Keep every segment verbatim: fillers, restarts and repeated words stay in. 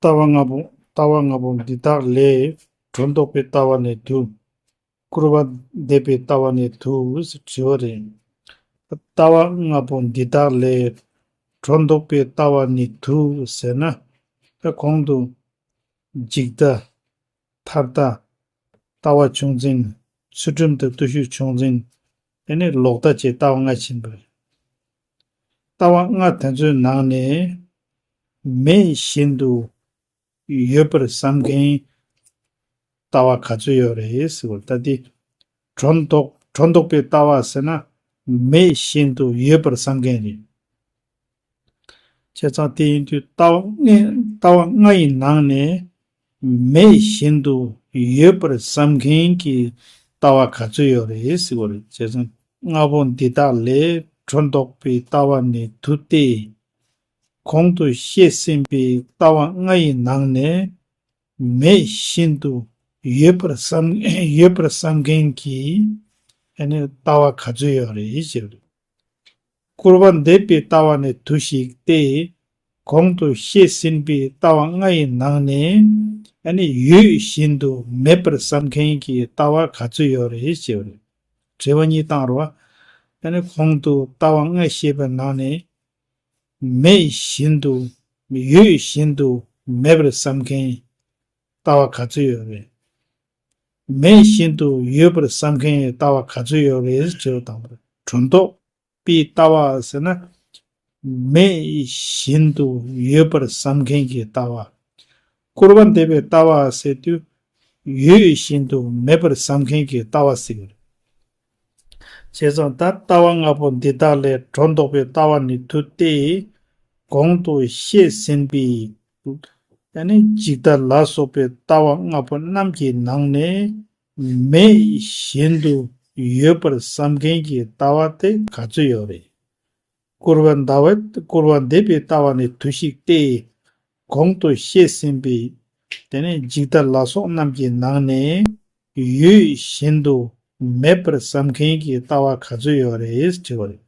ལྟ་བ་ལྔ་པོ། ལྟ་བ་ལྔ་པོ་འདི་དག་ལས། སྒྲོ་འདོགས་པའི་ལྟ་བ་ནི་དུ། སྐུར་བ་འདེབས་པའི་ལྟ་བ་ནི་དུ་ཟེར་དྲི་བ་རེད། ལྟ་བ་ལྔ་པོ་འདི་དག་ལས། སྒྲོ་འདོགས་པའི་ལྟ་བ་ནི་དུ་ཟེར་ན། ད་གོང་དུ་འཇིག་ལྟ། མཐར་ལྟ། ལྟ་བ་ཕྱོགས་འཛིན། ཚུལ་ཁྲིམས་དང་བརྟུལ་ཞུགས་ཕྱོགས་འཛིན། དེ་ནས་ལོག་ལྟ་བཅས་ལྟ་བ་ལྔ་ཕྱིན་པ་རེད། ལྟ་བ་ལྔ་དེ་ཚོའི་ནང་ནས་མེད་བཞིན་དུ་ཡོད་པར་བསམ་མཁན་ལྟ་བ་ག་ཚོད་ཡོད་རེད་ཟེར་བ། ད་དེ་སྒྲོ་འདོགས། སྒྲོ་འདོགས་པའི་ལྟ་བ་ཟེར་ན། མེད་བཞིན་དུ་ཡོད་པར་བསམ་མཁན་རེད། བྱས་ཙང་དེ་ཡིན་དུས་ལྟ་བ་ལྔའི། ལྟ་བ་ལྔ་ཡི་ནང་ནས་མེད་བཞིན་དུ་ཡོད་པར་བསམ་མཁན་གྱི་ལྟ་བ་ག་ཚོད་ཡོད་རེད་ཟེར་བ་རེད། བྱས་ཙང་ལྔ་པོ་འདི་དག་ལས་སྒྲོ་འདོགས་པའི་ལྟ་བ་ནི་དུ་སྟེ། གོང་དུ་བཤད་ཟིན་པའི་ལྟ་བ་ལྔ་ཡི་ནང་ནས་མེད་བཞིན་དུ་ཡོད་པར་བསམ། ཡོད་པར་བསམ་མཁན་གྱི་ཨ་ནི་ལྟ་བ་ག་ཚོད་ཡོད་རེད་ཞེས། སྐུར་བ་འདེབས་པའི་ལྟ་བ་ནི་དུ་ཞིག་སྟེ། གོང་དུ་བཤད་ཟིན་པའི་ལྟ་བ་ལྔ་ཡི་ནང་ནས་ཨ་ནི་ཡོད་བཞིན་དུ་མེད་པར་བསམ་མཁན་གྱི་ལྟ་བ་ག་ཚོད་ཡོད་རེད་ཞེས་པ་རེད། དྲི་བ་གཉིས་བཏང་རོགས། ཨ་ནི་གོང་དུ་ལྟ་བ་ལྔ་བཤད་པའི་ནང་ནས་མེད་བཞིན་དུ། ཡོད་བཞིན་དུ་མེད་པར་བསམ་མཁན་ལྟ་བ་ག་ཚོད་ཡོད་རེད། མེད་བཞིན་དུ་ཡོད་པར་བསམ་མཁན་ལྟ་བ་ག་ཚོད་ཡོད་རེད་དྲི་བ་དང་པོ། སྒྲོ་འདོགས་པའི་ལྟ་བ་ཟེར་ན། མེད་བཞིན་དུ་ཡོད་པར་བསམ་མཁན་གྱི་ལྟ་བ། སྐུར་བ་འདེབས་པའི་ལྟ་བ་ཟེར་དུས། ཡོད་བཞིན་དུ་མེད་པར་བསམ་མཁན་གྱི་ལྟ་བ་ཟེར་གྱི་རེད། བྱས་ཙང་ད་ལྟ་བ་ལྔ་པོ་འདི་དག་ལས་སྒྲོ་འདོགས་པའི་ལྟ་བ་ནི་དུ་སྟེ། གོང་དུ་བཤད་ཟིན་པའི་ཨ་ནི་འཇིག་ལྟ་ལ་སོགས་པའི་ལྟ་བ་ལྔ་པོ་རྣམས་ཀྱི་ནང་ནས་མེད་བཞིན་དུ་ཡོད་པར་བསམ་མཁན་གྱི་ལྟ་བ་དེ་ག་ཚོད་ཡོད་རེད། སྐུར་བ་འདའ་བ། སྐུར་བ་འདེབས་པའི་ལྟ་བ་ནི་དུ་ཞིག་སྟེ། གོང་དུ་བཤད་ཟིན་པའི་དེ་ནས་འཇིག་ལྟ་ལ་སོགས་རྣམས་ཀྱི་ནང་ནས་ཡོད་བཞིན་དུ་མེད་པར་བསམ་མཁན་གྱི་ལྟ་བ་ག་ཚོད་ཡོད་རེད་དྲི་བ་རེད།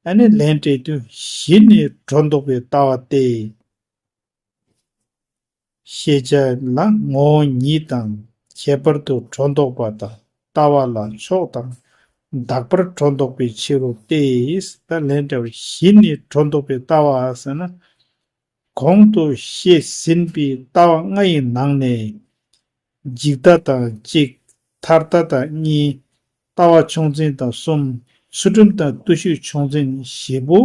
ཨ་ནི་ལན་སྤྲད་དུས་གཞི་ནས་སྒྲོ་འདོགས་པའི་ལྟ་བ་སྟེ། ཤེས་བྱ་ལ་ངོ་བོ་ཉིད་དང་། ཁྱད་པར་དུ་སྒྲོ་འདོགས་པ་དང་ལྟ་བ་ལ་ཕྱོགས་དང་། དག་པར་སྒྲོ་འདོགས་པའི་ཕྱིར་རོ་སྟེ། ད་ལན་འདྲ་བར་གཞི་ནས་སྒྲོ་འདོགས་པའི་ལྟ་བ་ཟེར་ན། གོང་དུ་བཤད་ཟིན་པའི་ལྟ་བ་ལྔ་ཡི་ནང་ནས། འཇིག་ལྟ་དང་གཅིག་མཐར་ལྟ་དང་གཉིས། ལྟ་བ་ཕྱོགས་འཛིན་དང་གསུམ། ཚུལ་ཁྲིམས་དང་བརྟུལ་ཞུགས་ཕྱོགས་འཛིན་བཞི་པོ་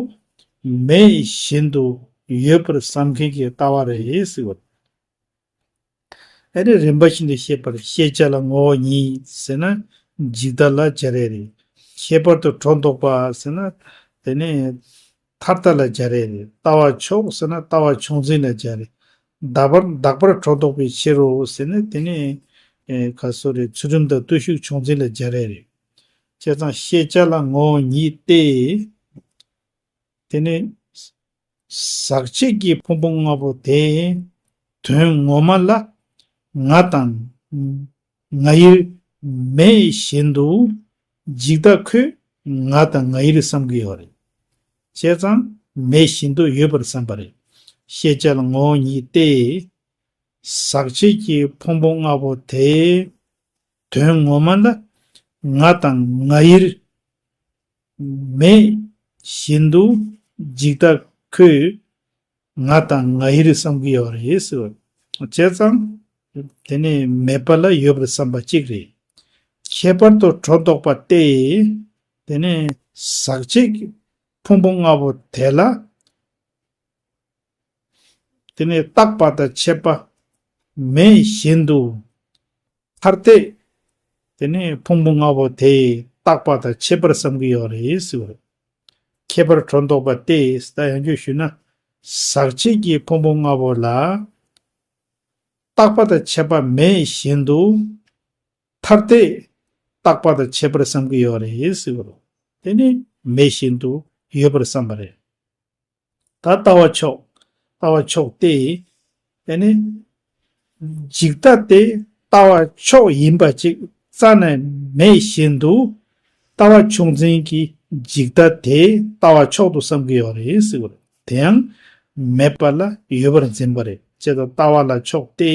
མེད་བཞིན་དུ་ཡོད་པར་བསམ་མཁན་གྱི་ལྟ་བ་རེད་ཟེར་བ། ཨ་ནི་རིམ་པ་བཞིན་དུ་བཤད་པར་ཤེས་བྱ་ལ་ངོ་བོ་ཉིད་ཟེར་ན་འཇིག་ལྟ་ལ་སྦྱར་ཡ་རེད། ཁྱད་པར་དུ་སྒྲོ་འདོགས་པ་ཟེར་ན་དེ་ནི་མཐར་ལྟ་ལ་སྦྱར་ཡ་རེད། ལྟ་བ་ཕྱོགས་ཟེར་ན་ལྟ་བ་ཕྱོགས་འཛིན་ལ་སྦྱར་རེད། དག་པར། དག་པར་སྒྲོ་འདོགས་པའི་ཕྱིར་རོ་ཟེར་ན་དེ་ནི་ཨེ་ག་སོ་རེད། ཚུལ་ཁྲིམས་དང་བརྟུལ་ཞུགས་ཕྱོགས་འཛིན་ལ་སྦྱར་ཡ་རེད། བྱས་ཙང་ཤེས་བྱ་ལ་ངོ་བོ་ཉིད་དེ། དེ་ནི་ཟག་བཅས་ཀྱི་ཕུང་པོ་ལྔ་པོ་དེའི་དོན་ངོ་མ་ལ་ང་དང་ང་ཡིར་མེད་བཞིན་དུ་འཇིག་ལྟ་ཁོས་ང་དང་ང་ཡིར་བསམ་གྱི་ཡོད་རེད། བྱས་ཙང་མེད་བཞིན་དུ་ཡོད་པར་བསམ་པ་རེད། ཤེས་བྱ་ལ་ངོ་བོ་ཉིད་དེ། ཟག་བཅས་ཀྱི་ཕུང་པོ་ལྔ་པོ་དེའི་དོན་ངོ་མ་ལ་ང་དང་ང་ཡིར་མེད་བཞིན་དུ་འཇིག་ལྟ་ཁོས་ང་དང་ང་ཡིར་བསམ་གྱི་ཡོད་རེད་ཟེར་བ། བྱས་ཙང་དེ་ནི་མེད་པ་ལ་ཡོད་པར་བསམ་པ་གཅིག་རེད། ཁྱད་པར་དུ་སྒྲོ་འདོགས་པ་སྟེ། དེ་ནི་ཟག་བཅས་ཀྱི་ཕུང་པོ་ལྔ་པོ་དེ་ལ། དེ་ནས་རྟག་པ་དང་ཆད་པ་མེད་བཞིན་དུ། མཐར་ཐུག་དེ་ནས་ཕུང་པོ་ལྔ་པོ་དེ་རྟག་པ་དང་ཆད་པར་བསམ་གྱི་ཡོད་རེད་ཟེར་བ། ཁྱད་པར་སྒྲོ་འདོགས་པ་སྟེ། ད་ཡང་བསྐྱར་ཞུས་ན། ཟག་བཅས་ཀྱི་ཕུང་པོ་ལྔ་པོ་ལ། རྟག་པ་དང་ཆད་པ་མེད་བཞིན་དུ། མཐར་ཐུག་རྟག་པ་དང་ཆད་པར་བསམ་གྱི་ཡོད་རེད་ཟེར་བ། དེ་ནི་མེད་བཞིན་དུ་ཡོད་པར་བསམ་པ་རེད། ད་ལྟ་བ་ཕྱོགས། ལྟ་བ་ཕྱོགས་ཏེ། དེ་ནི་འཇིག་ལྟ་དེ་ལྟ་བ་ཕྱོགས་ཡིན་པ་ཅིག་རྩ་ནས་མེད་བཞིན་དུ། ལྟ་བ་ཕྱོགས་འཛིན་གྱི་འཇིག་ལྟ་དེ་ལྟ་བ་ཕྱོགས་སུ་བསམ་གྱི་ཡོད་རེད་ཟེར་བ་རེད། དེ་ཡང་མེད་པ་ལ་ཡོད་པར་འཛིན་པ་རེད། ཅེས་དང་ལྟ་བ་ལ་ཕྱོགས་ཏེ།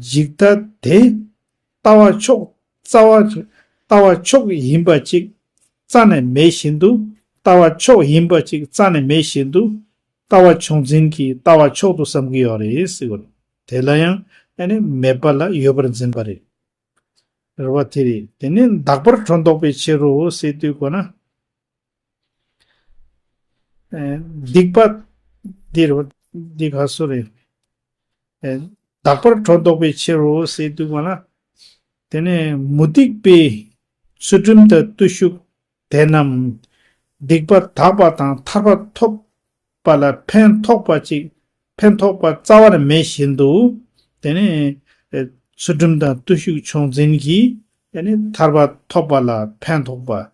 འཇིག་ལྟ་དེ་ལྟ་བ་ཕྱོགས་རྩ་བ་ལྟ་བ་ཕྱོགས་ཡིན་པ་ཅིག་རྩ་ནས་མེད་བཞིན་དུ་ལྟ་བ་ཕྱོགས་ཡིན་པ་ཅིག་རྩ་ནས་མེད་བཞིན་དུ་ལྟ་བ་ཕྱོགས་འཛིན་གྱི་ལྟ་བ་ཕྱོགས་དུ་བསམ་གྱི་ཡོད་རེད་ཟེར་བ་རེད། དེ་ལ་ཡང་ཨ་ནི་མེད་པ་ལ་ཡོད་པར་འཛིན་པ་རེད། རེད་བ། དེ་རེད། དེ་ནི་དག་པར་སྒྲོ་འདོགས་པའི་ཕྱིར་རོ་ཟེར་དུས་གོ་ན། ཨེ། སྡིག་པ་འདི་རེད་བ། འདི་ག་སུ་རེད། ཨེ། དག་པར་སྒྲོ་འདོགས་པའི་ཕྱིར་རོ་ཟེར་དུས་གོ་ན། དེ་ནི་མུ་སྟེགས་པའི་ཚུལ་ཁྲིམས་དང་བརྟུལ་ཞུགས་དེ་རྣམས་སྡིག་པ་དག་པ་དང་ཐར་པ་ཐོབ་པ་ལ་ཕན་ཐོགས་པ་ཅིག་ཕན་ཐོགས་པ་རྩ་བ་ནས་མེད་བཞིན་དུ། དེ་ནས་ཨེ། ཚུལ་ཁྲིམས་དང་བརྟུལ་ཞུགས་ཕྱོགས་འཛིན་གྱིས་དེ་ནས་ཐར་པ་ཐོབ་པ་ལ་ཕན་ཐོགས་པ།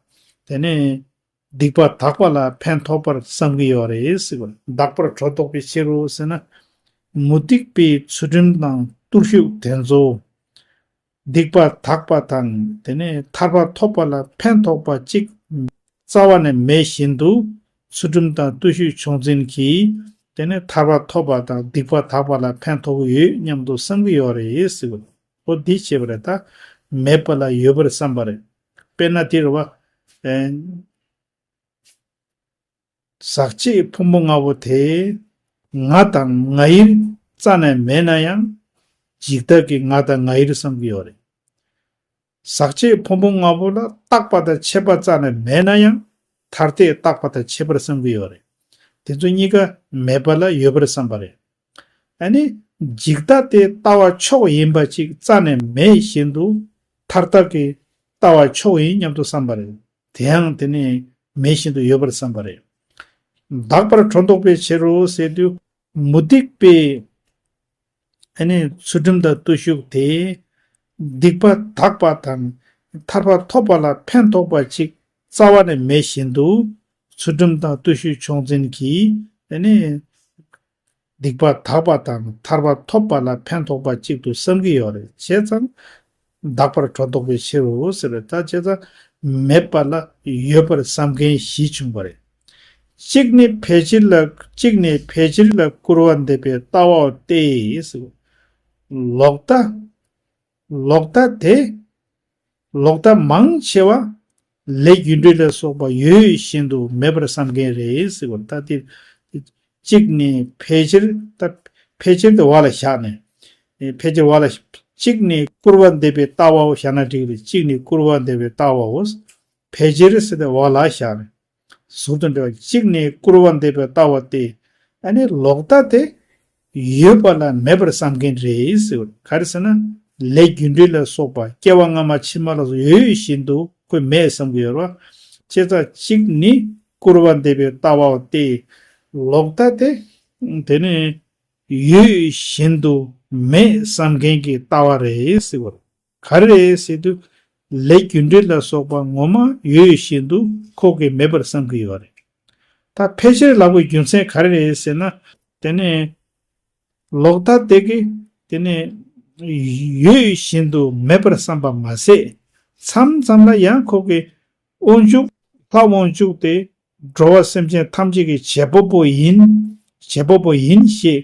དེ་ནས་སྡིག་པ་དག་པ་ལ་ཕན་ཐོགས་པར་བསམ་གྱི་ཡོད་རེད་ཟེར་བ། དག་པར་སྒྲོ་འདོགས་པའི་ཕྱིར་རོ་ཟེར་ན། མུ་སྟེགས་པའི་ཚུལ་ཁྲིམས་དང་བརྟུལ་ཞུགས་དེ་ཚོ་སྡིག་པ་དག་པ་དང་དེ་ནས་ཐར་པ་ཐོབ་པ་ལ་ཕན་ཐོགས་པ་གཅིག་རྩ་བ་ནས་མེད་བཞིན་དུ། ཚུལ་ཁྲིམས་དང་བརྟུལ་ཞུགས་ཕྱོགས་འཛིན་གྱིས་དེ་ནས་ཐར་པ་ཐོབ་པ་དང་སྡིག་པ་དག་པ་ལ་ཕན་ཐོགས་ཡོད་སྙམ་དུ་བསམ་གྱི་ཡོད་རེད་ཟེར་བ། འོ་འདི་བྱས་པ་རེད། ད་མེད་པ་ལ་ཡོད་པར་བསམ་པ་རེད། དཔེར་ན་དེ་རེད་བ། ཨེ། ཟག་བཅས་ཕུང་པོ་ལྔ་པོ་དེ་ང་དང་ང་ཡིར་རྩ་ནས་མེད་ན་ཡང་འཇིག་ལྟ་གི་ང་དང་ང་ཡིར་བསམ་གྱི་ཡོད་རེད། ཟག་བཅས་ཕུང་པོ་ལྔ་པོ་ལ་རྟག་པ་དང་ཆད་པ་རྩ་ནས་མེད་ན་ཡང་ཐ་དད་རྟག་པ་དང་ཆད་པར་བསམ་གྱི་ཡོད་རེད། དེ་ཚོ་གཉིས་ཀ་མེད་པ་ལ་ཡོད་པར་བསམ་པ་རེད། ཨ་ནི་འཇིག་ལྟ་དེ་ལྟ་བ་ཕྱོགས་ཡིན་པ་ཅིག་རྩ་ནས་མེད་བཞིན་དུ་ཐ་དད་ཀྱི་ལྟ་བ་ཕྱོགས་ཡིན་སྙམ་དུ་བསམ་པ་རེད། དེའང་དེ་ནི་མེད་བཞིན་དུ་ཡོད་པར་བསམ་པ་རེད། དག་པར་སྒྲོ་འདོགས་པའི་ཕྱིར་རོ་ཟེར་དུས་མུ་སྟེགས་པའི་ཨ་ནི་ཚུལ་ཁྲིམས་དང་བརྟུལ་ཞུགས་དེ་སྡིག་པ་དག་པ་དང་ཐར་པ་ཐོབ་པ་ལ་ཕན་ཐོགས་པ་ཅིག་རྩ་བ་ནས་མེད་བཞིན་དུ། ཚུལ་ཁྲིམས་དང་བརྟུལ་ཞུགས་ཕྱོགས་འཛིན་གྱིས་ཨ་ནི་སྡིག་པ་དག་པ་དང་ཐར་པ་ཐོབ་པ་ལ་ཕན་ཐོགས་པ་གཅིག་ཏུ་བསམ་གྱི་ཡོད་རེད། བྱས་ཙང་དག་པར་སྒྲོ་འདོགས་པའི་ཕྱིར་རོ་ཟེར་བས། ད་བྱས་ཙང་མེད་པ་ལ་ཡོད་པར་བསམ་མཁན་བཞི་བྱུང་བ་རེད། གཅིག་ནི་ཕལ་ཆེར་ལ་གཅིག་ནི་ཕལ་ཆེར་ལ་སྐུར་བ་འདེབས་པའི་ལྟ་བའོ་སྟེ། ལོག་ལྟ། ལོག་ལྟ་དེ། ལོག་ལྟ་མང་ཆེ་བ་ལས་རྒྱུ་འབྲས་ལ་སོགས་པ་ཡོད་བཞིན་དུ་མེད་པར་བསམ་མཁན་རེད་ཟེར་བ། ད་དེ་གཅིག་ནི་ཕལ་ཆེར། ད་ཕལ་ཆེར་དེ་བ་ལ་བཞག་ནས། ཕལ་ཆེར་བ་ལ། གཅིག་ནི་སྐུར་བ་འདེབས་པའི་ལྟ་བའོ་བཞག་ན་འགྲིག་རེད། གཅིག་ནི་སྐུར་བ་འདེབས་པའི་ལྟ་བའོ། ཕལ་ཆེར་ཟེར་ཏེ་བ་ལ་བཞག་ནས། ཟུར་དུ་འབྲེལ་བ། གཅིག་ནི་སྐུར་བ་འདེབས་པའི་ལྟ་བ་སྟེ། ཨ་ནི་ལོག་ལྟ་དེ་ཡོད་པ་ལ་མེད་པར་བསམ་མཁན་རེད་ཟེར་བ། ག་རེ་ཟེར་ན། ལས་རྒྱུ་འབྲས་ལ་སོགས་པ་སྐྱེ་བ་སྔ་མ་ཕྱི་མ་ལ་སོགས་ཡོད་བཞིན་དུ་ཁོས་མེད་བསམ་གྱི་ཡོད་རེད་བ། བྱས་ཙང་གཅིག་ནི་སྐུར་བ་འདེབས་པའི་ལྟ་བའོ་སྟེ། ལོག་ལྟ་དེ་དེ་ནི་ཡོད་བཞིན་དུ་མེད་བསམ་མཁན་གྱི་ལྟ་བ་རེད་ཟེར་བ། ག་རེ་རེད་ཟེར་དུས། ལས་རྒྱུ་འབྲས་ལ་སོགས་པ་ངོ་མ་ཡོད་བཞིན་དུ་ཁོ་གིས་མེད་པར་བསམ་གྱི་ཡོད་རེད། ད་ཕལ་ཆེར་ལབ་པའི་རྒྱུ་མཚན་ག་རེ་རེད་ཟེར་ན། དེ་ནི་ལོག་ལྟ་དེ་གིས་དེ་ནི་ཡོད་བཞིན་དུ་མེད་པར་བསམ་པ་མ་ཟད། མཚམས་མཚམས་ལ་ཡང་ཁོ་གིས་དབང་ཕྱུག་ལྷ་དབང་ཕྱུག་དེ་འགྲོ་བ་སེམས་ཅན་ཐམས་ཅད་ཀྱི་བྱེད་པ་པོ་ཡིན། བྱེད་པ་པོ་ཡིན་ཞེས།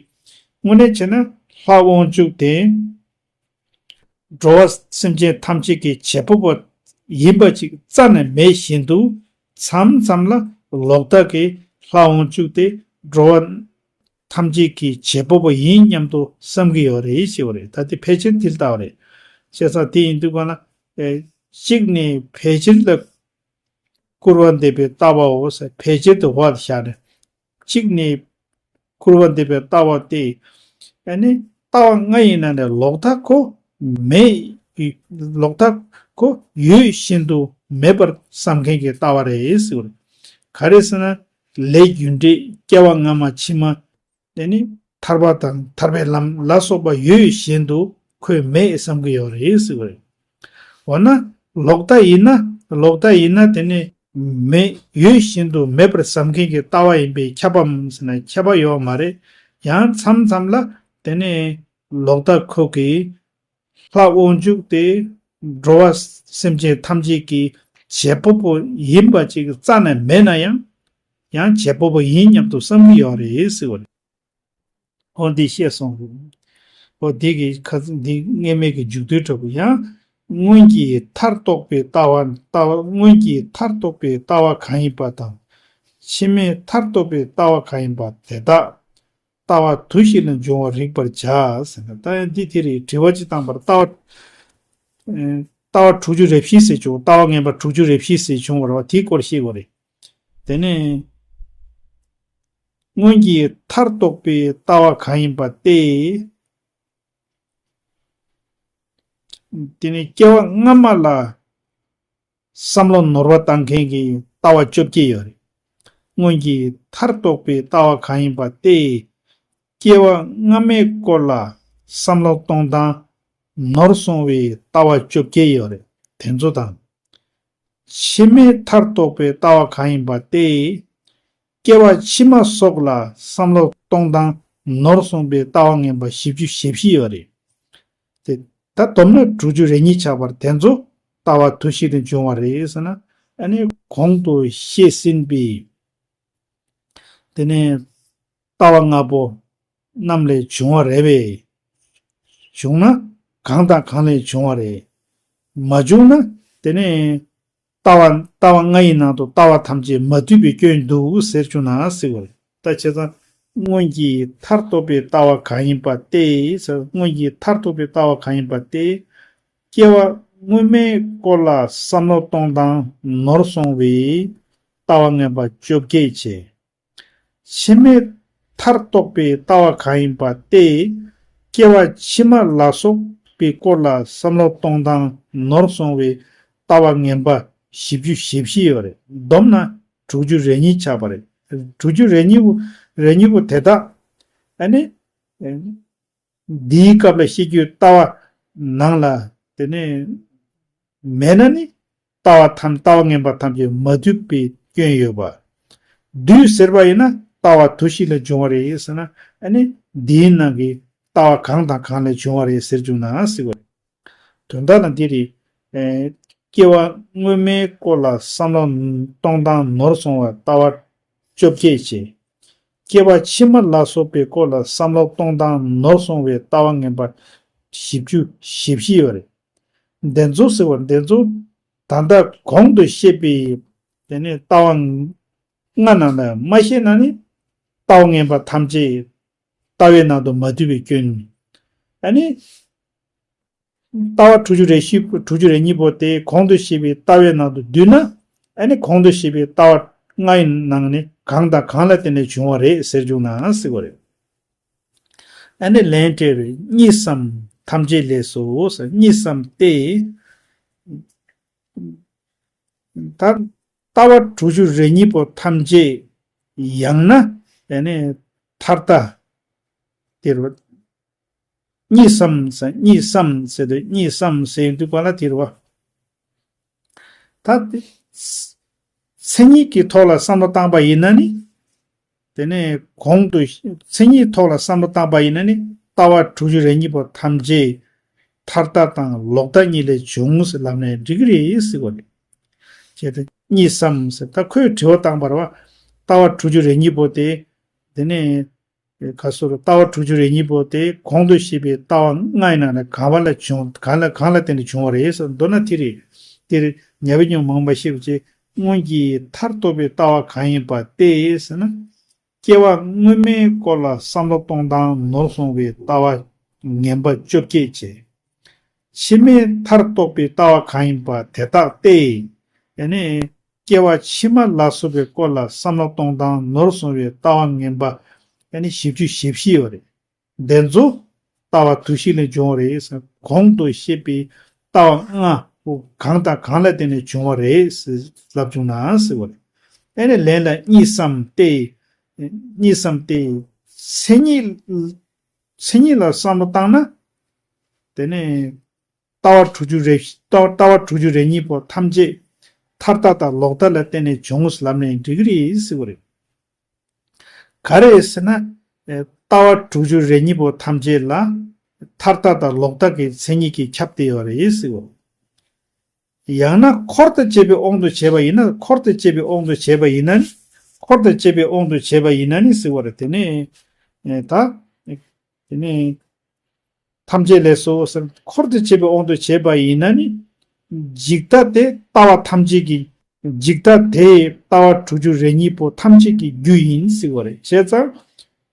དངོས་གནས་བྱས་ན་ལྷ་དབང་ཕྱུག་དེ་འགྲོ་བ་སེམས་ཅན་ཐམས་ཅད་ཀྱི་བྱེད་པ་པོ་ཡིན་པ་ཅིག་རྩ་ནས་མེད་བཞིན་དུ། མཚམས་མཚམས་ལ་ལོག་ལྟ་གིས་ལྷ་དབང་ཕྱུག་དེ་འགྲོ་བ་ཐམས་ཅད་ཀྱི་བྱེད་པ་པོ་ཡིན་སྙམ་དུ་བསམ་གྱི་ཡོད་རེད་ཞེས་པ་རེད། ད་དེ་ཕལ་ཆེར་དེ་ལྟ་བ་རེད། བྱས་ཙང་དེ་ཡིན་དུས་གང་ལ། ཨེ། གཅིག་ནི་ཕལ་ཆེར་ལ་སྐུར་བ་འདེབས་པའི་ལྟ་བའོ་ཟེར། ཕལ་ཆེར་དུ་བ་བཞག་ནས། གཅིག་ནི་སྐུར་བ་འདེབས་པའི་ལྟ་བ་སྟེ། ཨ་ནི་ལྟ་བ་ལྔ་ཡི་ནང་ནས་ལོག་ལྟ་ཁོ་མེད། ལོག་ལྟ་ཁོ་ཡོད་བཞིན་དུ་མེད་པར་བསམ་མཁན་གྱི་ལྟ་བ་རེད་ཟེར་བ་རེད། ག་རེ་ཟེར་ན། ལས་རྒྱུ་འབྲས་སྐྱེ་བ་སྔ་མ་ཕྱི་མ། དེ་ནི་ཐར་པ་དང་ཐར་པའི་ལམ་ལ་སོགས་པ་ཡོད་བཞིན་དུ་ཁོས་མེད་བསམ་གྱི་ཡོད་རེད་ཟེར་བ་རེད། འོ་ན་ལོག་ལྟ་ཡིན་ན། ལོག་ལྟ་ཡིན་ན་དེ་ནི་མེད། ཡོད་བཞིན་དུ་མེད་པར་བསམ་མཁན་གྱི་ལྟ་བ་ཡིན་པས་ཁྱབ་བམ་ཟེར་ན་ཁྱབ་པ་ཡོད་མ་རེད། ཡང་མཚམས་མཚམས་ལ་དེ་ནི་ལོག་ལྟ་ཁོ་གིས་ལྷ་དབང་ཕྱུག་དེ་འགྲོ་བ་སེམས་ཅན་ཐམས་ཅད་ཀྱི་བྱེད་པ་པོ་ཡིན་པ་ཅིག་རྩ་ནས་མེད་ན་ཡང་། ཡང་བྱེད་པ་པོ་ཡིན་སྙམ་དུ་བསམ་གྱི་ཡོད་རེད་ཟེར་བ་རེད། འོ་འདི་བཤད་སོང་། འོ་འདི་གི་ཁ་འདི་སྔ་མའི་གི་མཇུག་སྡུད་འདྲ་པོ་ཡང་། སྔོན་གྱི་མཐར་གཏུགས་པའི་ལྟ་བ་ལྟ་བ་སྔོན་གྱི་མཐར་གཏུགས་པའི་ལྟ་བ་གང་ཡིན་པ་དང་། ཕྱི་མའི་མཐར་གཏུགས་པའི་ལྟ་བ་གང་ཡིན་པ་དེ་དག་ལྟ་བ་དུ་ཞིག་ལ་འབྱུང་བར་རིག་པར་བྱ་ཟེར་ན། ད་ཡང་འདི་དེ་རེད། དྲི་བ་ཅིག་བཏང་བར་ལྟ་བ། ལྟ་བ་དྲུག་ཅུ་རེ་བཞི་ཟེར་བྱུང་། ལྟ་བ་ངན་པ་དྲུག་ཅུ་རེ་བཞི་ཟེར་བྱུང་བ་རེད་བ། དེའི་སྐོར་ཤེས་དགོས་རེད། དེ་ནས་སྔོན་གྱི་མཐར་གཏུགས་པའི་ལྟ་བ་གང་ཡིན་པ་སྟེ། དེ་ནས་སྐྱེ་བ་སྔ་མ་ལ་བསམ་བློ་ནོར་བ་བཏང་མཁན་གྱི་ལྟ་བ་བཅོ་བརྒྱད་ཡོད་རེད། སྔོན་གྱི་མཐར་གཏུགས་པའི་ལྟ་བ་གང་ཡིན་པ་སྟེ། སྐྱེ་བ་སྔ་མའི་སྐོར་ལ་བསམ་བློ་གཏོང་སྟངས་ནོར་སོང་བའི་ལྟ་བ་བཅོ་བརྒྱད་ཡོད་རེད། དེ་ཚོ་དང་། ཕྱི་མའི་མཐར་གཏུགས་པའི་ལྟ་བ་གང་ཡིན་པ་སྟེ། སྐྱེ་བ་ཕྱི་མ་སོགས་ལ་བསམ་བློ་གཏོང་སྟངས་ནོར་སོང་བའི་ལྟ་བ་ངན་པ་བཞི་བཅུ་ཞེ་བཞི་ཡོད་རེད། དེ་ད་བསྡོམས་ན་དྲུག་ཅུ་རེ་གཉིས་ཆགས་པར་དེ་ཚོ་ལྟ་བ་དུ་ཞིག་ཏུ་འབྱུང་བ་རེད་ཟེར་ན། ཨ་ནི་གོང་དུ་བཤད་ཟིན་པའི་དེ་ནས་ལྟ་བ་ལྔ་པོ་རྣམས་ལས་བྱུང་བ་རེད་པས། བྱུང་ན་གང་དང་གང་ལས་བྱུང་བ་རེད། མ་བྱུང་ན་དེ་ནས་ལྟ་བ་ལྟ་བ་ལྔ་ཡི་ནང་དུ་ལྟ་བ་ཐམས་ཅད་མ་འདུས་པའི་སྐྱོན་འདུག་ཟེར་བྱུང་ན་ཟེར་བ་རེད། ད་བྱས་ཙང་སྔོན་གྱི་མཐར་གཏུགས་པའི་ལྟ་བ་གང་ཡིན་པ་སྟེ། སྔོན་གྱི་མཐར་གཏུགས་པའི་ལྟ་བ་གང་ཡིན་པ་སྟེ། སྐྱེ་བ་སྔོན་མའི་སྐོར་ལ་བསམ་བློ་གཏོང་སྟངས་ནོར་སོང་བའི་ལྟ་བ་ངན་པ་བཅོ་བརྒྱད་བྱས། ཕྱི་མའི་མཐར་གཏུགས་པའི་ལྟ་བ་གང་ཡིན་པ་སྟེ། སྐྱེ་བ་ཕྱི་མ་ལ་སོགས་པའི་སྐོར་ལ་བསམ་བློ་གཏོང་སྟངས་ནོར་སོང་བའི་ལྟ་བ་ངན་པ་བཞི་བཅུ་ཞེ་བཞི་ཡོད་རེད། བསྡོམས་ན་དྲུག་ཅུ་རེ་གཉིས་ཆགས་པ་རེད། དྲུག་ཅུ་རེ་གཉིས་པོ་རེ་གཉིས་པོ་དེ་དག་ཨ་ནི། འདིའི་སྐབས་ལ་བཤད་རྒྱུའི་ལྟ་བ་ནང་ལ་དེ་ནས་མེད་ན་ནི་ལྟ་བ་ཐམས་ལྟ་བ་ངན་པ་ཐམས་ཅད་མ་འདུས་པའི་སྐྱོན་ཡོད་པ། འདུས་ཟེར་བ་ཡིན་ན་ལྟ་བ་དུ་ཞིག་ལས་བྱུང་བ་རེད་ཟེར་ན། ཨ་ནི་འདིའི་ནང་གི་ལྟ་བ་གང་དང་གང་ལས་བྱུང་བ་རེད་ཟེར་བྱུང་ན་ཟེར་བ་རེད། དོན་དག་ལ་འདི་རེད། ཨེ། སྐྱེ་བ་སྔོན་མའི་སྐོར་ལ་བསམ་བློ་གཏོང་སྟངས་ནོར་སོང་བ་ལྟ་བ་བཅོ་བརྒྱད་བྱས། སྐྱེ་བ་ཕྱི་མ་ལ་སོགས་པའི་སྐོར་ལ་བསམ་བློ་གཏོང་སྟངས་ནོར་སོང་བའི་ལྟ་བ་ངན་པ་བཞི་བཅུ་ཞེ་བཞི་ཡོད་རེད། འདི་ཚོ་ཟེར་བ་འདི་ཚོ་ད་ལྟ་གོང་དུ་བཤད་པའི་དེ་ནས་ལྟ་བ་ལྔ་ནང་ལ་མ་བཤད་ན་ནི་ལྟ་བ་ངན་པ་ཐམས་ཅད་ལྟ་བའི་ནང་དུ་མ་འདུས་པའི་སྐྱོན། ཨ་ནི། ལྟ་བ་དྲུག་ཅུ་རེ་བཞི་དྲུག་ཅུ་རེ་གཉིས་པོ་དེ་གོང་དུ་བཤད་པའི་ལྟ་བའི་ནང་དུ་བསྡུས་ན། ཨ་ནི་གོང་དུ་བཤད་པའི་ལྟ་བ་ལྔ་ཡི་ནང་ནས་གང་དང་གང་ལ་བརྟེན་ནས་བྱུང་བ་རེད་ཟེར་བྱུང་ན་ཟེར་བ་རེད། ཨ་ནི་ལན་སྤྲད་རེད། གཉིས་སམ་ཐམས་ཅད་ལས་སོ་ཟེར། གཉིས་སམ་སྟེ། ད་ལྟ་བ་དྲུག་ཅུ་རེ་གཉིས་པོ་ཐམས་ཅད་ཡང་ན་ཨ་ནི་མཐར་ལྟ་དེ་རེད། གཉིས་སམ་ཟེར། གཉིས་སམ་ཟེར་དུས་གཉིས་སམ་ཟེར་དུས་ག་ལ་དེ་རེད་བ། ད་དེ་མཚན་ཉིད་ཀྱི་ཐོག་ལ་བསམ་བློ་བཏང་པ་ཡིན་ན་ནི། དེ་ནས་གོང་དུ་མཚན་ཉིད་ཐོག་ལ་བསམ་བློ་བཏང་པ་ཡིན་ན་ནི་ལྟ་བ་དྲུག་ཅུ་རེ་གཉིས་པོ་ཐམས་ཅད་མཐར་ལྟ་དང་ལོག་ལྟ་གཉིས་ལས་བྱུང་ཟེར་ལབ་ནས་འགྲིག་གི་རེད་ཟེར་བ་རེད། བྱས་ཏེ་གཉིས་སམ་ཟེར། ད་ཁོས་དྲི་བ་བཏང་པ་རེད་བ། ལྟ་བ་དྲུག་ཅུ་རེ་གཉིས་པོ་དེ། དེ་ནས། ཁ་སོར་ལྟ་བ་དྲུག་ཅུ་རེ་གཉིས་པོ་དེ་གོང་དུ་བཤད་པའི་ལྟ་བ་ལྔ་ཡི་ནང་ནས་གང་བ་ལ་བྱུང་གང་ལ་གང་ལ་བརྟེན་ནས་བྱུང་བ་རེད་ཟེར། མདོར་ན་དེ་རེད། དེར་ཉ་བའི་ཉོན་མོངས་པ་ཤེས་པ་བྱས། སྔོན་གྱི་མཐར་གཏུགས་པའི་ལྟ་བ་གང་ཡིན་པ་སྟེ་ཟེར་ན། སྐྱེ་བ་སྔོན་མའི་སྐོར་ལ་བསམ་བློ་གཏོང་སྟངས་ནོར་སོང་བའི་ལྟ་བ་ངན་པ་བཅོ་བརྒྱད་བྱས། ཕྱི་མའི་མཐར་གཏུགས་པའི་ལྟ་བ་གང་ཡིན་པ་དེ་དག་སྟེ། ཡང་ནི། སྐྱེ་བ་ཕྱི་མ་ལ་སོགས་པའི་སྐོར་ལ་བསམ་བློ་གཏོང་སྟངས་ནོར་སོང་བའི་ལྟ་བ་ངན་པ་ཡང་ནི་བཞི་བཅུ་ཞེ་བཞི་ཡོད་རེད། འདི་ཚོ་ལྟ་བ་དུ་ཞིག་ལས་བྱུང་བ་རེད་ཟེར། གོང་དུ་བཤད་པའི་ལྟ་བ་ལྔ་པོ་གང་དང་གང་ལ་བརྟེན་ནས་བྱུང་བ་རེད་ཟེར་ལབ་བྱུང་ན་ཟེར་བ་རེད། ཨ་ནི་ལན་ལ་གཉིས་སམ་སྟེ། གཉིས་སམ་སྟེ། མཚན་ཉིད། མཚན་ཉིད་ལ་བསམ་བློ་བཏང་ན། དེ་ནས། ལྟ་བ་དྲུག་ཅུ་རེ། ལྟ་ལྟ་བ་དྲུག་ཅུ་རེ་གཉིས་པོ་ཐམས་ཅད་མཐར་ལྟ་དང་ལོག་ལྟ་ལ་བརྟེན་ནས་བྱུང་ཟེར་ལབ་ནས་འགྲིག་གི་རེད་ཟེར་བ་རེད། ག་རེ་ཟེར་ན། ཨེ། ལྟ་བ་དྲུག་ཅུ་རེ་གཉིས་པོ་ཐམས་ཅད་ལ་མཐར་ལྟ་དང་ལོག་ལྟ་གི་མཚན་ཉིད་ཀྱིས་ཁྱབ་བསྡད་ཡོད་རེད་ཟེར་བ། ཡང་ན་འཁོར་དང་བཅས་པའི་དབང་དུ་བྱས་པ་ཡིན་ན། འཁོར་དང་བཅས་པའི་དབང་དུ་བྱས་པ་ཡིན་ན་ནི། འཁོར་དང་བཅས་པའི་དབང་དུ་བྱས་པ་ཡིན་ན་ནི་ཟེར་བ་རེད། དེ་ནས་ཨེ། ད། དེ་ནས་ཐམས་ཅད་ལས་སོ་ཟེར། འཁོར་དང་བཅས་པའི་དབང་དུ་བྱས་པ་ཡིན་ན་ནི། འཇིག་ལྟ་དེ་ལྟ་བ་ཐམས་ཅད་ཀྱི། འཇིག་ལྟ་དེ་ལྟ་བ་དྲུག་ཅུ་རེ་གཉིས་པོ་ཐམས་ཅད་ཀྱི་རྒྱུ་ཡིན་ཟེར་བ་རེད། བྱས་ཙང་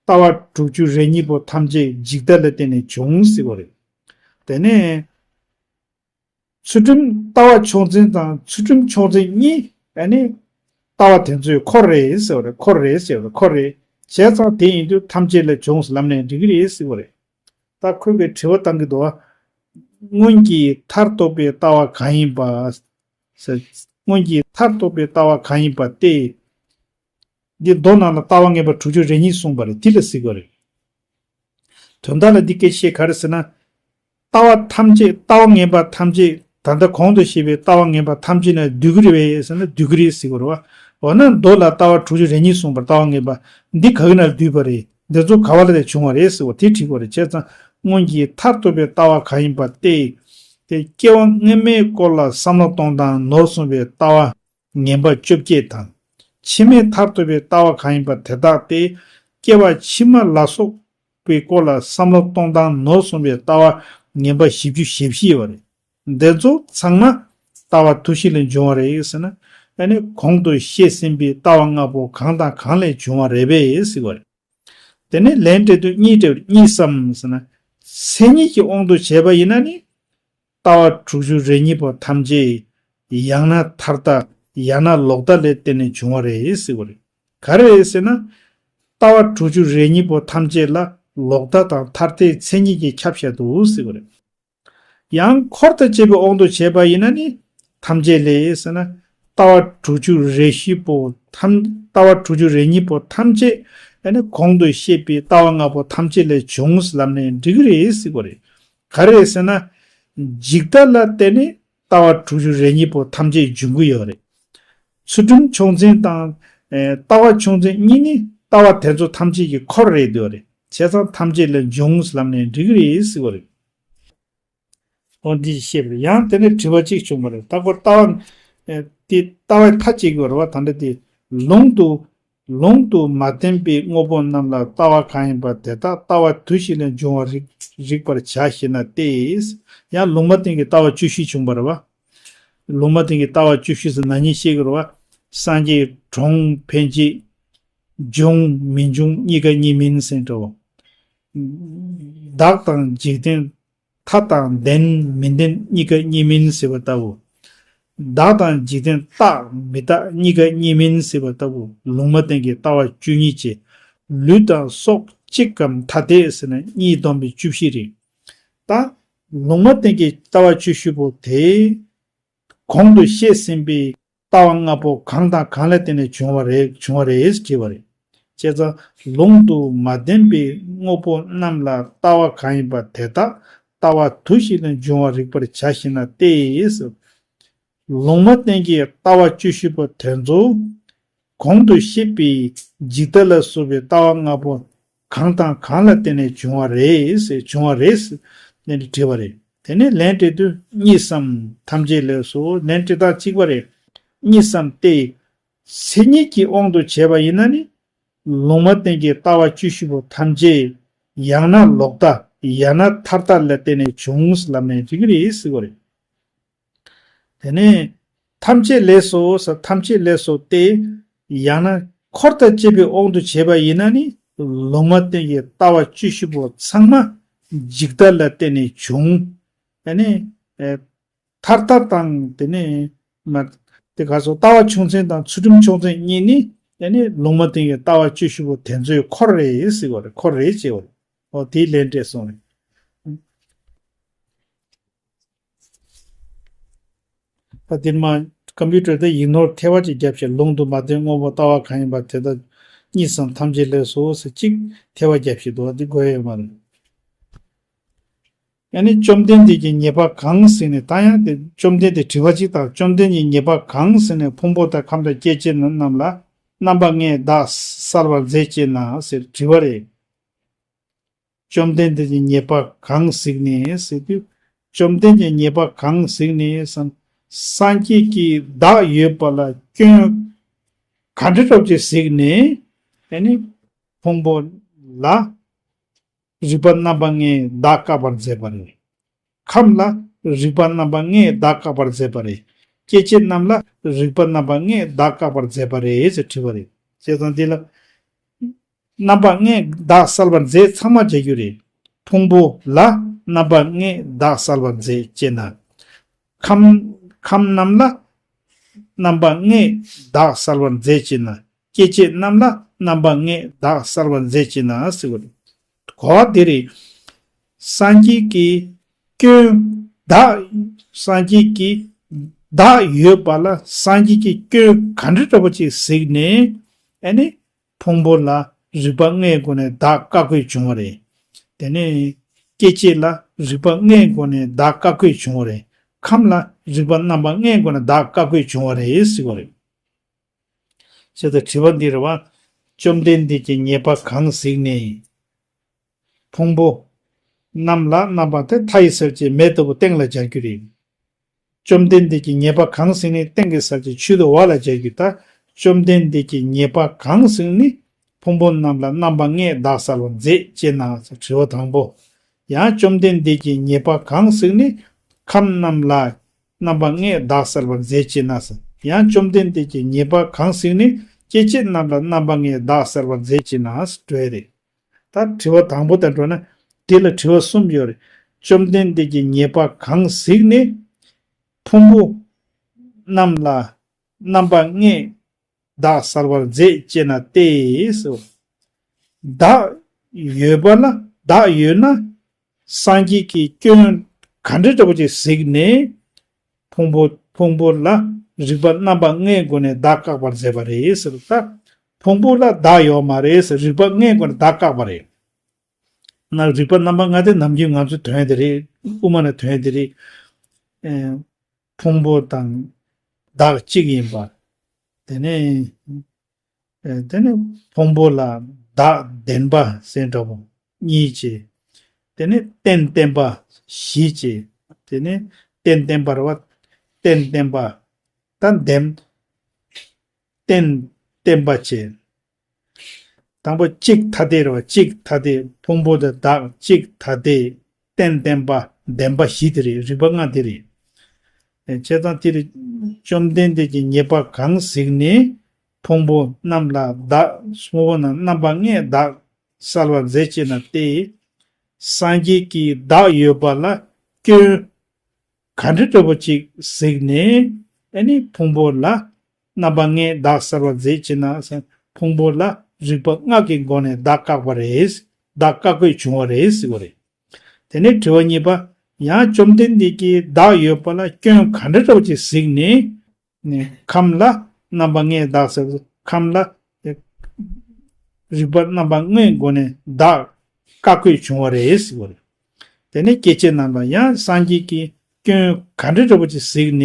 ལྟ་བ་དྲུག་ཅུ་རེ་གཉིས་པོ་ཐམས་ཅད་འཇིག་ལྟ་ལ་བརྟེན་ནས་བྱུང་ཟེར་བ་རེད། དེ་ནས། ཚུལ་ཁྲིམས་ལྟ་བ་ཕྱོགས་འཛིན་དང་ཚུལ་ཁྲིམས་ཕྱོགས་འཛིན་གཉིས་ཨ་ནི་ལྟ་བ་དེ་ཚོའི་འཁོར་རེད་ཟེར་བ་རེད། འཁོར་རེད་ཟེར་བ་རེད། འཁོར་རེད། བྱས་ཙང་དེ་ཡིན་དུས་ཐམས་ཅད་ལས་བྱུང་ཟེར་ལབ་ནས་འགྲིག་གི་རེད་ཟེར་བ་རེད། ད་ཁོས་གི་དྲི་བ་བཏང་གི་འདུག་བ། སྔོན་གྱི་མཐར་ཐུག་པའི་ལྟ་བ་གང་ཡིན་པ། ཟེར། སྔོན་གྱི་མཐར་ཐུག་པའི་ལྟ་བ་གང་ཡིན་པ་སྟེ། འདི་མདོ་ནང་ལ་ལྟ་བ་ངན་པ་དྲུག་ཅུ་རེ་གཉིས་གསུངས་པ་རེད། དེ་ལ་ཟེར་གི་རེད། དོན་དག་ལ་འདི་སྐད་བཤད་ག་རེ་ཟེར་ན། ལྟ་བ་ཐམས་ཅད་ལྟ་བ་ངན་པ་ཐམས་ཅད་ད་ལྟ་གོང་དུ་བཤད་པའི་ལྟ་བ་ངན་པ་ཐམས་ཅད་ནས་འདུས་ཀྱི་རེད་པས་ཟེར་ན་འདུས་ཀྱི་རེད་ཟེར་གི་རེད་བ། འོ་ན་མདོ་ལ་ལྟ་བ་དྲུག་ཅུ་རེ་གཉིས་གསུངས་པར་ལྟ་བ་ངན་པ་འདི་ག་གི་ནས་འདུས་པ་རེད། འདི་ཚོ་ག་བ་ལ་དེ་བྱུང་བ་རེད་ཟེར་བ་དེ་དྲིས་པ་རེད། བྱས་ཙང་སྔོན་གྱི་མཐར་ཐུག་པའི་ལྟ་བ་གང་ཡིན་པ་སྟེ། དེ་སྐྱེ་བ་སྔ་མའི་སྐོར་ལ་བསམ་བློ་གཏོང་སྟངས་ནོར་སོང་བའི་ལྟ་བ། ངན་པ་བཅོ་བརྒྱད་དང་། ཕྱི་མའི་མཐར་ཐུག་པའི་ལྟ་བ་གང་ཡིན་པ་དེ་དག་སྟེ། སྐྱེ་བ་ཕྱི་མ་ལ་སོགས་པའི་སྐོར་ལ་བསམ་བློ་གཏོང་སྟངས་ནོར་སོང་བའི་ལྟ་བ་ངན་པ་བཞི་བཅུ་ཞེ་བཞི་ཡོད་པ་རེད། འདི་ཚོ་ཚང་མ་ལྟ་བ་དུ་ཞིག་ལས་བྱུང་བ་རེད་ཟེར་ན། ཨ་ནི་གོང་དུ་བཤད་ཟིན་པའི་ལྟ་བ་ལྔ་པོ་གང་དང་གང་ལས་བྱུང་བ་རེད་པས་ཟེར་བ་རེད། དེ་ནས་ལན་སྤྲད་དུས་གཉིས་སྤྲད་པ་རེད། གཉིས་སམ་ཟེར་ན། མཚན་ཉིད་ཀྱི་དབང་དུ་བྱས་པ་ཡིན་ན་ནི། ལྟ་བ་དྲུག་ཅུ་རེ་གཉིས་པོ་ཐམས་ཅད་ཡང་ན་མཐར་ལྟ་ཡང་ན་ལོག་ལྟ་ལས་བརྟེན་ནས་བྱུང་བ་རེད་ཟེར་བ་རེད། ག་རེ་རེད་ཟེར་ན། ལྟ་བ་དྲུག་ཅུ་རེ་གཉིས་པོ་ཐམས་ཅད་ལ་ལོག་ལྟ་དང་མཐར་ལྟའི་མཚན་ཉིད་ཀྱིས་ཁྱབ་བཞག་འདུག་ཟེར་བ་རེད། ཡང་འཁོར་དང་བཅས་པའི་དབང་དུ་བྱས་པ་ཡིན་ན་ནི། ཐམས་ཅད་ལས་ཟེར་ན། ལྟ་བ་དྲུག་ཅུ་རེ་བཞི་པོ་ཐམས་ལྟ་བ་དྲུག་ཅུ་རེ་གཉིས་པོ་ཐམས་ཅད་ཨ་ནི་གོང་དུ་བཤད་པའི་ལྟ་བ་ལྔ་པོ་ཐམས་ཅད་ལས་བྱུང་ལབ་ནས་འགྲིག་གི་རེད་ཟེར་བ་རེད། ག་རེ་རེད་ཟེར་ན། འཇིག་ལྟ་ལ་བརྟེན་ནས་ལྟ་བ་དྲུག་ཅུ་རེ་གཉིས་པོ་ཐམས་ཅད་འབྱུང་གི་ཡོད་རེད། ཚུལ་ཁྲིམས་ཕྱོགས་འཛིན་དང་། ལྟ་བ་ཕྱོགས་འཛིན་གཉིས་ནི་ལྟ་བ་དེ་ཚོ་ཐམས་ཅད་ཀྱི་འཁོར་རེད་འདོད་རེད། བྱས་ཙང་ཐམས་ཅད་ལས་འབྱུང་ལབ་ནས་འགྲིག་གི་རེད་ཟེར་བ་རེད། འོ་འདི་བཤད་པ་རེད། ཡང་དེ་ནས་དྲི་བ་གཅིག་བྱུང་བ་རེད། ད་ཁོ་ལྟ་བ། དེ་ལྟ་བའི་མཐའ་གཅིག་ཡོད་རེད་བ། ད་འདྲ་དེ། ལུང་དུ། ལུང་དུ་མ་བསྟན་པའི་དངོས་པོ་རྣམས་ལ་ལྟ་བ་གང་ཡིན་པ་དེ་དག་ལྟ་བ་དུ་ཞིག་ལས་འབྱུང་བར་རིག་རིག་པར་བྱ་ཞེ་ན་སྟེ། ཡང་ལུང་མ་བསྟན་གྱི་ལྟ་བ་བཅུ་བཞི་བྱུང་བ་རེད་བ། ལུང་མ་བསྟན་གྱི་ལྟ་བ་བཅུ་བཞི་ཟེར་ན་ཉིན་ཤེས་ཀྱི་རེད་བ། སངས་རྒྱས་གྲོང་འཕེན་བྱེད། འབྱུང་མི་འབྱུང་གཉིས་ཀ་གཉིས་མིན་ཟེར་འདྲ་བོ། བདག་དང་འཇིག་རྟེན། མཐའ་དང་ལྡན་མི་ལྡན་གཉིས་ཀ་གཉིས་མིན་ཟེར་བ་ལྟ་བུ། བདག་དང་འཇིག་རྟེན་རྟག་མི་རྟག་གཉིས་ཀ་གཉིས་མིན་ཟེར་བ་ལྟ་བུ། ལུང་མ་བསྟན་གྱི་ལྟ་བ་བཅུ་གཉིས་ཀྱི་ལུས་དང་སྲོག་གཅིག་གམ་ཐ་དད་ཟེར་ན་གཉིས་བསྡོམས་པའི་བཅུ་བཞི་རེད། ད་ལུང་མ་བསྟན་གྱི་ལྟ་བ་བཅུ་བཞི་པོ་དེ། གོང་དུ་བཤད་ཟིན་པའི་ལྟ་བ་ལྔ་པོ་གང་དང་གང་ལ་བརྟེན་ནས་བྱུང་བ་རེད་བྱུང་བ་རེད་ཅེས་དྲིས་པ་རེད། བྱས་ཙང་ལུང་དུ་མ་བསྟན་པའི་དངོས་པོ་རྣམས་ལ་ལྟ་བ་གང་ཡིན་པ་དེ་དག་ལྟ་བ་དུ་ཞིག་ལས་འབྱུང་བར་རིག་པར་བྱ་ཞེ་ན་སྟེ། ལུང་མ་བསྟན་གྱི་ལྟ་བ་བཅུ་བཞི་པོ་དེ་ཚོ། གོང་དུ་བཤད་པའི་འཇིག་ལྟ་ལ་སོགས་པའི་ལྟ་བ་ལྔ་པོ་གང་དང་གང་ལ་བརྟེན་ནས་བྱུང་བ་རེད་ཟེར་བྱུང་བ་རེད་ཟེར་ནས་དྲིས་པ་རེད། དེ་ནས་ལན་སྤྲད་དུས་གཉིས་སམ་ཐམས་ཅད་ལས་སོ། ལན་སྤྲད་སྟངས་གཅིག་པ་རེད། གཉིས་སམ་སྟེ། མཚན་ཉིད་ཀྱི་དབང་དུ་བྱས་པ་ཡིན་ན་ནི། ལུང་མ་བསྟན་གྱི་ལྟ་བ་བཅུ་བཞི་པོ་ཐམས་ཅད་ཡང་ན་ལོག་ལྟ་ཡང་ན་མཐར་ལྟ་ལ་བརྟེན་ནས་བྱུང་ལབ་ནས་འགྲིག་གི་རེད་ཟེར་བ་རེད། དེ་ནས་ཐམས་ཅད་ལས་སོ་ཟེར་ཐམས་ཅད་ལས་སོ་སྟེ། ཡང་ན་འཁོར་དང་བཅས་པའི་དབང་དུ་བྱས་པ་ཡིན་ན་ནི་ལུང་མ་བསྟན་གྱི་ལྟ་བ་བཅུ་བཞི་པོ་ཚང་མ་འཇིག་ལྟ་ལ་བརྟེན་ནས་བྱུང་། ཨ་ནི་ཨེ་མཐར་ལྟ་དང་དེ་ནས་མ་དེ་ག་སོ་ལྟ་བ་ཕྱོགས་འཛིན་དང་ཚུལ་ཁྲིམས་ཕྱོགས་འཛིན་གཉིས་ནི་ཨ་ནི་ལུང་མ་བསྟན་གྱི་ལྟ་བ་བཅུ་བཞི་པོ་དེ་ཚོའི་འཁོར་རེད་ཟེར་བ་རེད། འཁོར་རེད་ཅེས་པ་རེད། འོ་དེའི་ལན་སྤྲད་སོང་རེད། ད་འདིར་མ་ཀམ་པུ་ཊར་དེ་ཡིག་ནོར་ཐལ་བ་ཅིག་བརྒྱབ་བྱས། ལུང་དུ་མ་བསྟན་དངོས་པོ་ལྟ་བ་གང་ཡིན་པ་དེ་དག་གཉིས་སམ་ཐམས་ཅད་ལས་སོ་ཟེར་གཅིག་ཐལ་བ་བརྒྱབ་བྱས་འདུག་འདི་དགོས་ཡོད་མ་རེད། ཡང་ནི་བཅོམ་ལྡན་འདས་ཀྱིས་ཉེས་པ་གང་གཟིགས་ནས། ད་ཡང་དེ་བཅོམ་ལྡན་འདས་དྲི་བ་གཅིག་དང་། བཅོམ་ལྡན་གྱིས་ཉེས་པ་གང་གཟིགས་ནས་ཕུང་པོ་དང་ཁམས་དང་སྐྱེ་མཆེད་རྣམས་ལ་རྣམ་པ་ལྔས་བདག་གསལ་བར་མཛད་ཅེ་ན་ཟེར་དྲི་བ་རེད། བཅོམ་ལྡན་འདས་ཀྱིས་ཉེས་པ་གང་གཟིགས་ནས་ཟེར་དུས། བཅོམ་ལྡན་གྱིས་ཉེས་པ་གང་གཟིགས་ནས་སམ། སངས་རྒྱས་ཀྱིས་བདག་ཡོད་པ་ལ་སྐྱོན་ག་འདྲ་འདྲ་ཅིག་གཟིགས་ནས་ཨ་ནི་ཕུང་པོ་ལ་ རིག་པ་རྣམ་པ་ལྔས་བདག་བཀག་པར་མཛད་པ་རེད། ཁམས་ལ་རིག་པ་རྣམ་པ་ལྔས་བདག་བཀག་པར་མཛད་པ་རེད། སྐྱེ་མཆེད་རྣམས་ལ་རིག་པ་རྣམ་པ་ལྔས་བདག་བཀག་པར་མཛད་པ་རེད་ཟེར་དྲིས་པ་རེད། བྱས་ཙང་འདི་ལ། རྣམ་པ་ལྔས་བདག་གསལ་བར་མཛད་ཚང་མ་བྱ་རྒྱུ་རེད། ཕུང་པོ་ལ་རྣམ་པ་ལྔས་བདག་གསལ་བར་མཛད་ཅེ་ན། ཁམས་ཁམས་རྣམས་ལ་རྣམ་པ་ལྔས་བདག་གསལ་བར་མཛད་ཅེ་ན། སྐྱེ་མཆེད་རྣམས་ལ་རྣམ་པ་ལྔས་བདག་གསལ་བར་མཛད་ཅེ་ན་ཟེར་བ་རེད། གོ་བ་འདི་རེད། སངས་རྒྱས་ཀྱི་སྐྱོན་བདག་སངས་རྒྱས་ཀྱི་བདག་ཡོད་པ་ལ་སངས་རྒྱས་ཀྱི་སྐྱོན་ག་འདྲ་འདྲ་པོ་ཅིག་གཟིགས་ནས། ཨ་ནི། ཕུང་པོ་ལ་རིག་པ་ལྔའི་སྒོ་ནས་བདག་བཀག་དགོས་བྱུང་བ་རེད། དེ་ནས་སྐྱེ་མཆེད་ལ་རིག་པ་ལྔའི་སྒོ་ནས་བདག་བཀག་དགོས་བྱུང་བ་རེད། ཁམས་ལ་རིག་པ་རྣམ་པ་ལྔའི་སྒོ་ནས་བདག་བཀག་དགོས་བྱུང་བ་རེད་ཟེར་བ་རེད། བྱས་ཙང་དྲི་བ་འདི་རེད་བ། བཅོམ་ལྡན་འདས་ཀྱིས་ཉེས་པ་གང་གཟིགས་ནས། ཕུང་པོ་རྣམས་ལ་རྣམ་པ་དེ་མཐའ་ཡི་གསལ་བྱེད་མེ་ལྟ་བུ་སྟེང་ལ་སྦྱར་རྒྱུ་རེད། བཅོམ་ལྡན་འདས་ཀྱིས་ཉེས་པ་གང་གཟིགས་ནས་སྟེང་གི་གསལ་བྱེད་ཆུ་དང་འོག་ལ་སྦྱར་རྒྱུ་ད། བཅོམ་ལྡན་འདས་ཀྱིས་ཉེས་པ་གང་གཟིགས་ནས་ཕུང་པོ་རྣམས་ལ་རྣམ་པ་ལྔས་བདག་གསལ་བར་མཛད་ཅེ་ན། དྲི་བ་དང་པོ། ཡང་བཅོམ་ལྡན་འདས་ཀྱིས་ཉེས་པ་གང་གཟིགས་ནས་ཁམས་རྣམས་ལ་རྣམ་པ་ལྔས་བདག་གསལ་བར་མཛད་ཅེ་ན། ཡང་བཅོམ་ལྡན་འདས་ཀྱིས་ཉེས་པ་གང་གཟིགས་ནས་སྐྱེ་མཆེད་རྣམས་ལ་རྣམ་པ་ལྔས་བདག་གསལ་བར་མཛད་ཅེ་ན་འགྲོ་ཡ་རེད། ད་དྲི་བ་དང་པོ་དང་འགྲོ་ན། དེ་ལ་དྲི་བ་གསུམ་ཡོད་རེད། བཅོམ་ལྡན་འདས་ཀྱིས་ཉེས་པ་གང་གཟིགས་ནས་ཕུང་པོ་རྣམས་ལ་རྣམ་པ་ལྔས་བདག་གསལ་བར་མཛད་ཅེ་ན་སྟེ་ཟེར། བདག་ཡོད་པ་ལ་བདག་ཡོད་ན་སངས་རྒྱས་ཀྱིས་སྐྱོན་ག་འདྲ་འདྲ་པོ་ཅིག་གཟིགས་ནས་ཕུང་པོ་ཕུང་པོ་ལ་རིག་པ་རྣམ་པ་ལྔའི་སྒོ་ནས་བདག་བཀག་པར་མཛད་པ་རེད་ཟེར། ད་ཕུང་པོ་ལ་བདག་ཡོད་མ་རེད་ཟེར། རིག་པ་ལྔའི་སྒོ་ནས་བདག་བཀག་པ་རེད། ན་རིག་པ་རྣམ་པ་ལྔ་དེ་ནམ་རྒྱུན་ང་ཚོས་ཐོན་དེ་རེད། དབུ་མ་ནས་ཐོན་དེ་རེད། ཨེ། ཕུང་པོ་དང་བདག་གཅིག་ཡིན་པ། དེ་ནས། ཨེ། དེ་ནས་ཕུང་པོ་ལ་བདག་བདེན་པ་ཟེར་འདྲ་པོ་གཉིས་བྱས། དེ་ནས་རྟེན་བརྟེན་པ་བཞི་བྱས། དེ་ནས་རྟེན་བརྟེན་པ་རེད་བ། རྟེན་བརྟེན་པ། ད་བདེན། རྟེན་བརྟེན་པ་བྱས། དང་པོ་གཅིག་ཐ་དད་རེད་བ། གཅིག་ཐ་དད། ཕུང་པོ་དང་བདག་གཅིག་ཐ་དད། རྟེན་བརྟེན་པ་བདེན་པ་བཞི་དེ་རེད། རིག་པ་ལྔ་དེ་རེད། ཨེ། བྱས་ཙང་དེ་རེད། བཅོམ་ལྡན་འདས་ཀྱིས་ཉེས་པ་གང་གཟིགས་ནས་ཕུང་པོ་རྣམས་ལ་བདག་ཕུང་པོ་རྣམས་རྣམ་པ་ལྔས་བདག་གསལ་བར་མཛད་ཅེ་ན་སྟེ། སངས་རྒྱས་ཀྱིས་བདག་ཡོད་པ་ལ་སྐྱོན་ག་འདྲ་འདྲ་པོ་ཅིག་གཟིགས་ནས། ཨ་ནི་ཕུང་པོ་ལ་རྣམ་པ་ལྔས་བདག་གསལ་བར་མཛད་ཅེ་ན། ཕུང་པོ་ལ་རིག་པ་ལྔ་གི་སྒོ་ནས་བདག་བཀག་པ་རེད། བདག་བཀག་དགོས་བྱུང་བ་རེད་ཟེར་བ་རེད། དེ་ནས་དྲི་བ་གཉིས་པ། ཡང་བཅོམ་ལྡན་འདས་ཀྱིས་བདག་ཡོད་པ་ལ་སྐྱོན་ག་འདྲ་འདྲ་པོ་ཅིག་གཟིགས་ནས། ནས་ཁམས་ལ་རྣམ་པ་ལྔས་བདག་གསལ། ཁམས་ལ་རིག་པ་རྣམ་པ་ལྔའི་སྒོ་ནས་བདག་བཀག་དགོས་བྱུང་བ་རེད་ཟེར་བ་རེད། དེ་ནས་སྐྱེ་མཆེད་རྣམས་ལ་ཡང་སངས་རྒྱས་ཀྱིས་སྐྱོན་ག་འདྲ་འདྲ་པོ་ཅིག་གཟིགས་ནས།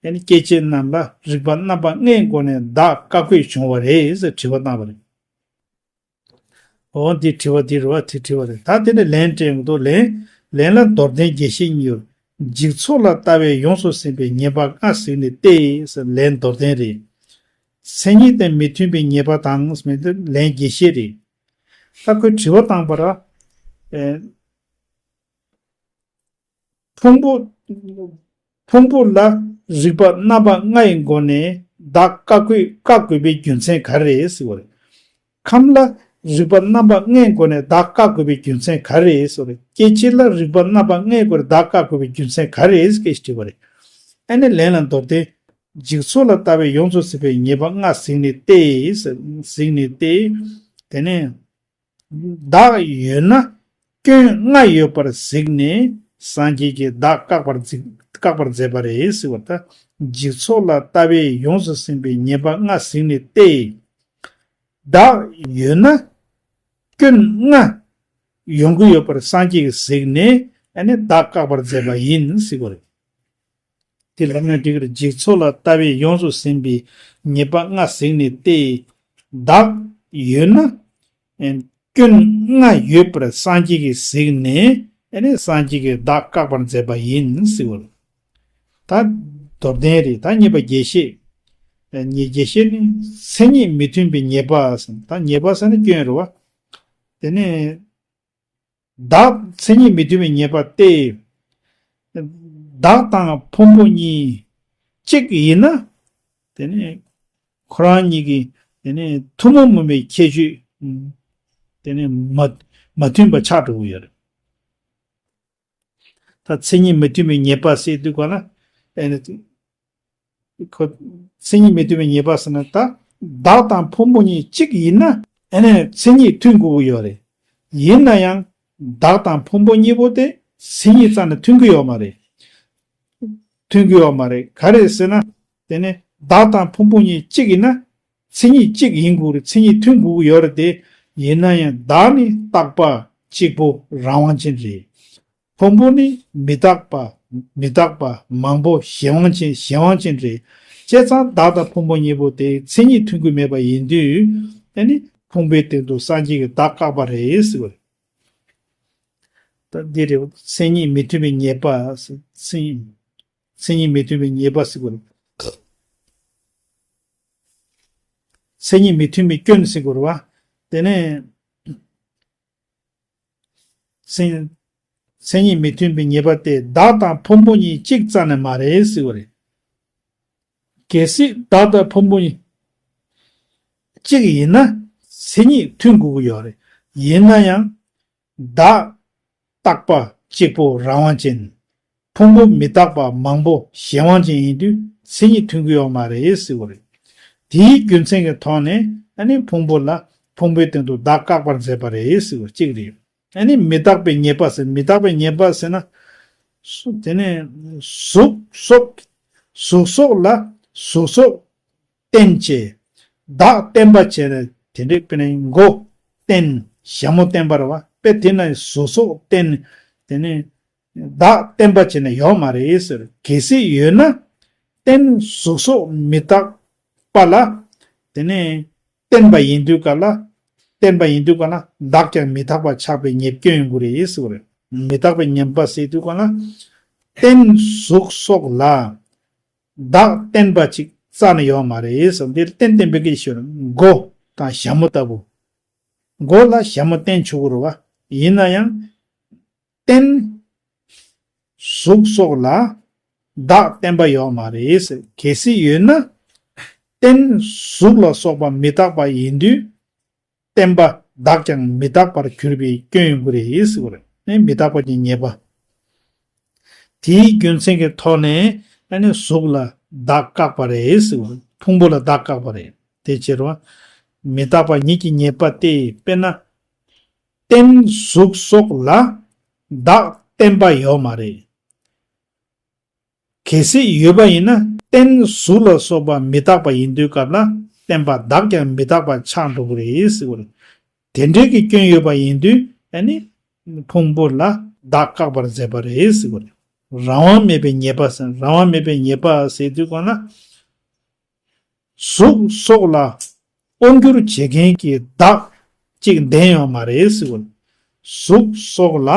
དེ་ནས་སྐྱེ་མཆེད་རྣམས་ལ་རིག་པ་རྣམ་པ་ལྔའི་སྒོ་ནས་བདག་བཀག་དགོས་བྱུང་བ་རེད་ཟེར་དྲི་བ་བཏང་བ་རེད། འོ་འདི་དྲི་བ་འདི་རེད་བ། དེ་དྲི་བ་རེད། ད་དེ་ནས་ལན་སྤྲད་འདུག་ལན། ལན་ལ་མདོར་བསྟན་རྒྱས་བཤད་གཉིས་ཡོད། འཇིག་ཚོགས་ལ་ལྟ་བས་ཡོངས་སུ་ཟིན་པའི་ཉེས་པ་ལྔ་གཟིགས་ནས་ཏེ། ལན་མདོར་བསྟན་རེད། མཚན་ཉིད་དང་མི་མཐུན་པའི་ཉེས་པ་དང་ཟེར་དེ་ལན་རྒྱས་བཤད་རེད། ད་ཁོས་དྲི་བ་བཏང་པ་ར། ཨེ། ཕུང་པོ། ཕུང་པོ་ལ་རིག་པ་རྣམ་པ་ལྔ་ཡི་སྒོ་ནས་བདག་བཀག་དགོས་བཀག་དགོས་པའི་རྒྱུ་མཚན་ག་རེ་རེད་ཟེར་བ་རེད། ཁམས་ལ་རིག་པ་རྣམ་པ་ལྔའི་སྒོ་ནས་བདག་བཀག་དགོས་པའི་རྒྱུ་མཚན་ག་རེ་རེད་ཟེར་བ་རེད། སྐྱེ་མཆེད་ལ་རིག་པ་རྣམ་པ་ལྔའི་སྒོ་ནས་བདག་བཀག་དགོས་པའི་རྒྱུ་མཚན་ག་རེ་རེད་ཟེར་སྐད་ཅིག་དྲིས་པ་རེད། ཨ་ནི་ལན་ལ་མདོར་བསྟན། འཇིག་ཚོགས་ལ་ལྟ་བས་ཡོངས་སུ་ཟིན་པའི་ཉེས་པ་ལྔ་གཟིགས་ནས་ཏེ། གཟིགས་ནས་ཏེ། དེ་ནས། བདག་ཡོད་ན་སྐྱོན་ལྔ་ཡོད་པར་གཟིགས་ནས་སངས་རྒྱས་ཀྱིས་བདག་བཀག་པར་གཟིགས་བཀག་པར་མཛད་པ་རེད་ཟེར་བ་ད། འཇིག་ཚོགས་ལ་ལྟ་བས་ཡོངས་སུ་ཟིན་པའི་ཉེས་པ་ལྔ་གཟིགས་ནས་ཏེ། བདག་ཡོད་ན་སྐྱོན་ལྔ་ཡོང་གི་ཡོད་པར་སངས་རྒྱས་ཀྱིས་གཟིགས་ནས་ཨ་ནི་བདག་བཀག་པར་མཛད་པ་ཡིན་ཟེར་བ་རེད། དེ་ལབ་ན་འགྲིག་གི་རེད། འཇིག་ཚོགས་ལ་ལྟ་བས་ཡོངས་སུ་ཟིན་པའི་ཉེས་པ་ལྔ་གཟིགས་ནས་ཏེ། བདག་ཡོད་ན། ཨེ། སྐྱོན་ལྔ་ཡོད་པར་སངས་རྒྱས་ཀྱིས་གཟིགས་ནས་ཨེ་ནས་སངས་རྒྱས་ཀྱིས་བདག་བཀག་པར་མཛད་པ་ཡིན་ཟེར་བ་རེད། ད་མདོར་བསྟན་རེད། ད་གཉིས་པ་རྒྱས་བཤད། ཨེ་ནས་རྒྱས་བཤད་ནི་མཚན་ཉིད་མི་མཐུན་པའི་ཉེས་པ་ཟེར། ད་ཉེས་པ་ཟེར་ན་སྐྱོན་རེད་བ། དེ་ནས། བདག་མཚན་ཉིད་མི་མཐུན་པའི་ཉེས་པ་སྟེ། བདག་དང་ཕུང་པོ་གཉིས་གཅིག་ཡིན་ན། དེ་ནི་ཁོ་རང་གཉིས་ཀྱི་དེ་ནི་ཐུན་མོང་མིན་པའི་ཁྱད་ཆོས། དེ་ནི་མ་མ་མཐུན་པ་ཆགས་འགྲོ་གི་ཡོད་རེད། ད་མཚན་ཉིད་མི་མཐུན་པའི་ཉེས་པ་ཟེར་དུས་ག་ལ། ཨེ་ནི། ཁོ། མཚན་ཉིད་མི་མཐུན་པའི་ཉེས་པ་ཟེར་ན་ད། བདག་དང་ཕུང་པོ་གཉིས་གཅིག་ཡིན་ན། ཨེ་ནི་མཚན་ཉིད་མཐུན་དགོས་ཀྱི་ཡོད་རེད། ཡིན་ན་ཡང་། བདག་དང་ཕུང་པོ་གཉིས་པོ་དེ་མཚན་ཉིད་རྩ་ནས་མཐུན་གྱི་ཡོད་མ་རེད། མཐུན་གྱི་ཡོད་མ་རེད། ག་རེ་ཟེར་ན། དེ་ནི་བདག་དང་ཕུང་པོ་གཉིས་གཅིག་ཡིན་ན། མཚན་ཉིད་གཅིག་ཡིན་དགོས་རེད། མཚན་ཉིད་མཐུན་དགོས་ཀྱི་ཡོད་རེད་དེ། ཡིན་ན་ཡང་བདག་ནི་རྟག་པ་གཅིག་པོ་རང་དབང་ཅན་རེད། ཕུང་པོ་ནི་མི་རྟག་པ། མི་རྟག་པ་མང་པོ་གཞན་དབང་ཅན། གཞན་དབང་ཅན་རེད། བྱས་ཙང་བདག་དང་ཕུང་པོ་གཉིས་པོ་དེ་མཚན་ཉིད་མཐུན་གྱི་མེད་པ་ཡིན་དུས། ཨེ་ནི་ཕུང་པོའི་སྟེང་དུ་སངས་རྒྱས་ཀྱིས་བདག་བཀག་པ་རེད་ཟེར་བ་རེད། ད་འདི་རེད། མཚན་ཉིད་མི་མཐུན་པའི་ཉེས་པ། མཚན་མཚན་ཉིད་མི་མཐུན་པའི་ཉེས་པ་ཟེར་བ་རེད། མཚན་ཉིད་མི་མཐུན་པའི་སྐྱོན་ཟེར་དགོས་རེད་བ། དེ་ནས། མཚན། མཚན་ཉིད་མི་མཐུན་པའི་ཉེས་པ་སྟེ། བདག་དང་ཕུང་པོ་གཉིས་གཅིག་རྩ་ནས་མ་རེད་ཟེར་བ་རེད། གལ་སྲིད་བདག་དང་ཕུང་པོ་གཉིས་གཅིག་ཡིན་ན། མཚན་ཉིད་མཐུན་དགོས་ཀྱི་ཡོད་རེད། ཡིན་ན་ཡང་། བདག་རྟག་པ་གཅིག་པོ་རང་དབང་ཅན། ཕུང་པོ་མི་རྟག་པ་མང་པོ་གཞན་དབང་ཅན་ཡིན་དུས་མཚན་ཉིད་མཐུན་གྱི་ཡོད་མ་རེད་ཟེར་བ་རེད། དེའི་རྒྱུ་མཚན་གྱི་ཐོག་ནས་ཨ་ནི་ཕུང་པོ་ལ་ཕུང་པོའི་སྟེང་དུ་བདག་བཀག་པར་མཛད་པ་རེད་ཟེར་བ་གཅིག་རེད། ཨ་ནི་མི་རྟག་པའི་ཉེས་པ་ཟེར། མི་རྟག་པའི་ཉེས་པ་ཟེར་ན། སུ། དེ་ནས་གཟུགས་སོགས། གཟུགས་སོགས་ལ་གཟུགས་སོགས་བརྟེན་བྱས། བདག་བརྟེན་པ་བྱས་ནས། དེ་འདྲའི་དཔེར་ན་མགོ་བརྟེན། ཞྭ་མོ་བརྟེན་པ་རེད་བ། དཔེ་དེ་ན་གཟུགས་སོགས་བརྟེན། དེ་ནས་བདག་བརྟེན་པ་བྱས་ནས་ཡོད་མ་རེད་ཟེར། གལ་སྲིད་ཡོད་ན། རྟེན་གཟུགས་སོགས་མི་རྟག་པ་ལ། དེ་ནས་བརྟེན་པ་ཡིན་དུས་ག་ལ། བརྟེན་པ་ཡིན་དུས་ག་ལ་བདག་ཀྱང་མི་རྟག་པ་ཆགས་པའི་ཉེས་སྐྱོན་ཡོང་གི་རེད་ཟེར་བ་རེད། མི་རྟག་པའི་ཉེས་པ་ཟེར་དུས་ག་ལ། རྟེན་གཟུགས་སོགས་ལ། བདག་བརྟེན་པ་ཅིག་རྩ་ནས་ཡོད་མ་རེད་ཟེར། འདིར་རྟེན་བརྟེན་པའི་སྐད་ཆ་ཤོད། མགོ་དང་ཞྭ་མོ་ལྟ་བུ། མགོ་ལ་ཞྭ་མོ་བརྟེན་ཆོག་གི་རེད་བ། ཡིན་ན་ཡང་། རྟེན་གཟུགས་སོགས་ལ་བདག་བརྟེན་པ་ཡོད་མ་རེད་ཟེར། གལ་སྲིད་ཡོད་ན། རྟེན་གཟུགས་ལ་སོགས་པ་མི་རྟག་པ་ཡིན་དུས། བརྟེན་པ་བདག་ཀྱང་མི་རྟག་པར་གྱུར་པའི་སྐྱོན་ཡོང་གི་རེད་ཟེར་བ་རེད། ནི་མི་རྟག་པ་གི་ཉེས་པ། དེའི་རྒྱུ་མཚན་གྱི་ཐོག་ནས་ཨ་ནི་གཟུགས་ལ་བདག་བཀག་པ་རེད་ཟེར་བ། ཕུང་པོ་ལ་བདག་བཀག་པ་རེད། དེ་ཕྱིར་རོ། མི་རྟག་པ་ཉིད་ཀྱི་ཉེས་པ་སྟེ། དཔེར་ན། རྟེན་གཟུགས་སོགས་ལ་བདག་བརྟེན་པ་ཡོད་མ་རེད། གལ་སྲིད་ཡོད་པ་ཡིན་ན། རྟེན་གཟུགས་ལ་སོགས་པ་མི་རྟག་པ་ཡིན་དུས་སྐབས་ལ། བརྟེན་པ་བདག་ཀྱང་མི་རྟག་པ་ཆགས་འགྲོ་གི་རེད་ཟེར་བ་རེད། དེ་འདྲའི་གི་སྐྱོན་ཡོད་པ་ཡིན་དུས་ཨ་ནི་ཕུང་པོ་ལ་བདག་བཀག་པར་མཛད་པ་རེད་ཟེར་བ་རེད། རང་དབང་མེད་པའི་ཉེས་པ་ཟེར། རང་དབང་མེད་པའི་ཉེས་པ་ཟེར་དུས་གོང་ན། གཟུགས་སོགས་ལ་དབང་སྒྱུར་བྱེད་མཁན་གྱི་བདག་ཅིག་ལྡན་ཡོད་མ་རེད་ཟེར་བ། གཟུགས་སོགས་ལ་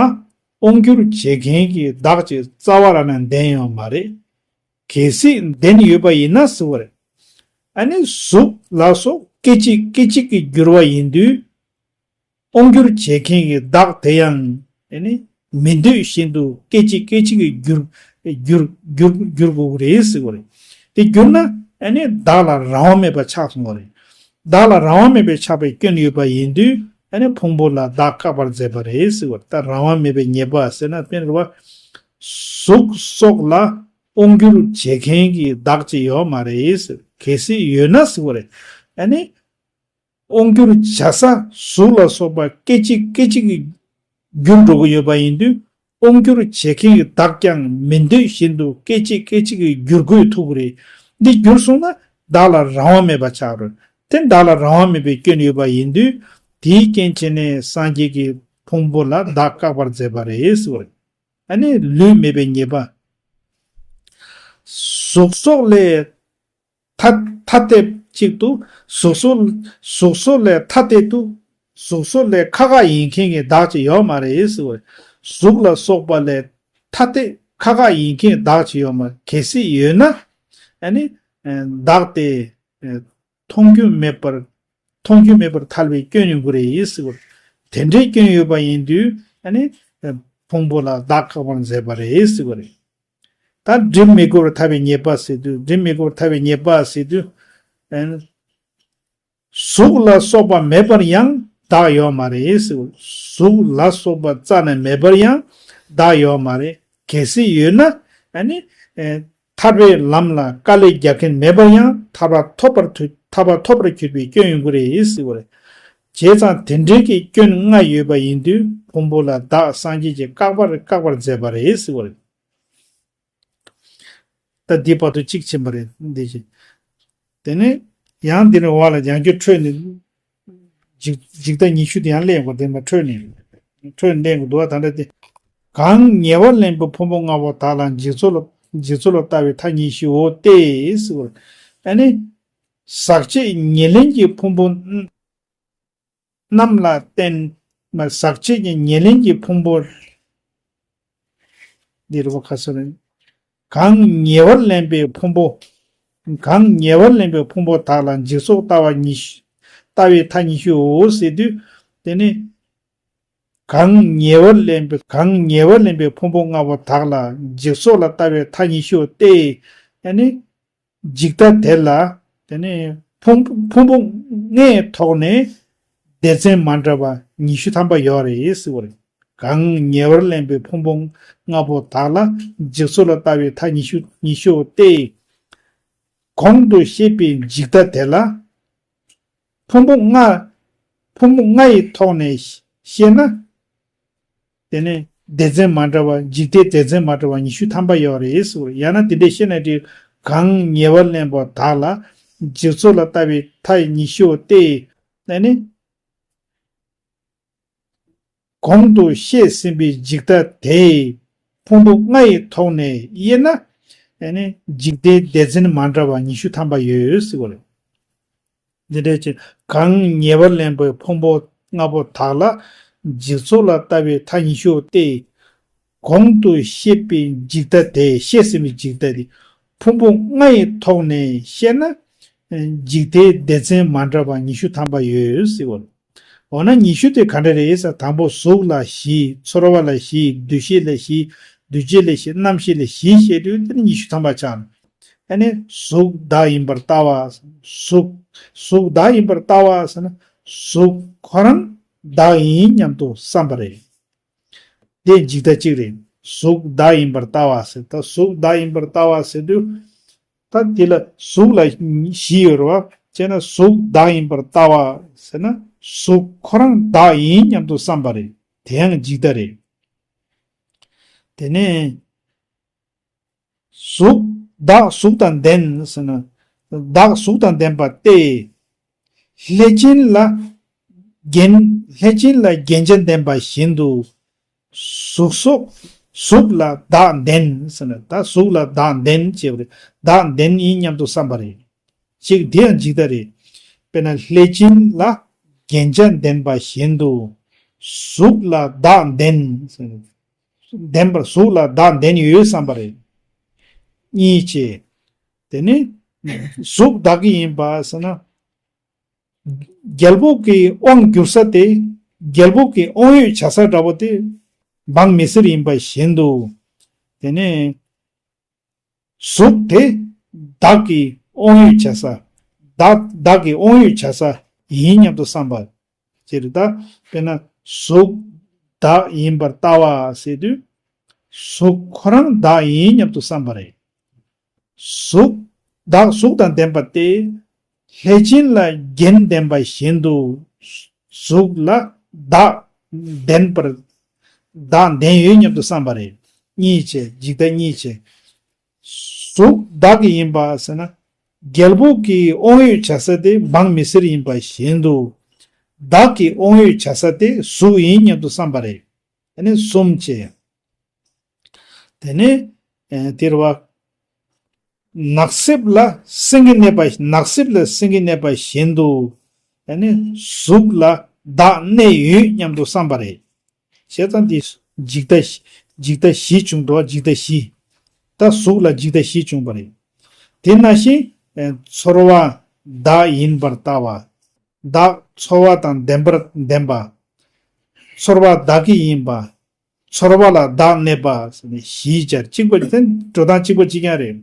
དབང་སྒྱུར་བྱེད་མཁན་གྱི་བདག་ཅིག་རྩ་བ་རང་ནས་ལྡན་ཡོད་མ་རེད། གལ་སྲིད་ལྡན་ཡོད་པ་ཡིན་ན་ཟེར་བ་རེད། ཨ་ནི་གཟུགས་ལ་སོགས་སྐད་ཅིག་སྐད་ཅིག་གིས་འགྱུར་བ་ཡིན་དུས། དབང་སྒྱུར་བྱེད་མཁན་གྱི་བདག་དེ་ཡང་ཨ་ནི་མི་འདོད་བཞིན་དུ་སྐད་ཅིག་སྐད་ཅིག་གིས་འགྱུར་འགྱུར་འགྱུར་འགྱུར་དགོས་ཀྱི་རེད་ཟེར་བ་རེད། དེ་འགྱུར་ན་ཨ་ནི་བདག་ལ་རང་དབང་མེད་པ་ཆགས་སོང་བ་རེད། བདག་ལ་རང་དབང་མེད་པའི་ཆགས་པའི་སྐྱོན་ཡོད་པ་ཡིན་དུས་ཨ་ནི་ཕུང་པོ་ལ་བདག་བཀག་པར་མཛད་པ་རེད་ཟེར་བ་རེད། ད་རང་དབང་མེད་པའི་ཉེས་པ་ཟེར་ན་དཔེར་ན་རེད་བ། གཟུགས་སོགས་ལ་དབང་སྒྱུར་བྱེད་མཁན་གྱི་བདག་ཅིག་ཡོད་མ་རེད་ཟེར། གལ་སྲིད་ཡོད་ན་ཟེར་བ་རེད། ཨ་ནི། དབང་སྒྱུར་བྱ་ས་གཟུགས་ལ་སོགས་པ་སྐད་ཅིག་སྐད་ཅིག་གིས་འགྱུར་འགྲོ་གི་ཡོད་པ་ཡིན་དུས། དབང་སྒྱུར་བྱེད་མཁན་གྱི་བདག་ཀྱང་མི་འདོད་བཞིན་དུ་སྐད་ཅིག་སྐད་ཅིག་གིས་འགྱུར་དགོས་ཐུག་གི་རེད། འདི་འགྱུར་སོང་ན་བདག་ལ་རང་དབང་མེད་པ་ཆགས་རེད། དེ་བདག་ལ་རང་དབང་མེད་པའི་སྐྱོན་ཡོད་པ་ཡིན་དུས། དེའི་རྐྱེན་བྱས་ནས་སངས་རྒྱས་ཀྱིས་ཕུང་པོ་ལ་བདག་བཀག་པར་མཛད་པ་རེད་ཟེར་བ་རེད། ཨ་ནི་ལུས་མེད་པའི་ཉེས་པ། གཟུགས་སོགས་ལས་ཐ་ཐ་དད་ཅིག་ཏུ་གཟུགས་སོགས་གཟུགས་སོགས་ལས་ཐ་དད་དུ་གཟུགས་སོགས་ལས་ཁ་ཁ་ཡིན་མཁན་གྱི་བདག་ཅིག་ཡོད་མ་རེད་ཟེར་བ་རེད། གཟུགས་ལ་སོགས་པ་ལས་ཐ་དད་ཁ་ཁ་ཡིན་མཁན་བདག་ཅིག་ཡོད་མ་རེད། གལ་སྲིད་ཡོད་ན་ཨ་ནི་བདག་དེ་མཐོང་རྒྱུ་མེད་པར་མཐོང་རྒྱུ་མེད་པར་ཐལ་བའི་སྐྱོན་ཡོང་གི་རེད་ཟེར་བ་རེད། དེ་འདྲའི་སྐྱོན་ཡོད་པ་ཡིན་དུས་ ཨ་ནི་ཕུང་པོ་ལ་བདག་བཀག་པར་མཛད་པ་རེད་ཟེར་བ་རེད། ད་སྒྲིབ་མི་དགོས་པར་ཐར་པའི་ཉེས་པ་ཟེར་དུས། སྒྲིབ་མི་དགོས་པར་ཐར་པའི་ཉེས་པ་ཟེར་དུས། ཨ་ནི་གཟུགས་ལ་སོགས་པ་མེད་པར་ཡང་བདག་ཡོད་མ་རེད་ཟེར། གཟུགས་ལ་སོགས་པ་རྩ་ནས་མེད་པར་ཡང་བདག་ཡོད་མ་རེད། གལ་སྲིད་ཡོད་ན་ཨ་ནི་ཨེ་ཐར་པའི་ལམ་ལ་དཀའ་ལས་རྒྱག་མཁན་མེད་པར་ཡང་ཐར་པ་ཐོབ་པར་ཐུ- ཐར་པ་ཐོབ་པར་གྱུར་པའི་སྐྱོན་ཡོང་གི་རེད་ཟེར་བ་རེད། བྱས་ཙང་དེ་འདྲའི་གི་སྐྱོན་ལྔ་ཡོད་པ་ཡིན་དུས་ཕུང་པོ་ལ་བདག་སངས་རྒྱས་ཀྱིས་བཀག་པར་བཀག་པར་མཛད་པ་རེད་ཟེར་བ་རེད། ད་འདི་བར་དུ་གཅིག་ཕྱིན་པ་རེད། འདི་བཞིན། དེ་ནས་ཡང་འདི་ནས་འོག་ལ་ཡང་བསྐྱར་འཕྲོས་ནས་འཇིག- འཇིག་ལྟ་ཉི་ཤུ་དེ་ཡང་གླེང་དགོས། དེ་མ་འཕྲོས་ནས་འཕྲོས་ནས་གླེང་དགོས་འདུག་བ། ད་ལྟ་དེ། གང་ཉེ་བར་ལེན་པའི་ཕུང་པོ་ལྔ་པོ་དག་ལ་འཇིག་ཚོགས་ལ་འཇིག་ཚོགས་ལ་ལྟ་བའི་མཐའ་ཉི་ཤུའོ་སྟེ་ཟེར་བ། ཨ་ནི་ཟག་བཅས་ཉེར་ལེན་གྱི་ཕུང་པོ་རྣམས་ལ་བརྟེན་མ། ཟག་བཅས་ཀྱི་ཉེར་ལེན་གྱི་ཕུང་པོ། འདི་རུ་ཁ་སོ་རེད། གང་ཉེ་བར་ལེན་པའི་ཕུང་པོ། གང་ཉེ་བར་ལེན་པའི་ཕུང་པོ་དག་ལ་འཇིག་ཚོགས་ལྟ་བ་ཉི་ཤུ། ལྟ་བའི་མཐའ་ཉི་ཤུའོ་ཟེར་དུས། དེ་ནི་གང་ཉེ་བར་ལེན་པའི། གང་ཉེ་བར་ལེན་པའི་ཕུང་པོ་ལྔ་པོ་དག་ལ་འཇིག་ཚོགས་ལ་ལྟ་བའི་མཐའ་ཉི་ཤུའོ་སྟེ། ཨ་ནི་འཇིག་ལྟ་དེ་ལ། དེ་ནི་ཕུང་ཕུང་པོ་ལྔའི་ཐོག་ནས་སྡེ་ཚན་མ་འདྲ་བ་ཉི་ཤུ་ཐམ་པ་ཡོད་རེད་ཟེར་བ་རེད། གང་ཉེ་བར་ལེན་པའི་ཕུང་པོ་ལྔ་པོ་དག་ལ་འཇིག་ཚོགས་ལ་ལྟ་བའི་མཐའ་ཉི་ཤུ་ཉི་ཤུའོ་སྟེ། གོང་དུ་བཤད་པའི་འཇིག་ལྟ་དེ་ལ། ཕུང་པོ་ལྔ། ཕུང་པོ་ལྔ་ཡི་ཐོག་ནས་བཤད་ན། དེ་ནས་སྡེ་ཚན་མ་འདྲ་བ། འཇིག་ལྟའི་སྡེ་ཚན་མ་འདྲ་བ་ཉི་ཤུ་ཐམ་པ་ཡོད་རེད་ཟེར། ཡང་ན་དེ་འདྲས་བཤད་ན་འགྲིག་གང་ཉེ་བར་ལེན་པ་དག་ལ་འཇིག་ཚོགས་ལ་ལྟ་བའི་མཐའ་ཉི་ཤུའོ་སྟེ། ཨ་ནི་གོང་དུ་བཤད་ཟིན་པའི་འཇིག་ལྟ་དེ་ཕུང་པོ་ལྔ་ཡི་ཐོག་ནས་དབྱེ་ན། ཨ་ནི་འཇིག་ལྟའི་སྡེ་ཚན་མ་འདྲ་བ་ཉི་ཤུ་ཐམ་པ་ཡོད་ཟེར་བ་རེད། འདི་འདྲ་ཅེས། གང་ཉེ་བར་ལེན་པའི་ཕུང་པོ་ལྔ་པོ་དག་ལ་འཇིག་ཚོགས་ལ་ལྟ་བའི་མཐའ་ཉི་ཤུ་སྟེ། གོང་དུ་བཤད་པའི་འཇིག་ལྟ་དེ། བཤད་ཟིན་པའི་འཇིག་ལྟ་དེ་ཕུང་པོ་ལྔ་ཡི་ཐོག་ནས་བཤད་ན། འཇིག་ལྟའི་སྡེ་ཚན་མ་འདྲ་བ་ཉི་ཤུ་ཐམ་པ་ཡོད་ཟེར་བ། འོ་ན་ཉི་ཤུ་དེ་ག་འདྲ་རེད་ཟེར། དང་པོ་གཟུགས་ལ་བཞི། ཚོར་བ་ལ་བཞི། འདུ་ཤེས་ལ་བཞི། འདུ་བྱེད་ལ་བཞི། རྣམ་ཤེས་ལ་བཞི་བཤད་དུས་དེ་ནི་ཉི་ཤུ་ཐམ་པ་ཆགས། ཨ་ནི་གཟུགས་བདག་ཡིན་པར་ལྟ་བ། གཟུགས། གཟུགས་བདག་ཡིན་པར་ལྟ་བ་ཟེར་ན་གཟུགས་ཁོ་རང་བདག་ཡིན་སྙམ་དུ་བསམ་པ་རེད། དེ་འཇིག་ལྟ་གཅིག་རེད། གཟུགས་བདག་ཡིན་པར་ལྟ་བ་ཟེར། ད་གཟུགས་བདག་ཡིན་པར་ལྟ་བ་ཟེར་དུས། ད་དེ་ལ་གཟུགས་ལ་བཞི་ཡོད་རེད་བ། བྱས་ན་གཟུགས་བདག་ཡིན་པར་ལྟ་བ་ཟེར་ན་གཟུགས་ཁོ་རང་བདག་ཡིན་སྙམ་དུ་བསམ་པ་རེད། དེ་ཡང་འཇིག་ལྟ་རེད། དེ་ནས། གཟུགས། བདག་གཟུགས་དང་ལྡན་ཟེར་ན། བདག་གཟུགས་དང་ལྡན་པ་སྟེ། ལྷས་བྱིན་ལ་རྒྱན། ལྷས་བྱིན་ལ་རྒྱན་ཆ་ལྡན་པ་བཞིན་དུ། གཟུགས་སོགས། གཟུགས་ལ་བདག་ལྡན་ཟེར་ན། ད་གཟུགས་ལ་བདག་ལྡན་བྱས་པ་རེད། བདག་ལྡན་ཡིན་སྙམ་དུ་བསམ་པ་རེད། གཅིག་དེ་ཡང་འཇིག་ལྟ་རེད། དཔེར་ན་ལྷས་བྱིན་ལ་རྒྱན་ཆ་ལྡན་པ་བཞིན་དུ། གཟུགས་ལ་བདག་ལྡན་ཟེར་ན། ལྡན་པར། གཟུགས་ལ་བདག་ལྡན་ཡོད་བསམ་པ་རེད། གཉིས་བྱས། དེ་ནི་གཟུགས་བདག་གི་ཡིན་པ་ཟེར་ན། རྒྱལ་པོ་གི་དབང་བསྒྱུར་ས་དེ། རྒྱལ་པོ་གི་དབང་ཡོད་བྱ་ས་འདྲ་པོ་དེ་འབངས་མི་སེར་ཡིན་པ་བཞིན་དུ། དེ་ནི་གཟུགས་དེ་བདག་གི་དབང་ཡོད་བྱ་ས། བདག་བདག་གི་དབང་ཡོད་བྱ་ས་ཡིན་སྙམ་དུ་བསམ་པ། ཅེས་རེད། ད་དཔེར་ན་གཟུགས་བདག་ཡིན་པར་ལྟ་བ་ཟེར་དུས། གཟུགས་ཁོ་རང་བདག་ཡིན་སྙམ་དུ་བསམ་པ་རེད། གཟུགས། བདག་གཟུགས་དང་ལྡན་པ་སྟེ། ལྷས་བྱིན་ལ་རྒྱན་ལྡན་པ་བཞིན་དུ། གཟུགས་ལ་བདག་ལྡན་པར། བདག་ལྡན་ཡོད་སྙམ་དུ་བསམ་པ་རེད། གཉིས་བྱས། འཇིག་ལྟ་གཉིས་བྱས། གཟུགས་བདག་གི་ཡིན་པ་ཟེར་ན། རྒྱལ་པོ་གི་དབང་ཡོད་བྱ་ས་དེ་འབངས་མི་སེར་ཡིན་པ་བཞིན་དུ། བདག་གི་དབང་ཡོད་བྱ་ས་དེ་གཟུགས་ཡིན་སྙམ་དུ་བསམ་པ་རེད། དེ་ནས་གསུམ་བྱས། དེ་ནས་ཨེ་དེ་རེད་བ། ནགས་གསེབ་ལ་སེང་གེ་གནས་པ། ནགས་གསེབ་ལ་སེང་གེ་གནས་པ་བཞིན་དུ། ཨ་ནི་གཟུགས་ལ་བདག་གནས་ཡོད་སྙམ་དུ་བསམ་པ་རེད། བྱས་ཙང་དེ་འཇིག་ལྟ། འཇིག་ལྟ་བཞི་བྱུང་འགྲོ། འཇིག་ལྟ་བཞི། ད་གཟུགས་ལ་འཇིག་ལྟ་བཞི་བྱུང་བ་རེད། དེ་ནང་བཞིན་ཨེ་ཚོར་བ་བདག་ཡིན་པར་ལྟ་བ། བདག་ཚོར་བ་དང་ལྡན་པར་ལྡན་པ། ཚོར་བ་བདག་གི་ཡིན་པ། ཚོར་བ་ལ་བདག་གནས་པ་ཟེར་ནས་གཞིའི་སྦྱར་གཅིག་པ་དེ་འགྲོ་སྟངས་གཅིག་པ་གཅིག་རྐྱང་རེད།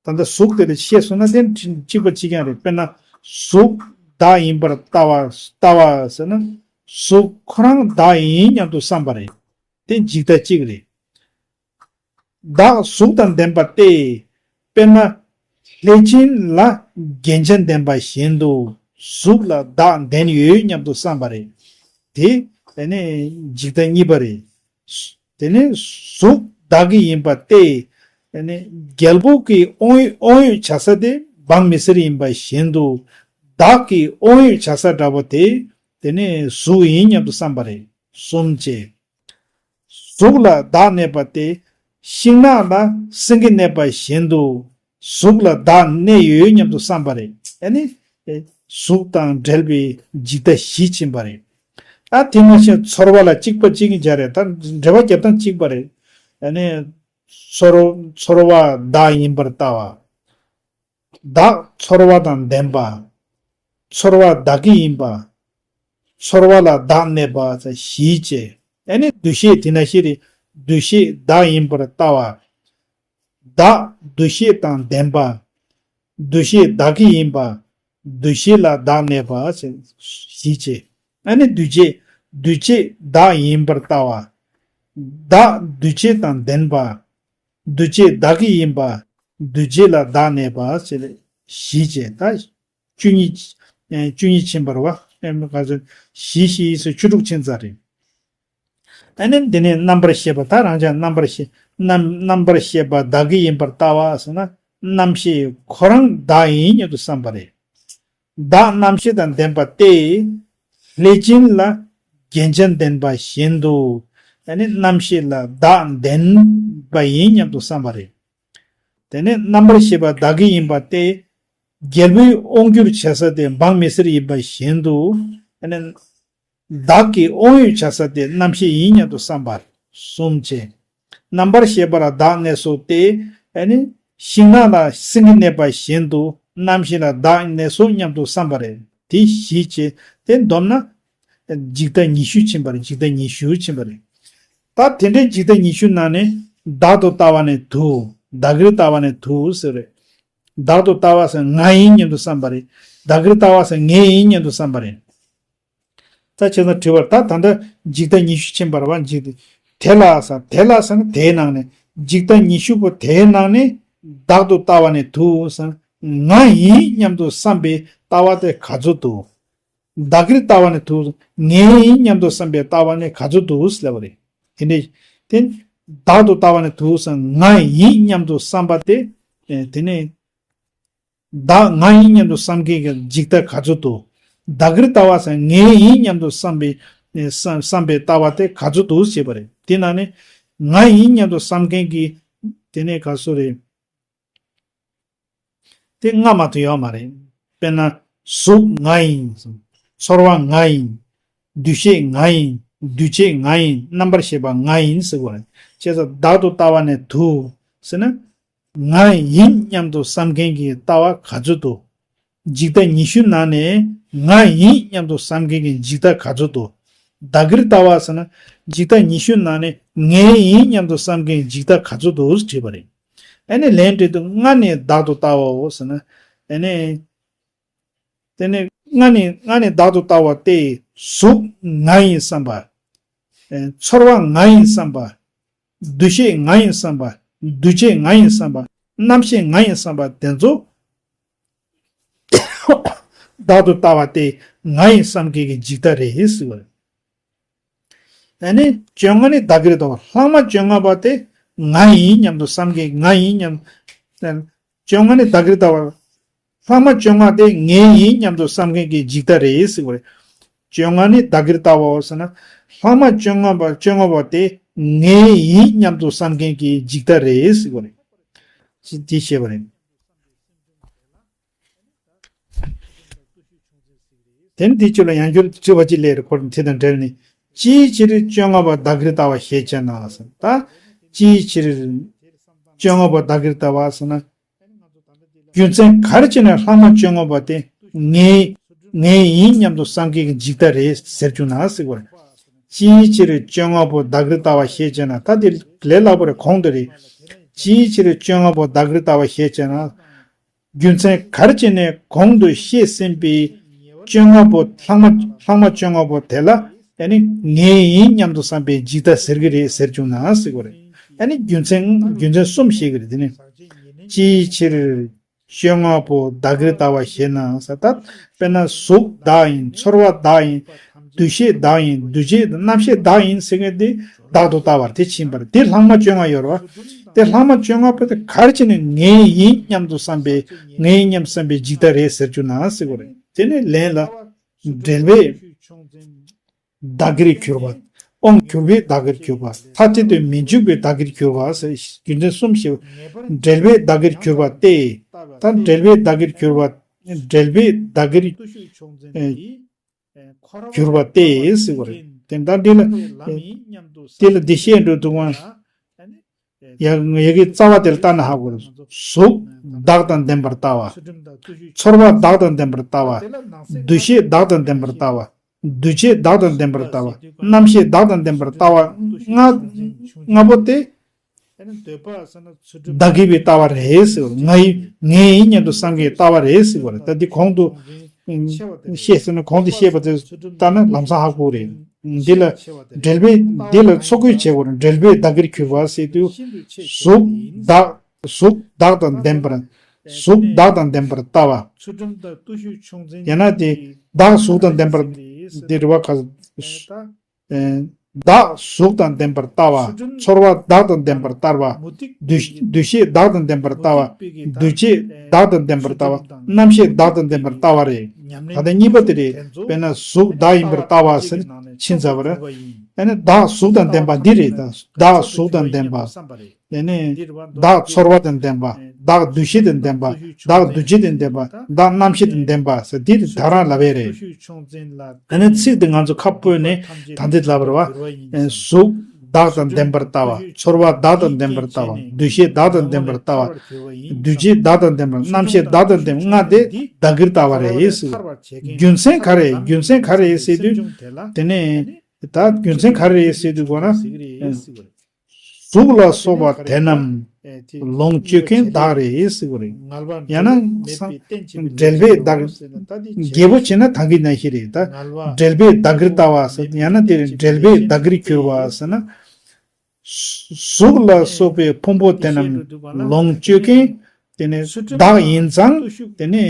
ད་ལྟ་གཟུགས་དེ་ལ་ཤེས་སོང་ན་དེ་གཅིག་པ་གཅིག་རྐྱང་རེད། དཔེར་ན་གཟུགས་བདག་ཡིན་པར་ལྟ་བ་ལྟ་བ་ཟེར་ན་གཟུགས་ཁོ་རང་བདག་ཡིན་སྙམ་དུ་བསམ་པ་རེད། དེ་འཇིག་ལྟ་གཅིག་རེད། བདག་གཟུགས་དང་ལྡན་པ་སྟེ། དཔེར་ན། ལྷས་བྱིན་ལ་རྒྱན་ཆ་ལྡན་པ་བཞིན་དུ་གཟུགས་ལ་བདག་ལྡན་ཡོད་སྙམ་དུ་བསམ་པ་རེད། དེ་ཨ་ནི་འཇིག་ལྟ་གཉིས་པ་རེད། དེ་ནི་གཟུགས་བདག་གི་ཡིན་པ་སྟེ། ཨ་ནི་རྒྱལ་པོ་གི་དབང་དབང་ཡོད་བྱ་ས་དེ་འབངས་མི་སེར་ཡིན་པ་བཞིན་དུ་བདག་གི་དབང་ཡོད་བྱ་ས་འདྲ་པོ་དེ་དེ་ནི་གཟུགས་ཡིན་སྙམ་དུ་བསམ་པ་རེད། གསུམ་བྱས། གཟུགས་ལ་བདག་གནས་པ་སྟེ། ཤིང་ནགས་ལ་སེང་གེ་གནས་པ་བཞིན་དུ་གཟུགས་ལ་བདག་གནས་ཡོད་སྙམ་དུ་བསམ་པ་རེད། ཨ་ནི་གཟུགས་དང་འབྲེལ་བའི་འཇིག་ལྟ་བཞི་ཕྱིན་པ་རེད། ད་དེ་མ་ཤེས་ཚོར་བ་ལ་གཅིག་པ་གཅིག་གི་སྦྱར་རེད། ད་འགྲེལ་པ་རྒྱབ་སྟངས་གཅིག་པ་རེད། ཨ་ནི་ཚོར་ཚོར་བ་བདག་ཡིན་པར་ལྟ་བ། བདག་ཚོར་བ་དང་ལྡན་པ། ཚོར་བ་བདག་གི་ཡིན་པ། ཚོར་བ་ལ་བདག་གནས་པ་བཞི་བྱས། ཨ་ནི་འདུ་ཤེས་དེ་ན་ཤེས་རེད། འདུ་ཤེས་བདག་ཡིན་པར་ལྟ་བ། བདག་འདུ་ཤེས་དང་ལྡན་པ། འདུ་ཤེས་བདག་གི་ཡིན་པ། འདུ་ཤེས་ལ་བདག་གནས་པ་བཞི་བྱས། ཨ་ནི་འདུ་བྱེད་འདུ་བྱེད་བདག་ཡིན་པར་ལྟ་བ། བདག་འདུ་བྱེད་དང་ལྡན་པ། འདུ་བྱེད་བདག་གི་ཡིན་པ། འདུ་བྱེད་ལ་བདག་གནས་པ་བཞི་བྱས། ད་བཅུ་གཉིས་བཅུ་གཉིས་ཕྱིན་པ་རེད་བ། ག་ཚོད་བཞི་བཞི་ཡིས་བཅུ་དྲུག་ཕྱིན་ཚར་རེད། ཨ་ནི་འདི་ནས་རྣམ་པར་ཤེས་པ། ད་རང་ཅག་རྣམ་པར་ཤེས་རྣམ་རྣམ་པར་ཤེས་པ་བདག་གི་ཡིན་པར་ལྟ་བ་ཟེར་ན་རྣམ་ཤེས་ཁོ་རང་བདག་ཡིན་སྙམ་དུ་བསམ་པ་རེད། བདག་རྣམ་ཤེས་དང་ལྡན་པ་སྟེ། ལྷས་བྱིན་ལ་རྒྱན་ཆ་ལྡན་པ་བཞིན་དུ། ཨ་ནི་རྣམ་ཤེས་ལ་བདག་ལྡན་པ་ཡིན་སྙམ་དུ་བསམ་པ་རེད། དེ་ནས་རྣམ་པར་ཤེས་པ་བདག་གི་ཡིན་པ་སྟེ། རྒྱལ་པོའི་དབང་སྒྱུར་བྱེད་ས་དེ་འབངས་མི་སེར་ཡིན་པ་བཞིན་དུ། ཨ་ནི་བདག་གི་དབང་ཡོད་བྱ་ས་དེ་རྣམ་ཤེས་ཡིན་སྙམ་དུ་བསམ་པ། གསུམ་བྱས། རྣམ་པར་ཤེས་པ་ལ་བདག་གནས་སོ་སྟེ། ཨ་ནི་ཤིང་ནགས་ལ་སེང་གེ་གནས་པ་བཞིན་དུ་རྣམ་ཤེས་ལ་བདག་གནས་སོ་སྙམ་དུ་བསམ་པ་རེད། དེ་བཞི་བྱས། དེ་བསྡོམས་ན་འཇིག་ལྟ་ཉི་ཤུ་ཕྱིན་པ་རེད། འཇིག་ལྟ་ཉི་ཤུ་ཕྱིན་པ་རེད། ད་དེ་འདྲའི་འཇིག་ལྟ་ཉི་ཤུ་ནང་ནས་བདག་ཏུ་ལྟ་བ་ནི་དུ། བདག་གིར་ལྟ་བ་ནི་དུ་ཟེར་རེད། བདག་ཏུ་ལྟ་བ་ཟེར་ང་ཡིན་སྙམ་དུ་བསམ་པ་རེད། བདག་གིར་ལྟ་བ་ཟེར་ངའི་ཡིན་སྙམ་དུ་བསམ་པ་རེད། ད་བྱས་ཙང་དྲི་བར་ད་ད་ལྟ་འཇིག་ལྟ་ཉི་ཤུ་ཕྱིན་པ་རེད་བ། འཇིག་དེ་ལ་ཟེར་དེ་ལ་ཟེར་ན་དེའི་ནང་ནས་འཇིག་ལྟ་ཉི་ཤུ་པོ་དེའི་ནང་ནས་བདག་ཏུ་ལྟ་བ་ནི་དུ་ཟེར་ན་ང་ཡིན་སྙམ་དུ་བསམ་པའི་ལྟ་བ་དེ་ག་ཚོད་འདུག་བདག་གིར་ལྟ་བ་ནི་དུ། ངའི་ཡིན་སྙམ་དུ་བསམ་པའི་ལྟ་བ་ནི་ག་ཚོད་འདུག་ལབ་པ་རེད། དེ་ནས་དེ་བདག་ཏུ་ལྟ་བ་ནི་དུ་ཟེར་ང་ཡིན་སྙམ་དུ་བསམ་པ་དེ། དེ་ནས་བདག་ང་ཡིན་སྙམ་དུ་བསམ་མཁན་གྱི་འཇིག་ལྟ་ག་ཚོད་འདུག་བདག་གིར་ལྟ་བ་ཟེར་ངའི་ཡིན་སྙམ་དུ་བསམ་པའི་བསམ་བསམ་པའི་ལྟ་བ་དེ་ག་ཚོད་འདུག་ཞེས་པ་རེད། དེ་ནང་ནས་ང་ཡིན་སྙམ་དུ་བསམ་མཁན་གྱི་དེ་ནས་ག་ཚོད་རེད། དེ་ལྔ་མ་གཏོགས་ཡོད་མ་རེད། དཔེར་ན། གཟུགས་ང་ཡིན། ཚོར་བ་ང་ཡིན། འདུ་ཤེས་ང་ཡིན། འདུ་བྱེད་ང་ཡིན། རྣམ་པར་ཤེས་པ་ང་ཡིན་ཟེར་བ་རེད། བྱས་ཙང་བདག་ཏུ་ལྟ་བ་ནི་དུ། ཟེར་ན། ང་ཡིན་སྙམ་དུ་བསམ་མཁན་གྱི་ལྟ་བ་ག་ཚོད་འདུག་འཇིག་ལྟ་ཉི་ཤུ་ནང་ནས་ང་ཡིན་སྙམ་དུ་བསམ་མཁན་གྱི་འཇིག་ལྟ་ག་ཚོད་འདུག་བདག་གིར་ལྟ་བ་ཟེར་ན། འཇིག་ལྟ་ཉི་ཤུ་ནང་ནས་ངའི་ཡིན་སྙམ་དུ་བསམ་མཁན་གྱི་འཇིག་ལྟ་ག་ཚོད་འདུག་དྲིས་པ་རེད། ཨ་ནི་ལན་སྤྲད་དུས་ལྔ་ནས་བདག་ཏུ་ལྟ་བའོ་ཟེར་ན། ཨ་ནི། དེ་ནས་ལྔ་ནས་ལྔ་ནས་བདག་ཏུ་ལྟ་བ་སྟེ། གཟུགས་ང་ཡིན་བསམ་པ། ཚོར་བ་ང་ཡིན་བསམ་པ། འདུ་ཤེས་ང་ཡིན་བསམ་པ། འདུ་བྱེད་ང་ཡིན་བསམ་པ། རྣམ་ཤེས་ང་ཡིན་བསམ་པ་དེ་ཚོ་བདག་ཏུ་ལྟ་བ་སྟེ་ང་ཡིན་བསམ་མཁན་གྱི་འཇིག་ལྟ་རེད་ཟེར་བ་རེད། ཨ་ནི་བཅོ་ལྔ་ནི་བདག་གིར་ལྟ་བ། ལྷག་མ་བཅོ་ལྔ་པ་དེ་ང་ཡིན་སྙམ་དུ་བསམ་མཁན་ང་ཡིན་སྙམ། བཅོ་ལྔ་ནི་བདག་གིར་ལྟ་བ། ལྷག་མ་བཅོ་ལྔ་དེ་ངའི་ཡིན་སྙམ་དུ་བསམ་མཁན་གྱི་འཇིག་ལྟ་རེད་ཟེར་བ་རེད། བཅོ་ལྔ་ནི་བདག་གིར་ལྟ་བའོ་ཟེར་ན། ལྷག་མ་བཅོ་ལྔ་པ་བཅོ་ལྔ་པ་དེ་ངའི་ཡིན་སྙམ་དུ་བསམ་མཁན་གྱི་འཇིག་ལྟ་རེད་ཟེར་བ་རེད། ཅི་དེ་བཤད་པ་རེད། དེ་ནི་དེའི་ཕྱིར་ལ་ཡང་བསྐྱར་དྲི་བ་ཅི་ལས་རེད། འཁོར་དེ་དང་འབྲེལ་ནས་ཅིའི་ཕྱིར་བཅོ་ལྔ་པ་བདག་གིར་ལྟ་བ་ཞེས་བྱ་ན་ཟེར། ད་ཅིའི་ཕྱིར་བཅོ་ལྔ་པ་བདག་གིར་ལྟ་བ་ཟེར་ན། རྒྱུ་མཚན་ག་རེ་བྱས་ནས་ལྷག་མ་བཅོ་ལྔ་པ་དེ་ངའི་ངའི་ཡིན་སྙམ་དུ་བསམ་མཁན་གྱི་འཇིག་ལྟ་རེད་ཟེར་བཅུག་ན་ཟེར་བ་རེད། ཅིའི་ཕྱིར་བཅོ་ལྔ་པོ་བདག་གིར་ལྟ་བ་ཞེས་བྱ་ན། ད་འདི་ལས་སླ་པོ་རེད། གོང་དུ་རེད། ཅིའི་ཕྱིར་བཅོ་ལྔ་པོ་བདག་གིར་ལྟ་བ་ཞེས་བྱ་ན། རྒྱུ་མཚན་ག་རེ་བྱས་ནས་གོང་དུ་བཤད་ཟིན་པའི་བཅོ་ལྔ་པོ་ལྷག་མ་ལྷག་མ་བཅོ་ལྔ་པོ་དེ་ལ་ཨ་ནི་ངའི་ཡིན་སྙམ་དུ་བསམ་པའི་འཇིག་ལྟ་ཟེར་གྱི་རེད་ཟེར་བྱུང་ན་ཟེར་གྱི་རེད། ཨ་ནི་རྒྱུ་མཚན་རྒྱུ་མཚན་གསུམ་བཤད་ཀྱི་རེད། དེ་ནི་ཅིའི་ཕྱིར་བཅོ་ལྔ་པོ་བདག་གིར་ལྟ་བ་ཞེ་ན་ཟེར། ད་དཔེར་ན་གཟུགས་བདག་ཡིན། ཚོར་བ་བདག་ཡིན། འདུ་ཤེས་བདག་ཡིན། འདུ་བྱེད་རྣམ་ཤེས་བདག་ཡིན་ཟེར་མཁན་དེ་བདག་ཏུ་ལྟ་བར་དེ་ཕྱིན་པར་དེ་ལྷག་མ་བཅོ་ལྔ་ཡོད་རེད་བ། དེ་ལྷག་མ་བཅོ་ལྔ་པོ་དེ་ག་རེ་བྱས་ནས་ངའི་ཡིན་སྙམ་དུ་བསམ་པའི་ངའི་ཡིན་སྙམ་བསམ་པའི་འཇིག་ལྟ་རེད་ཟེར་རྒྱུ་ན་ཟེར་གྱི་རེད། དེ་ནས་ལན་ལ་འབྲེལ་བས་བདག་གིར་གྱུར་པ། དབང་གྱུར་པས་བདག་གིར་གྱུར་པ། ཐ་དད་དུ་མི་འཇུག་པས་བདག་གིར་གྱུར་པ་ཟེར་རྒྱུ་མཚན་གསུམ་བཤད། འབྲེལ་བས་བདག་གིར་གྱུར་པ་སྟེ། ད་འབྲེལ་བས་བདག་གིར་གྱུར་པ། འབྲེལ་བས་བདག་གིར་ཨེ་གྱུར་པ་སྟེ་ཟེར་བ་རེད། དེ་ལྟར་འདི་ལ་དེ་ལ་འདི་བཤད་འགྲོ་འདུག་ཨང་། ཡ་ཡ་གི་རྩ་བ་དེ་ལ་ལྟ་ན་ཧ་གོ་རེད། གཟུགས་བདག་དང་ལྡན་པར་ལྟ་བ། ཚོར་བ་བདག་དང་ལྡན་པར་ལྟ་བ། འདུ་ཤེས་བདག་དང་ལྡན་པར་ལྟ་བ། འདུ་བྱེད་བདག་དང་ལྡན་པར་ལྟ་བ། རྣམ་ཤེས་བདག་དང་ལྡན་པར་ལྟ་བ། ལྔ་ལྔ་པོ་དེ། བདག་གིར་བའི་ལྟ་བ་རེད་ཟེར་བ། ང་ཡི་ངའི་ཡིན་སྙམ་དུ་བསམ་གྱི་ལྟ་བ་རེད་ཟེར་བ་རེད། ད་འདི་གོང་དུ་བཤད་ཟེར་ན་གོང་དུ་བཤད་པ་དེ་ལྟ་ན་ལམ་སང་ཧ་གོ་རེད། འདི་ལ་འབྲེལ་བས་འདི་ལ་ཚོགས་ཀྱི་བྱེད་པོ་རེད། འབྲེལ་བས་བདག་གིར་གྱུར་པ་ཟེར་དུས་གཟུགས་བདག་གཟུགས་བདག་དང་ལྡན་པར་གཟུགས་བདག་དང་ལྡན་པར་ལྟ་བ། ཡང་ན་དེ་བདག་གཟུགས་དང་ལྡན་པར་འདི་རེད་བ། ཁ་བདག་གཟུགས་དང་ལྡན་པར་ལྟ་བ། ཚོར་བ་བདག་དང་ལྡན་པར་ལྟ་བ། འདུ་འདུ་ཤེས་བདག་དང་ལྡན་པར་ལྟ་བ། འདུ་བྱེད་བདག་དང་ལྡན་པར་ལྟ་བ། རྣམ་ཤེས་བདག་དང་ལྡན་པར་ལྟ་བ་རེད། ད་ལྟ་གཉིས་པ་དེ་རེད། དཔེར་ན་གཟུགས་བདག་ཡིན་པར་ལྟ་བ་ཟེར་ཕྱིན་ཚར་བ་རེད། ཨ་ནི་བདག་གཟུགས་དང་ལྡན་པ་འདི་རེད། ད་བདག་གཟུགས་དང་ལྡན་པ། དེ་ནས་བདག་ཚོར་བ་དང་ལྡན་པ། བདག་འདུ་ཤེས་དང་ལྡན་པ། བདག་འདུ་བྱེད་དང་ལྡན་པ། བདག་རྣམ་ཤེས་དང་ལྡན་པ་ཟེར་འདི་དེ་དག་རང་ལབ་པས་རེད། ཨ་ནི་ཚིག་དེ་ང་ཚོ་ཁ་སྤོས་ནས་ད་འདི་ལབ་པ་རེད་བ། གཟུགས་བདག་དང་ལྡན་པར་ལྟ་བ། ཚོར་བ་བདག་དང་ལྡན་པར་ལྟ་བ། འདུ་ཤེས་བདག་དང་ལྡན་པར་ལྟ་བ། འདུ་བྱེད་བདག་དང་ལྡན་པ། རྣམ་ཤེས་བདག་དང་ལྡན་པ། ལྔ་དེ་བདག་གིར་ལྟ་བ་རེད་ཟེར། རྒྱུ་མཚན་ག་རེ་རྒྱུ་མཚན་ག་རེ་ཟེར་དུས། དེ་ནས་ད་རྒྱུ་མཚན་ག་རེ་ཟེར་དུས་གོ་ན། གཟུགས་ལ་སོགས་པ་དེ་རྣམས་ལོངས་སྤྱོད་མཁན་བདག་རེད་ཟེར་གྱི་རེད། ཡང་ན་འབྲེལ་པའི་བདག་རྒྱས་པོ་བྱས་ན་ད་གིན་ནང་བཞིན་རེད་ད། འབྲེལ་པའི་བདག་གིར་ལྟ་བ་ཟེར། ཡང་ན་དེ་རེད། འབྲེལ་པའི་བདག་གིར་གྱུར་པ་ཟེར་ན། གཟུགས་ལ་སོགས་པའི་ཕུང་པོ་དེ་རྣམས་ལོངས་སྤྱོད་མཁན་དེ་ནི་བདག་ཡིན་ཙང་། དེ་ནི་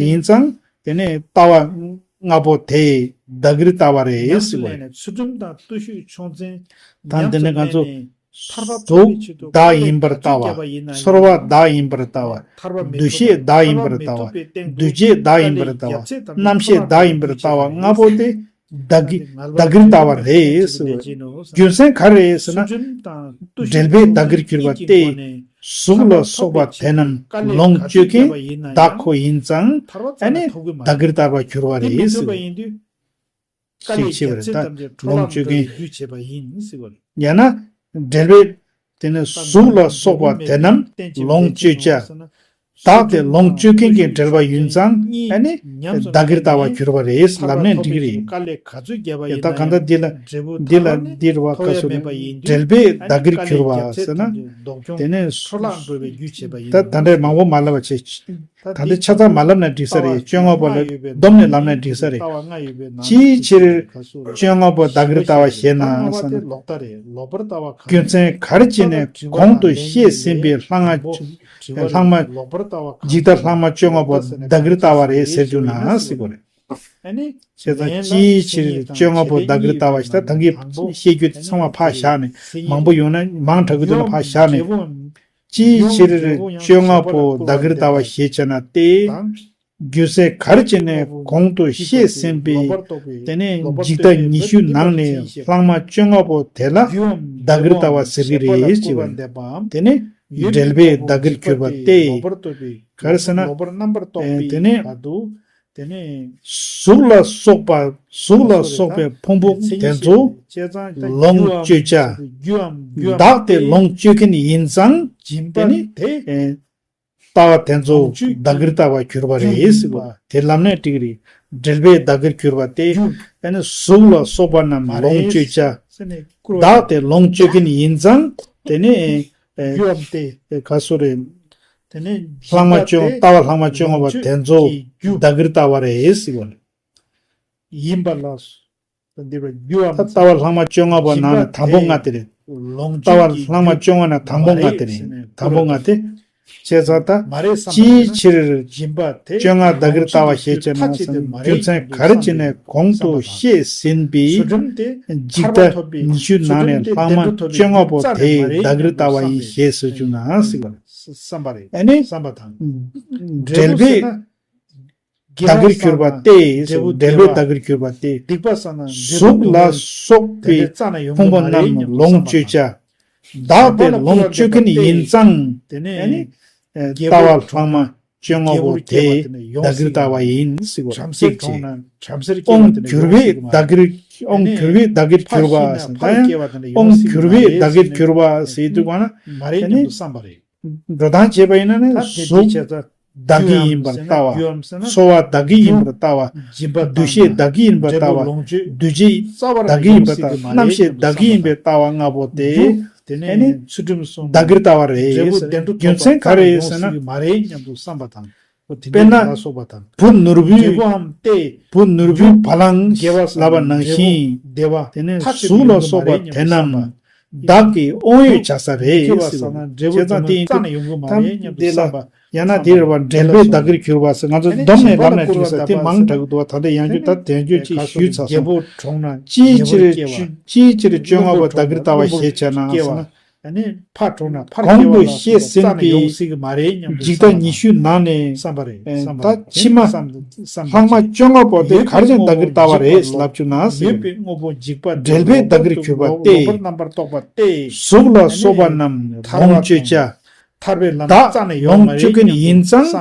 ཡིན་ཙང་དེ་ནི་ལྟ་བ་ལྔ་པོ་དེ་བདག་གིར་ལྟ་བ་རེད་ཟེར་བ་རེད། ད་དེ་ནི་ང་ཚོ་གཟུགས་བདག་ཡིན་པར་ལྟ་བ། ཚོར་བ་བདག་ཡིན་པར་ལྟ་བ། འདུ་ཤེས་བདག་ཡིན་པར་ལྟ་བ། འདུ་བྱེད་བདག་ཡིན་པར་ལྟ་བ། རྣམ་ཤེས་བདག་ཡིན་པར་ལྟ་བ་ལྔ་པོ་དེ་བདག་གི་བདག་གིར་ལྟ་བ་རེད་ཟེར་བ། རྒྱུ་མཚན་ག་རེ་རེད་ཟེར་ན། འབྲེལ་པས་བདག་གིར་གྱུར་པ་སྟེ། གཟུགས་ལ་སོགས་པ་དེ་རྣམས་ལོངས་སྤྱོད་མཁན་བདག་ཁོ་ཡིན་ཙང་། ཨ་ནི་བདག་གིར་ལྟ་བར་གྱུར་པ་རེད་ཟེར་བ། ཤེས་བྱེད་པ་རེད་ད། ལོངས་སྤྱོད་མཁན། ཡང་ན་འབྲེལ་པས་དེ་ནི་གཟུགས་ལ་སོགས་པ་དེ་རྣམས་ལོངས་སྤྱོད་བྱ། བདག་དེ་ལོངས་སྤྱོད་མཁན་གྱི་འབྲེལ་པ་ཡིན་ཙང་། ཨ་ནི་བདག་གིར་ལྟ་བར་གྱུར་པ་རེད་ལབ་ནས་འགྲིག་གི་རེད། ད་གང་ལྟར་འདི་ལ་འདི་ལ་འདི་རུ་བ་བཀའ་ཟུར་ནས་འབྲེལ་པས་བདག་གིར་གྱུར་པ་ཟེར་ན། དེ་ནས་ད་ད་འདྲའི་མང་པོ་མ་ལབ་པ་བྱེད། ད་འདི་ཆ་ཚང་མ་ལབ་ན་འགྲིག་ས་རེད། བཅོ་ལྔ་པོ་ལ་བསྡོམས་ནས་ལབ་ན་འགྲིག་ས་རེད། ཅིའི་ཕྱིར་བཅོ་ལྔ་པོ་བདག་གིར་ལྟ་བ་ཞེ་ན་ཟེར་ན། རྒྱུ་མཚན་ག་རེ་བྱས་ནས་གོང་དུ་བཤད་ཟིན་པའི་ལྷག་མ་ལྷག་མ་འཇིག་ལྟ་ལྷག་མ་བཅོ་ལྔ་པོ་བདག་གིར་ལྟ་བ་རེད་ཟེར་རྒྱུ་ན་ཟེར་དགོས་རེད། བྱས་ཙང་ཅིའི་ཕྱིར་བཅོ་ལྔ་པོ་བདག་གིར་ལྟ་བ་ཞེ་ད་ད་གིན་བཤད་རྒྱུ་དེ་ཚང་མ་ཕར་བཞག་ནས་མང་པོ་ཡོང་ན་མང་དྲགས་ཀྱི་འདུག་ན་ཕར་བཞག་ནས། ཅིའི་ཕྱིར་བཅོ་ལྔ་པོ་བདག་གིར་ལྟ་བ་ཞེས་བྱ་ན་སྟེ། རྒྱུ་མཚན་ག་རེ་བྱས་ནས་གོང་དུ་བཤད་ཟིན་པའི་དེ་ནས་འཇིག་ལྟ་ཉི་ཤུ་ནང་ནས་ལྷག་མ་བཅོ་ལྔ་པོ་དེ་ལ་བདག་གིར་ལྟ་བ་ཟེར་གྱི་རེད་ཅེས་པ། དེ་ནི་འབྲེལ་པས་བདག་གིར་གྱུར་པ་སྟེ། ག་རེ་ཟེར་ན། དེ་ནི། དེ་ནས་གཟུགས་ལ་སོགས་པ་གཟུགས་ལ་སོགས་པའི་ཕུང་པོ་དེ་ཚོ་ལོངས་སྤྱོད་བྱ། བདག་དེ་ལོངས་སྤྱོད་མཁན་ཡིན་ཙང་། དེ་ནི་ལྟ་བ་དེ་ཚོ་བདག་གིར་ལྟ་བར་གྱུར་པ་རེད་ཟེར་བ་དེ་ལམ་ནས་འགྲིག་རེད། འབྲེལ་པས་བདག་གིར་གྱུར་པ་སྟེ། རྒྱུ། ཨ་ནི་གཟུགས་ལ་སོགས་པ་རྣམས་མ་ལོངས་རེད། སྤྱོད་བྱ། ཟེར་ནས་བསྐུར་བ། བདག་དེ་ལོངས་སྤྱོད་མཁན་ཡིན་ཙང་དེ་ནི། ཨེ། རྒྱུའམ་སྟེ། ཨེ། ག་སུ་རེད། དེ་ནས་ལྷག་མ་བཅོ་ལྟ་བ་ལྷག་མ་བཅོ་ལྔ་པ་དེ་ཚོ་བདག་གིར་ལྟ་བ་རེད་ཟེར་བ་ལ། ཡིན་པ་ལ། འདི་བ་རྒྱུའམ། ད་ལྟ་བ་ལྷག་མ་བཅོ་ལྔ་པ་ནང་ནས་དང་པོ་ལྔ་དེ་རེད། ལྟ་བ་ལྷག་མ་བཅོ་ལྔ་ནང་དང་པོ་ལྔ་དེ་རེད། དང་པོ་ལྔ་དེ། བྱས་ཙང་ད། ཅིའི་ཕྱིར། བཅོ་ལྔ་བདག་གིར་ལྟ་བ་ཞེས་བྱ་ན་ཟེར་ན། རྒྱུ་མཚན་ག་རེ་བྱས་ནས་གོང་དུ་བཤད་ཟིན་པའི་འཇིག་ལྟ་ཉི་ཤུ་ནང་ནས་ལྷག་མ་བཅོ་ལྔ་པོ་དེ་བདག་གིར་ལྟ་བ་ཡིན་ཞེས་ཟེར་བཅུག་ན་ཟེར་བ་རེད། ཨ་ནི། འབྲེལ་པས། བདག་གིར་གྱུར་པ་སྟེ། འབྲེལ་པས་བདག་གིར་གྱུར་པ་སྟེ། གཟུགས་ལ་སོགས་པའི་ཕུང་པོ་རྣམས་ལོངས་སྤྱོད་བྱ། བདག་དེ་ལོངས་སྤྱོད་མཁན་ཡིན་ཙང་། ལྟ་བ་ལྷག་མ་བཅོ་ལྔ་པོ་དེ་བདག་གིར་ལྟ་བ་ཡིན་ཟེར་བ་གཅིག་བྱས། དབང་གྱུར་པས་བདག་གིར། དབང་གྱུར་པས་བདག་གིར་གྱུར་པ་ཟེར་ན། དབང་གྱུར་པས་བདག་གིར་གྱུར་པ་ཟེར་དུས་ག་ན། འགྲོ་སྟངས་བྱས་པ་ཡིན་ན་ནི་གཟུགས་བདག་གི་ཡིན་པར་ལྟ་བ། ཚོར་བ་བདག་གི་ཡིན་པར་ལྟ་བ། འདུ་ཤེས་བདག་གི་ཡིན་པར་ལྟ་བ། འདུ་བྱེད་བདག་གི་ཡིན་པར་ལྟ་བ། རྣམ་ཤེས་བདག་གི་ཡིན་པར་ལྟ་བ་ལྔ་པོ་དེ། ཨ་ནི། བདག་གིར་ལྟ་བ་རེད། རྒྱུ་མཚན་ག་རེ་ཟེར་ན། དཔེར་ན། བུ་ནོར་བུའི། བུ་ནོར་བུའི་བ་ལང་ལབ་པ་ནང་བཞིན། དེ་ནི་གཟུགས་ལ་སོགས་པ་དེ་རྣམས། བདག་གི་དབང་ཡོད་བྱ་ས་རེད་ཟེར་བ། བྱས་ཙང་དེ་ཡིན་དུས་ད་འདི་ལ་ཡང་ན་དེ་རེད་བ། འབྲེལ་པས་བདག་གིར་གྱུར་པ་ཟེར། ང་ཚོ་སྡོམ་ནས་ལབ་ནས་འགྲིག་ས་དེ་མང་དྲགས་འདུག་བ། ད་ལྟ་ཡང་བསྐྱར་ད་དོན་བརྗོད་ཅིག་ཞུས་ཚར་སོང་། ཅིའི་ཕྱིར། ཅིའི་ཕྱིར་བཅོ་ལྔ་པོ་བདག་གིར་ལྟ་བ་ཞེས་བྱ་ན་ཟེར་ན། གོང་དུ་བཤད་ཟིན་པའི་འཇིག་ལྟ་ཉི་ཤུ་ནང་ནས། ད་ཕྱི་མ་ལྷག་མ་བཅོ་ལྔ་པོ་དེ་ག་རེ་བྱས་བདག་གིར་ལྟ་བ་རེད་ལབ་བཅུག་ན་ཟེར། འབྲེལ་པས་བདག་གིར་གྱུར་པ་སྟེ། གཟུགས་ལ་སོགས་པ་རྣམས་ལོངས་སྤྱོད་བྱ། བདག་ལོངས་སྤྱོད་མཁན་ཡིན་ཙང་།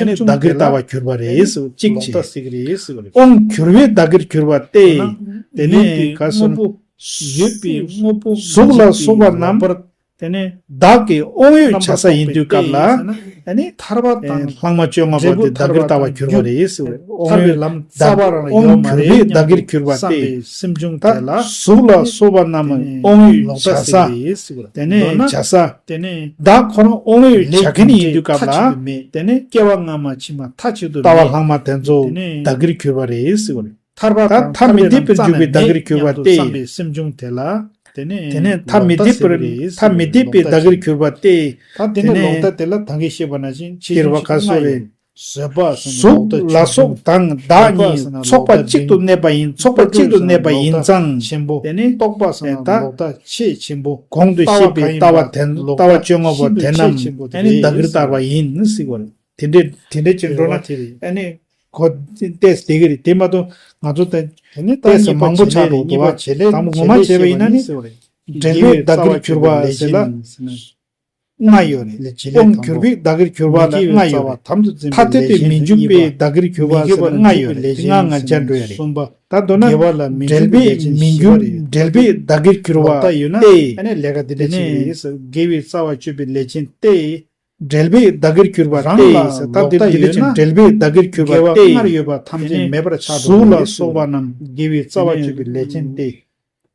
ཨ་ནི་བདག་གིར་ལྟ་བ་གྱུར་པ་རེད་ཟེར་གཅིག་བྱས། དབང་གྱུར་པས་བདག་གིར་གྱུར་པ་སྟེ། དེ་ནས་ག་སོ། གཟུགས་ལ་སོགས་པ་རྣམས། དེ་ནས་བདག་གི་དབང་ཡོད་བྱ་ས་ཡིན་དུས་སྐབས་ལ། ཨ་ནི། ལྷག་མ་བཅོ་ལྔ་པོ་དེ་བདག་གིར་ལྟ་བ་གྱུར་པ་རེད་ཟེར་བ་རེད། དབང་ཡོད་ལམ་རྩ་བ་རང་ཡོད་མ་རེད། བདག་གིར་གྱུར་པ་སྟེ། ད་གཟུགས་ལ་སོགས་པ་རྣམས་དབང་ཡོད་བྱ་ས། དེ་ནས་བྱ་ས། བདག་ཁོ་རང་དབང་ཡོད་བྱ་མཁན་ཡིན་དུས་སྐབས་ལ། དེ་ནས་སྐྱེ་བ་སྔ་མ་ཕྱི་མ་མཐའ་གཅིག་ཏུ་མེད། ལྟ་བ་ལྷག་མ་དེ་ཚོ་བདག་གིར་གྱུར་པ་རེད་ཟེར་བ་རེད། ཐར་པ་དང་ཐར་མི་ཐར་པའི་ལམ་རྩ་ནས་མེད་སྙམ་དུ་བསམ་པའི་སེམས་བྱུང་དེ་ལ། དེ་ནས་ཐར་མི་འདེབས་པར། ཐར་མི་འདེབས་པའི་བདག་གིར་གྱུར་པ་སྟེ། ད་དེ་ནས་ལོག་ལྟ་དེ་ལ་ད་གིན་བཤད་པ་ནང་བཞིན་ཕྱི་ལྟེ་བ་ག་སོ་རེད། བཟོད་པ་ཟེར་ན་ལོག་ལྟ་ཆེན་པོ། གཟུགས་ལ་སོགས་དང་བདག་གཉིས་ཚོགས་པ་གཅིག་ཏུ་གནས་པ་ཡིན། ཚོགས་པ་གཅིག་ཏུ་གནས་པ་ཡིན་ཙང་། ཆེན་པོ། དེ་ནས་རྟོགས་པ་ཟེར་ན་ལོག་ལྟ་ཆེས་ཆེན་པོ། གོང་དུ་བཤད་པའི་ལྟ་བ་དེ། ལྟ་བ་བཅོ་ལྔ་པོ་དེ་རྣམས་ཨ་ནི་བདག་གིར་ལྟ་བ་ཡིན་ཟེར་བ་རེད། དེ་འདྲའི་དེ་འདྲའི་ཅིག་འགྲོ་ན། ཨ་ནི། གོ་ཏེས་དེ་གི་རེད། དེ་མ་གཏོགས་ང་ཚོ་ད་ཏེས་མང་པོ་ཆགས་འགྲོ་འདུག་བ། དང་པོ་ངོ་མ་བྱས་པ་ཡིན་ན་ནི། འབྲེལ་པས་བདག་གིར་གྱུར་པ་ཟེར་ལ་ལྔ་ཡོད་རེད། དབང་གྱུར་པས་བདག་གིར་གྱུར་པ་ལ་ལྔ་ཡོད་རེད། ཐ་དད་དུ་མི་འཇུག་པས་བདག་གིར་གྱུར་པ་ཟེར་ལ་ལྔ་ཡོད་རེད། ལྔ་ལྔ་བརྒྱ་འགྲོ་ཡ་རེད། ད་མདོར་ན་འབྲེལ་པས་མི་འཇུག་འབྲེལ་པས་བདག་གིར་གྱུར་པ་སྟེ། དགེ་བའི་རྩ་བ་གཅོད་པའི་ལས་ཅན་སྟེ། འབྲེལ་པས་བདག་གིར་གྱུར་པ་སྟེ། ད་འདིར་འདི་འདྲ་ཅིག་འབྲེལ་པས་བདག་གིར་གྱུར་པ་སྟེ། དེ་ནས་གཟུགས་ལ་སོགས་པ་རྣམས། དགེ་བའི་རྩ་བ་གཅོད་པའི་ལས་ཅན་ཏེ།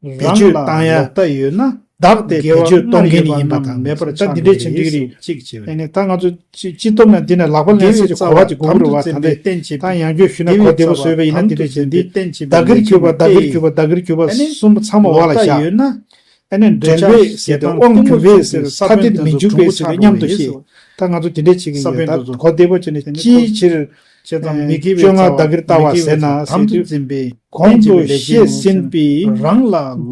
བེད་སྤྱོད་བཏང་ཡ། བདག་དེ་བེད་སྤྱོད་གཏོང་མཁན་ཡིན་པ་དང་། ད་འདི་འདྲ་ཅིག་འགྲིག་གི་རེད། ཅིག་བྱས་པས། ད་ང་ཚོ་སྤྱི་སྤྱི་སྟོབས་ན་འདི་ན་ལག་པ་ལེན་ས་ཅིག་གོ་བ་ཅིག་དགོས་ཀྱི་རེད་བ། ད་འདི་ད་ཡང་བསྐྱར་ཞུས་ན་གོ་བདེ་པོ་བཟོས་པ་ཡིན་ན་འདི་འདྲ་བྱས་འདི། བདག་གིར་གྱུར་པ་བདག་གིར་གྱུར་པ་བདག་གིར་གྱུར་པ་གསུམ་ཚང་མ་འོག་ལ་བཞག་ཨ་ནི་འབྲེལ་པས་ཟེར་ཏེ་དབང་གྱུར་པས་ཟེར་ཐ་དད་དུ་མི་འཇུག་པས་ཟེར་ཏེ་མཉམ་དུ་བཤད། ད་ང་ཚོ་དེ་འདྲས་བྱེད་ཀྱི་ཡོད། ད་གོ་བདེ་པོ་བྱས་ནས་ཅིའི་ཕྱིར་བཅོ་ལྔ་བདག་གིར་ལྟ་བ་ཟེར་ན་ཟེར་དུས་གོང་དུ་བཤད་ཟིན་པའི་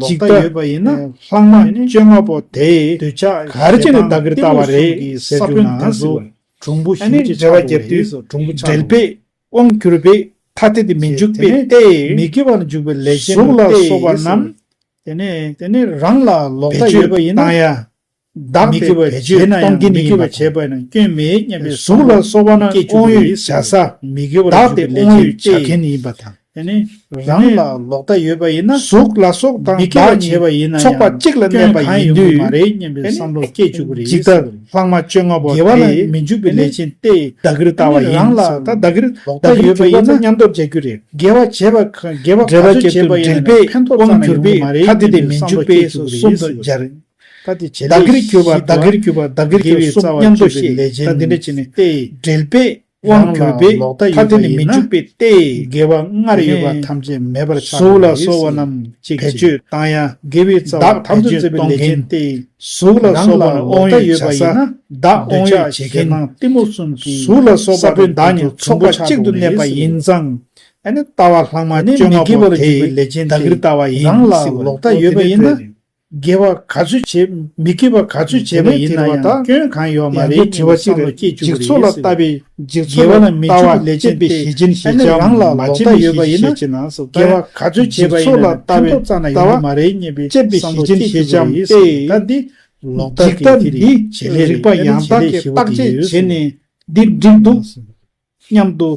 འཇིག་ལྟ་ལྷག་མ་བཅོ་ལྔ་པོ་དེ་ག་རེ་བྱས་ནས་བདག་གིར་ལྟ་བ་རེད་ཟེར་རྒྱུ་ན་ཟེར། ཨ་ནི་འགྲེལ་པ་རྒྱབ་དུས་འབྲེལ་པས་དབང་གྱུར་པས་ཐ་དད་དུ་མི་འཇུག་པས་ཏེ། གཟུགས་ལ་སོགས་པ་རྣམས། དེ་ནས་རང་ལ་ལོག་ལྟ་ཡོད་པ་ཡིན་ན། བདག་དེ་བེད་སྤྱོད་གཏོང་མཁན་ཡིན་པ་དང་། གཟུགས་ལ་སོགས་པ་ན་དབང་ཡོད་བྱ་ས། བདག་དེ་དབང་ཡོད་བྱ་མཁན་ཡིན་པ་དང་། ཡ་ནི་རང་ལ་ལོག་ལྟ་ཡོད་པ་ཡིན་ན། གཟུགས་ལ་སོགས་དང་མི་དགེ་བ་བྱས་པ་ཡིན་ན་ཚོགས་པ་གཅིག་ལ་གནས་པ་ཡིན་དུས། ཡང་སྐྱོན་གང་ཡང་ཡོང་གི་མ་རེད་སྙམ་པའི་བསམ་བློ་སྐྱེ་བཅུག་གི་རེད། ཇི་ལྟར་ལྷག་མ་བཅོ་ལྔ་པོ་དེ། དགེ་བ་ལ་མི་འཇུག་པའི་ལས་ཅན་ཏེ། བདག་གིར་ལྟ་བ་ཡིན། རང་ལ་ད་བདག་གིར་ལོག་ལྟ་ཡོད་པ་ཡིན་ན་མཉམ་དུ་བྱ་རྒྱུ་རེད། དགེ་བ་བྱས་པ་ག་དགེ་བ་ག་ཚོད་བྱས་པ་ཡིན་ན་ཕན་ཐོགས་ཙམ་ཡོང་གི་མ་རེད་སྙམ་པའི་བསམ་བློ་སྐྱེ་བཅུག་གི་རེད། ད་དེ་བྱེད་ལས་བདག་གིར་གྱུར་པ་བདག་གིར་གྱུར་པ་གསུམ་མཉམ་དུ་བཤད། ད་དེ་འདྲ་བྱས་ནས་ཏེ། འབྲེལ་པས་དབང་གྱུར་པས་ཐ་དད་ནི་མི་འཇུག་པའི་སྟེ། དགེ་བ་སྔར་ཡོད་པ་ཐམས་ཅད་མེད་པར་ཆགས་པའི་ཕྱིར། གཟུགས་ལ་སོགས་པ་རྣམས་ཅིག་བེད་སྤྱོད་བཏང་ཡ། དགེ་བའི་རྩ་བ་བེད་སྤྱོད་གཏོང་མཁན་ཏེ། གཟུགས་ལ་སོགས་པ་ལ་དབང་ཡོད་བྱ་ས། བདག་དབང་ཡོད་བྱེད་མཁན། གཏི་མུག་གསུམ་གྱི་གཟུགས་ལ་སོགས་པ་བདག་ཉིད་ཚོགས་པ་གཅིག་ཏུ་གནས་པ་ཡིན་ཙང་། ཨ་ནི་ལྟ་བ་ལྷག་མ་བཅོ་ལྔ་པོ་དེ་བདག་གིར་ལྟ་བ་ཡིན། རང་ལ་ལོག་ལྟ་ཡོད་པ་ཡིན་ན། དགེ་བ་ག་ཚོད་བྱེད་མི་དགེ་བ་ག་ཚོད་བྱས་པ་ཡིན་ན་ཡང་སྐྱོན་གང་ཡོད་མ་རེད་ཅེས་པའི་བསམ་བློ་སྐྱེ་བཅུག་གི་རེད། འཇིག་ཚོགས་ལ་ལྟ་བའི་འཇིག་ཚོགས་ལ་ལྟ་བ་བཅད་པའི་ཞེ་ཅན་ཞེས་བྱའམ་མ་བཅད་པའི་ཞེ་ཅན་ཞེས་བྱའམ། དགེ་བ་ག་ཚོད་བྱས་པ་ཡིན་ན་ཡང་དགེ་བ་ག་ཚོད་བྱས་པ་ཡིན་ན་ཕན་ཐོགས་ཙམ་ན་ཡོང་གི་མ་རེད་སྙམ་པའི་བསམ་བློ་སྐྱེ་བཅུག་གི་རེད། ད་འདི་ལོག་ལྟ་གི་དེ་རིགས་བྱེད་ལས་རེད། ད་ནི་བྱེད་ལས་ཞེ་པོ་དེ་ཡོད་ཟེར། འཇིག་ལྟ་འདི་རིག་པ་ཡང་དག་གིས་བརྟག་དཔྱད་བྱས་ནས་འདི་འགྲིག་འདུག་སྙམ་དུ།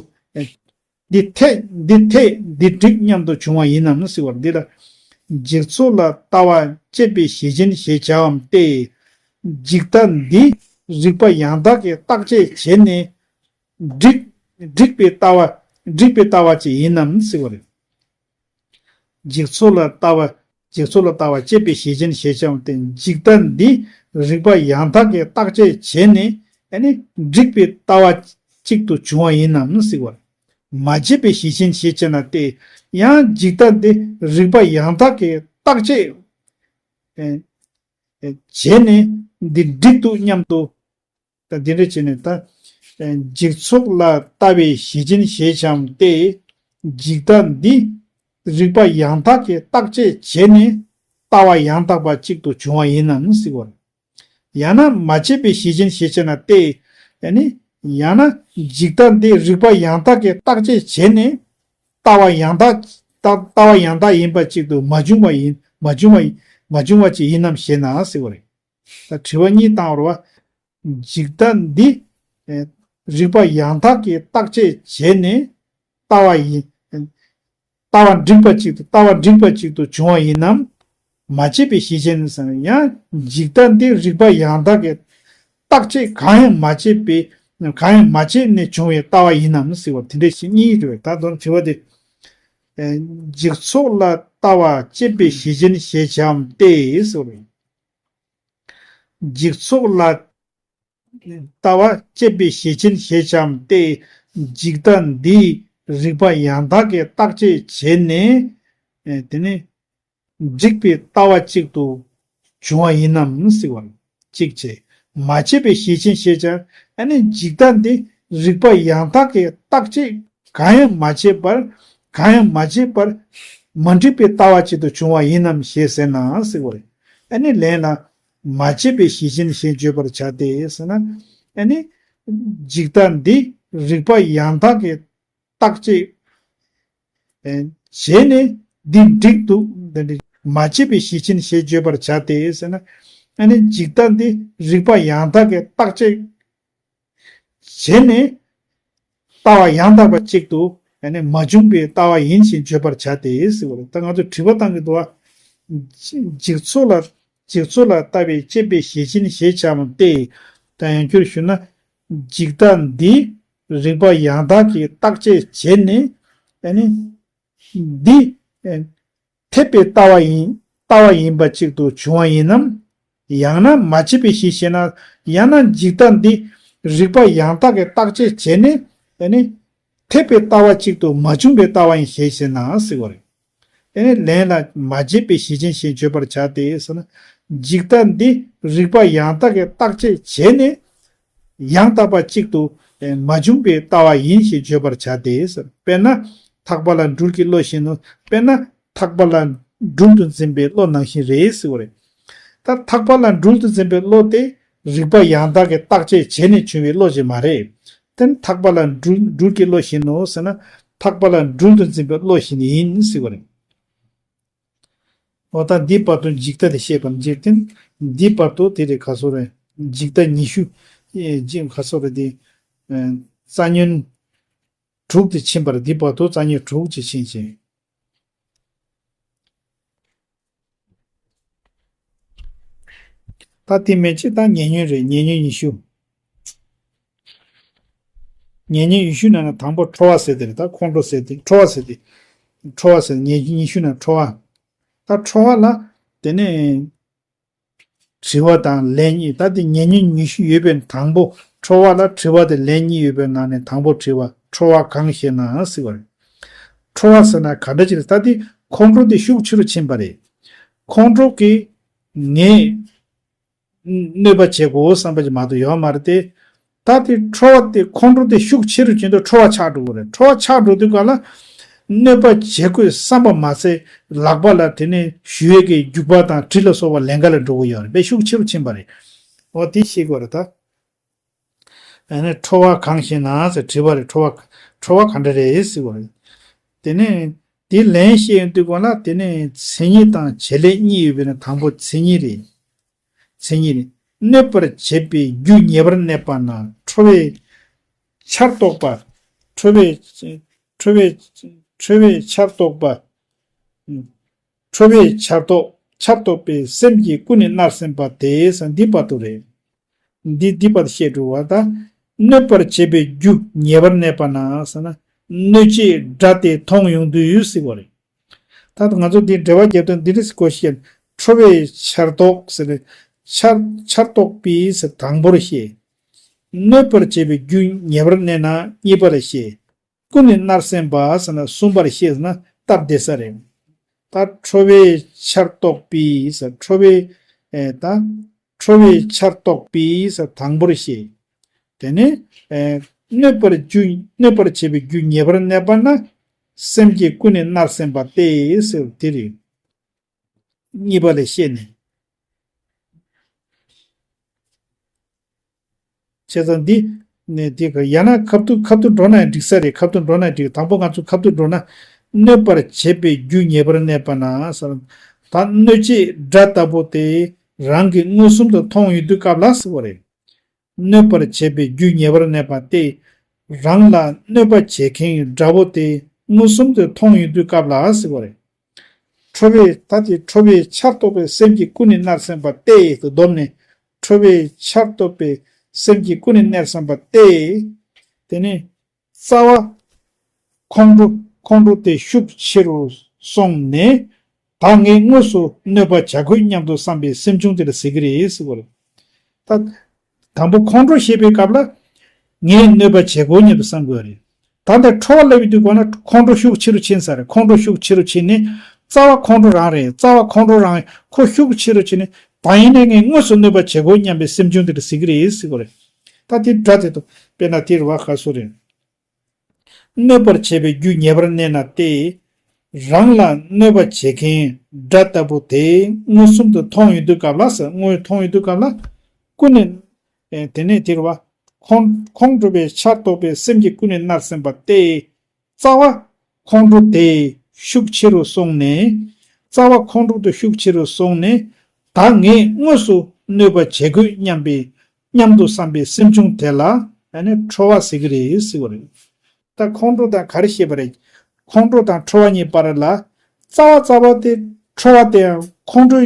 འདི་འཐད། འདི་འཐད། འདི་འགྲིག་སྙམ་དུ་བྱུང་བ་ཡིན་ནམ་ཟེར་བ་འདི་ལ། འཇིག་ཚོགས་ལ་ལྟ་བ་བཅད་པའི་ཞེ་ཅན་ཞེས་བྱའམ་སྟེ། འཇིག་ལྟ་འདི་རིག་པ་ཡང་དག་གིས་བརྟག་དཔྱད་བྱས་ནས། འགྲིག་འགྲིག་པའི་ལྟ་བ། འགྲིག་པའི་ལྟ་བ་ཅིག་ཡིན་ནམ་ཟེར་བ་རེད། འཇིག་ཚོགས་ལ་ལྟ་བ། འཇིག་ཚོགས་ལ་ལྟ་བ་བཅད་པའི་ཞེ་ཅན་ཞེས་བྱའམ་སྟེ། འཇིག་ལྟ་འདི་རིག་པ་ཡང་དག་གིས་བརྟག་དཔྱད་བྱས་ནས། ཨ་ནི་འགྲིག་པའི་ལྟ་བ་གཅིག་ཏུ་བྱུང་བ་ཡིན་ནམ་ཟེར་བ། མ་བྱས་པའི་ཞེ་ཅན་ཞེས་བྱ་ན་སྟེ། ཡང་འཇིག་ལྟ་འདི་རིག་པ་ཡང་དག་གིས་བརྟག་དཔྱད་ཨེ་ཨེ་བྱས་ནས་འདི་འགྲིག་འདུག་སྙམ་དུ། ད་འདི་འདྲ་བྱས་ནས་ད། ཨེ་འཇིག་ཚོགས་ལ་ལྟ་བའི་ཞེ་ཅན་ཞེས་བྱའམ་སྟེ། འཇིག་ལྟ་འདི་རིག་པ་ཡང་དག་གིས་བརྟག་དཔྱད་བྱས་ནས་ལྟ་བ་ཡང་དག་པ་གཅིག་ཏུ་བྱུང་བ་ཡིན་ནམ་ཟེར་བ། ཡང་ན་མ་བྱས་པའི་ཞེ་ཅན་ཞེས་བྱ་ན་སྟེ། ཡང་ནི་ཡང་ན་འཇིག་ལྟ་འདི་རིག་པ་ཡང་དག་གིས་བརྟག་དཔྱད་བྱས་ནས་ལྟ་བ་ཡང་དག་ལྟ་ལྟ་བ་ཡང་དག་ཡིན་པ་གཅིག་ཏུ་མ་བྱུང་བ་ཡིན། མ་བྱུང་བ་མ་བྱུང་བ་ཅིག་ཡིན་ནམ་ཞེ་ན་ཟེར་བ་རེད། ད་དྲི་བ་གཉིས་བཏང་བ་རེད་བ། འཇིག་ལྟ་འདི་ཨེ་རིག་པ་ཡང་དག་གིས་བརྟག་དཔྱད་བྱས་ནས་ལྟ་བ་ཡིན། ལྟ་བ་འགྲིག་པ་གཅིག་ཏུ་ལྟ་བ་འགྲིག་པ་གཅིག་ཏུ་བྱུང་བ་ཡིན་ནམ། མ་བྱས་པའི་ཞེ་ཅན་ཟེར་ན་ཡང་འཇིག་ལྟ་འདི་རིག་པ་ཡང་དག་གིས་བརྟག་དཔྱད་གང་ཡང་མ་བྱས་པའི་གང་ཡང་མ་བྱས་ནས་བྱུང་བའི་ལྟ་བ་ཡིན་ནམ་ཟེར་བ་དེ་འདྲ་ཞིག་གཉིས་རེད། ད་དོན་དྲི་བ་དེ། ཨེ་འཇིག་ཚོགས་ལ་ལྟ་བ་བཅད་པའི་ཞེ་ཅན་ཞེས་བྱའམ་སྟེ་ཟེར་བ་རེད། འཇིག་ཚོགས་ལ་ལྟ་བ་བཅད་པའི་ཞེ་ཅན་ཞེས་བྱའམ་སྟེ། འཇིག་ལྟ་འདིས་རིག་པ་ཡང་དག་གིས་བརྟག་དཔྱད་བྱས་ནས། ཨེ་དེ་ནི་འགྲིག་པའི་ལྟ་བ་གཅིག་ཏུ་བྱུང་བ་ཡིན་ནམ་ཟེར་བ་གཅིག་བྱས། མ་བྱས་པའི་ཞེ་ཅན་ཞེས་བྱ། ཨ་ནི་འཇིག་ལྟ་འདི་རིག་པ་ཡང་དག་གིས་བརྟག་དཔྱད་གང་ཡང་མ་བྱས་པར། གང་ཡང་མ་བྱས་པར་མ་འགྲིག་པའི་ལྟ་བ་གཅིག་ཏུ་བྱུང་བ་ཡིན་ནམ་ཞེས་ཟེར་ན་ཟེར་བ་རེད། ཨ་ནི་ལན་ལ། མ་བྱས་པའི་ཞེ་ཅན་ཞེས་བརྗོད་པར་བྱ་སྟེ་ཟེར་ན། ཨ་ནི་འཇིག་ལྟ་འདི་རིག་པ་ཡང་དག་གིས་བརྟག་དཔྱད་ཨེ་བྱས་ནས་འདི་འགྲིག་འདུག་འདི་འདྲ་མ་བྱས་པའི་ཞེ་ཅན་ཞེས་བརྗོད་པར་བྱ་སྟེ་ཟེར་ན། ཨ་ནི་འཇིག་ལྟ་འདི་རིག་པ་ཡང་དག་གིས་བརྟག་དཔྱད་བྱས་ནས་ལྟ་བ་ཡང་དག་པ་གཅིག་ཏུ་ཨ་ནི་མ་བྱུང་བའི་ལྟ་བ་ཡིན་ཞེས་བརྗོད་པར་བྱ་སྟེ་ཟེར་བ་རེད། ད་ང་ཚོ་དྲི་བ་བཏང་གི་འདུག་བ། འཇིག་ཚོགས་ལ་འཇིག་ཚོགས་ལ་ལྟ་བའི་བཅད་པའི་ཞེ་ཅན་ཞེས་བྱའམ་སྟེ། ད་ཡང་བསྐྱར་ཞུ་ན། འཇིག་ལྟ་འདི་རིག་པ་ཡང་དག་གིས་བརྟག་དཔྱད་བྱས་ནས། ཨ་ནི། འདི། ཨེ། འཐད་པའི་ལྟ་བ་ཡིན། ལྟ་བ་ཡིན་པ་གཅིག་ཏུ་བྱུང་བ་ཡིན་ནམ། ཡང་ན་མ་བྱས་པའི་ཞེས་བཤད་ན། ཡང་ན་འཇིག་ལྟ་འདི་རིག་པ་ཡང་དག་གིས་བརྟག་དཔྱད་བྱས་ནས། ཨ་ནི། འཐད་པའི་ལྟ་བ་གཅིག་ཏུ་མ་བྱུང་བའི་ལྟ་བ་ཡིན་ཞེས་བཤད་ན་ཟེར་བ་རེད། ཨ་ནི་ལན་ལ་མ་བྱས་པའི་ཞེ་ཅན་ཞེས་བརྗོད་པར་བྱ་སྟེ་ཟེར་ན། འཇིག་ལྟ་འདི་རིག་པ་ཡང་དག་གིས་བརྟག་དཔྱད་བྱས་ནས། ཡང་དག་པ་གཅིག་ཏུ་མ་བྱུང་བའི་ལྟ་བ་ཡིན་ཞེས་བརྗོད་པར་བྱ་སྟེ། དཔེར་ན། ཐག་པ་ལ་སྦྲུལ་གྱི་བློ་བཞིན་ནོ། དཔེར་ན། ཐག་པ་ལ་སྦྲུལ་དུ་འཛིན་པའི་བློ་ནང་བཞིན་རེད་ཟེར་བ་རེད། ད་ཐག་པ་ལ་སྦྲུལ་དུ་འཛིན་པའི་བློ་དེ་རིག་པ་ཡང་དག་གིས་བརྟག་དཔྱད་བྱས་ནས་བྱུང་བའི་བློ་ཞིག་མ་རེད། དེ་ནི་ཐག་པ་ལ་སྦྲུལ་སྦྲུལ་གྱི་བློ་བཞིན་ནོ་ཟེར་ན། ཐག་པ་ལ་སྦྲུལ་དུ་འཛིན་པའི་བློ་བཞིན་ཡིན་ཟེར་བ་རེད། འོ་ད་འདི་བར་དུ་འཇིག་ལྟ་དེ་བཤད་པར་འཇིག་རྟེན་ འདི་བར་དུ་དེ་རེད་ག་སོ་རེད། འཇིག་ལྟ་ཉི་ཤུ། ཨེ་འཇིག་ག་སོ་རེད་དེ། ཨེ་རྩ་ཉོན་དྲུག་དེ་ཕྱིན་པ་རེད། འདི་བར་དུ་རྩ་ཉོན་དྲུག་ཅིག་ཕྱིན་ཅིང་། ད་དེ་མན་ཆད་ད་ཉེ་ཉོན་རེད། ཉེ་ཉོན་ཉི་ཤུ། ཉེ་ཉོན་ཉི་ཤུ་ནང་ན་དང་པོ་ཁྲོ་བ་ཟེར་དེ་རེད། ད་ཁོང་ཁྲོ་ཟེར་དེ་ཁྲོ་བ་ཟེར་དེ། ཁྲོ་བ་ཟེར་ཉེ་ཉོན་ཉི་ཤུ་ནང་ཁྲོ་བ། ད་ཁྲོ་བ་ལ་དེ་ནས་དྲི་བ་དང་ལན་གཉིས། ད་དེ་ཉེ་ཉོན་ཉི་ཤུ་ཡོད་པའི་དང་པོ་ཁྲོ་བ་ལ་དྲི་བ་དེ་ལན་གཉིས་ཡོད་པའི་ནང་ནས་དང་པོ་དྲི་བ། ཁྲོ་བ་གང་ཞེ་ན་ཟེར་བ་རེད། ཁྲོ་བ་ཟེར་ན་ག་འདྲ་ཅིག་རེད། ད་དེ་ཁོང་ཁྲོ་དེ་ཤུགས་ཆེ་རུ་ཕྱིན་པ་རེད། ཁོང་ཁྲོ་གིས་ངས་གནོད་པ་བྱེད་དགོས་བསམ་པ་ཅིག་མ་གཏོགས་ཡོད་མ་རེད་དེ། ད་དེ་ཁྲོ་བ་དེ་ཁོང་ཁྲོ་དེ་ཤུགས་ཆེ་རུ་ཕྱིན་དུས་ཁྲོ་བ་ཆགས་འགྲོ་གི་རེད། ཁྲོ་བ་ཆགས་འགྲོ་དུས་ག་ལ་གནོད་པ་བྱེད་དགོས་བསམ་པ་མ་ཟད་ལག་པ་ལ་དེ་ནས་གཞུ་ཡས་ཀྱི་རྒྱུག་པ་དང་གྲི་ལ་སོགས་པ་ལེན་ག་ལ་འགྲོ་གི་ཡོད་རེད། དཔེ་ཤུགས་ཆེ་རུ་ཕྱིན་པ་རེད། འོ་དེ་ཤེས་དགོས་རེད་ད། ཨ་ནི་ཁྲོ་བ་གང་ཞེ་ན་ཟེར་དྲིས་པ་རེད། ཁྲོ་བ་ཁྲོ་བ་ག་འདྲ་རེད་ཟེར་བ་རེད། དེ་ནས་དེ་ལན་བཤད་ཡོང་དུས་གོང་ལ་དེ་ནས་མཚན་ཉིད་དང་བྱེད་ལས་གཉིས་ཡོད་པའི་ནང་དང་པོ་མཚན་ཉིད་རེད། མཚན་ཉིད་རེད། གནོད་པར་བྱེད་པའི་རྒྱུ་ངེས་པར་གནས་པ་ན་ཁྲོ་བའི་ཆར་གཏོགས་པ། ཁྲོ་བའི་ཁྲོ་བའི་ཁྲོ་བའི་ཆར་གཏོགས་པ། ཁྲོ་བའི་ཆར་གཏོགས་ཆར་གཏོགས་པའི་སེམས་ཀྱིས་ཀུན་ནས་མནར་སེམས་པ་དེ་ཟེར་འདི་བར་དུ་རེད། འདི་འདི་བར་བཤད་འགྲོ་བ་དང་། གནོད་པར་བྱེད་པའི་རྒྱུ་ངེས་པར་གནས་པ་ན་ཟེར་ན། གནོད་བྱེད་སྒྲ་དེ་མཐོང་ཡོང་དུས་ཟེར་བ་རེད། ད་ང་ཚོ་འདི་འགྲེལ་བ་རྒྱབ་དུས་འདི་རིགས་གོ་ཤེས། ཁྲོ་བའི་ཆར་གཏོགས་ཟེར་ནས་ཆར་ཆར་གཏོགས་པའི་ཟེར་དང་པོར་བཤད། གནོད་པར་བྱེད་པའི་རྒྱུ་ངེས་པར་གནས་ན་གཉིས་པར་བཤད། ཀུན་ནས་མནར་སེམས་པ་ཟེར་ན་གསུམ་པར་བཤད་ཟེར་ན་སྟབས་བདེ་ས་རེད། ད་ཁྲོ་བའི་ཆར་གཏོགས་པའི་ཟེར་ཁྲོ་བའི་ཨེ་ད་ཁྲོ་བའི་ཆར་གཏོགས་པའི་ཟེར་དང་པོར་བཤད། དེ་ནས་ཨེ་གནོད་པར་རྒྱུ་གནོད་པར་བྱེད་པའི་རྒྱུ་ངེས་པར་གནས་པ་ན་སེམས་ཀྱིས་ཀུན་ནས་མནར་སེམས་པ་སྟེ་ཟེར་དེ་རེད། གཉིས་པ་ལས་བཤད་ནས། བྱས་ཙང་འདི། ནས་འདི་ག་ཡང་ན་ཁ་ཐུག་ཁ་ཐུག་འགྲོ་ན་ཡང་འགྲིག་ས་རེད། ཁ་ཐུག་འགྲོ་ན་འགྲིག་དང་པོ་ང་ཚོ་ཁ་ཐུག་འགྲོ་ན། གནོད་པར་བྱེད་པའི་རྒྱུ་ངེས་པར་གནས་པ་ན་ཟེར། ད་གནོད་བྱེད་སྒྲ་ལྟ་བུ་དེ་རང་གིས་མངོན་སུམ་དུ་མཐོང་ཡོང་དུས་སྐབས་ལ་ཟེར་བ་རེད། གནོད་པར་བྱེད་པའི་རྒྱུ་ངེས་པར་གནས་པ་སྟེ། རང་ལ་གནོད་པ་བྱེད་མཁན་གྱི་དགྲ་བོ་དེ་མངོན་སུམ་དུ་མཐོང་ཡོང་དུས་སྐབས་ལ་ཟེར་བ་རེད། ཁྲོ་བའི་ད་དེ་ཁྲོ་བའི་ཆར་གཏོགས་པའི་སེམས་ཀྱིས་ཀུན་ནས་མནར་སེམས་པ་སྟེ་དུ་བསྡོམས་ནས། ཁྲོ་བའི་ཆར་གཏོགས་པའི་སེམས་ཀྱིས་ཀུན་ནས་མནར་སེམས་པ་སྟེ། དེ་ནས་རྩ་བ། ཁོང་ཁྲོ་ཁོང་ཁྲོ་དེ་ཤུགས་ཆེ་རུ་སོང་ནས། ད་ངས་དངོས་སུ་གནོད་པ་བྱ་དགོས་སྙམ་དུ་བསམ་པའི་སེམས་བྱུང་དེ་ལ་ཟེར་གྱི་རེད་ཟེར་བ་རེད། ད། དང་པོ་ཁོང་ཁྲོ་ཞེས་པའི་སྐབས་ལ། ངས་གནོད་པ་བྱེད་དགོས་སྙམ་དུ་བསམ་དགོས་རེད། ད་ལྟ་ཁྲོ་བ་སླེབས་ཡོང་དུས་གོ་ན་ཁོང་ཁྲོ་ཤུགས་ཆེ་རུ་ཕྱིན་ས་རེད། ཁོང་ཁྲོ་ཤུགས་ཆེ་རུ་ཕྱིན་ནས། རྩ་བ་ཁོང་ཁྲོ་རང་རེད། རྩ་བ་ཁོང་ཁྲོ་རང་ཁོ་ཤུགས་ཆེ་རུ་ཕྱིན་ནས་ད་ཡིན་ནའི་ངས་དངོས་སུ་གནོད་པ་བྱེད་དགོས་སྙམ་པའི་སེམས་བྱུང་དེ་འདྲ་ཟེར་གྱི་རེད་ཟེར་གྱི་རེད། ད་དེ་སྒྲ་དེ་དང་དཔེར་ན་དེ་རུ་བ་ཁ་སོ་རེད། གནོད་པར་བྱེད་པའི་རྒྱུ་ངེས་པར་གནས་ན་སྟེ། རང་ལ་གནོད་པ་བྱེད་མཁན་སྒྲ་ལྟ་བུ་དེ་མངོན་སུམ་དུ་མཐོང་ཡོང་དུས་སྐབས་ལ་ཟེར། དངོས་མཐོང་ཡོང་དུས་སྐབས་ལ། ཀུན་ནས། ཨེ་དེ་ནས་དེ་རུ་བ། ཁོང་ཁོང་ཁྲོ་བའི་ཆར་གཏོགས་པའི་སེམས་ཀྱིས་ཀུན་ནས་མནར་སེམས་པ་སྟེ། རྩ་བ། ཁོང་ཁྲོ་དེ་ཤུགས་ཆེ་རུ་སོང་ནས། རྩ་བ་ཁོང་ཁྲོ་དེ་ཤུགས་ཆེ་རུ་སོང་ནས། ད་ངས་དངོས་སུ་གནོད་པ་བྱེད་དགོས་སྙམ་པའི་སྙམ་དུ་བསམ་པའི་སེམས་བྱུང་དེ་ལ་ཨ་ནི་ཁྲོ་བ་ཟེར་གྱི་རེད་ཟེར་བ་རེད། ད་ཁོང་ཁྲོ་དང་ག་རེ་བཤད་པ་རེད། ཁོང་ཁྲོ་དང་ཁྲོ་བ་གཉིས་བར་ལ། རྩ་བ་རྩ་བ་དེ་ཁྲོ་བ་དེ་ཡང་ཁོང་ཁྲོ།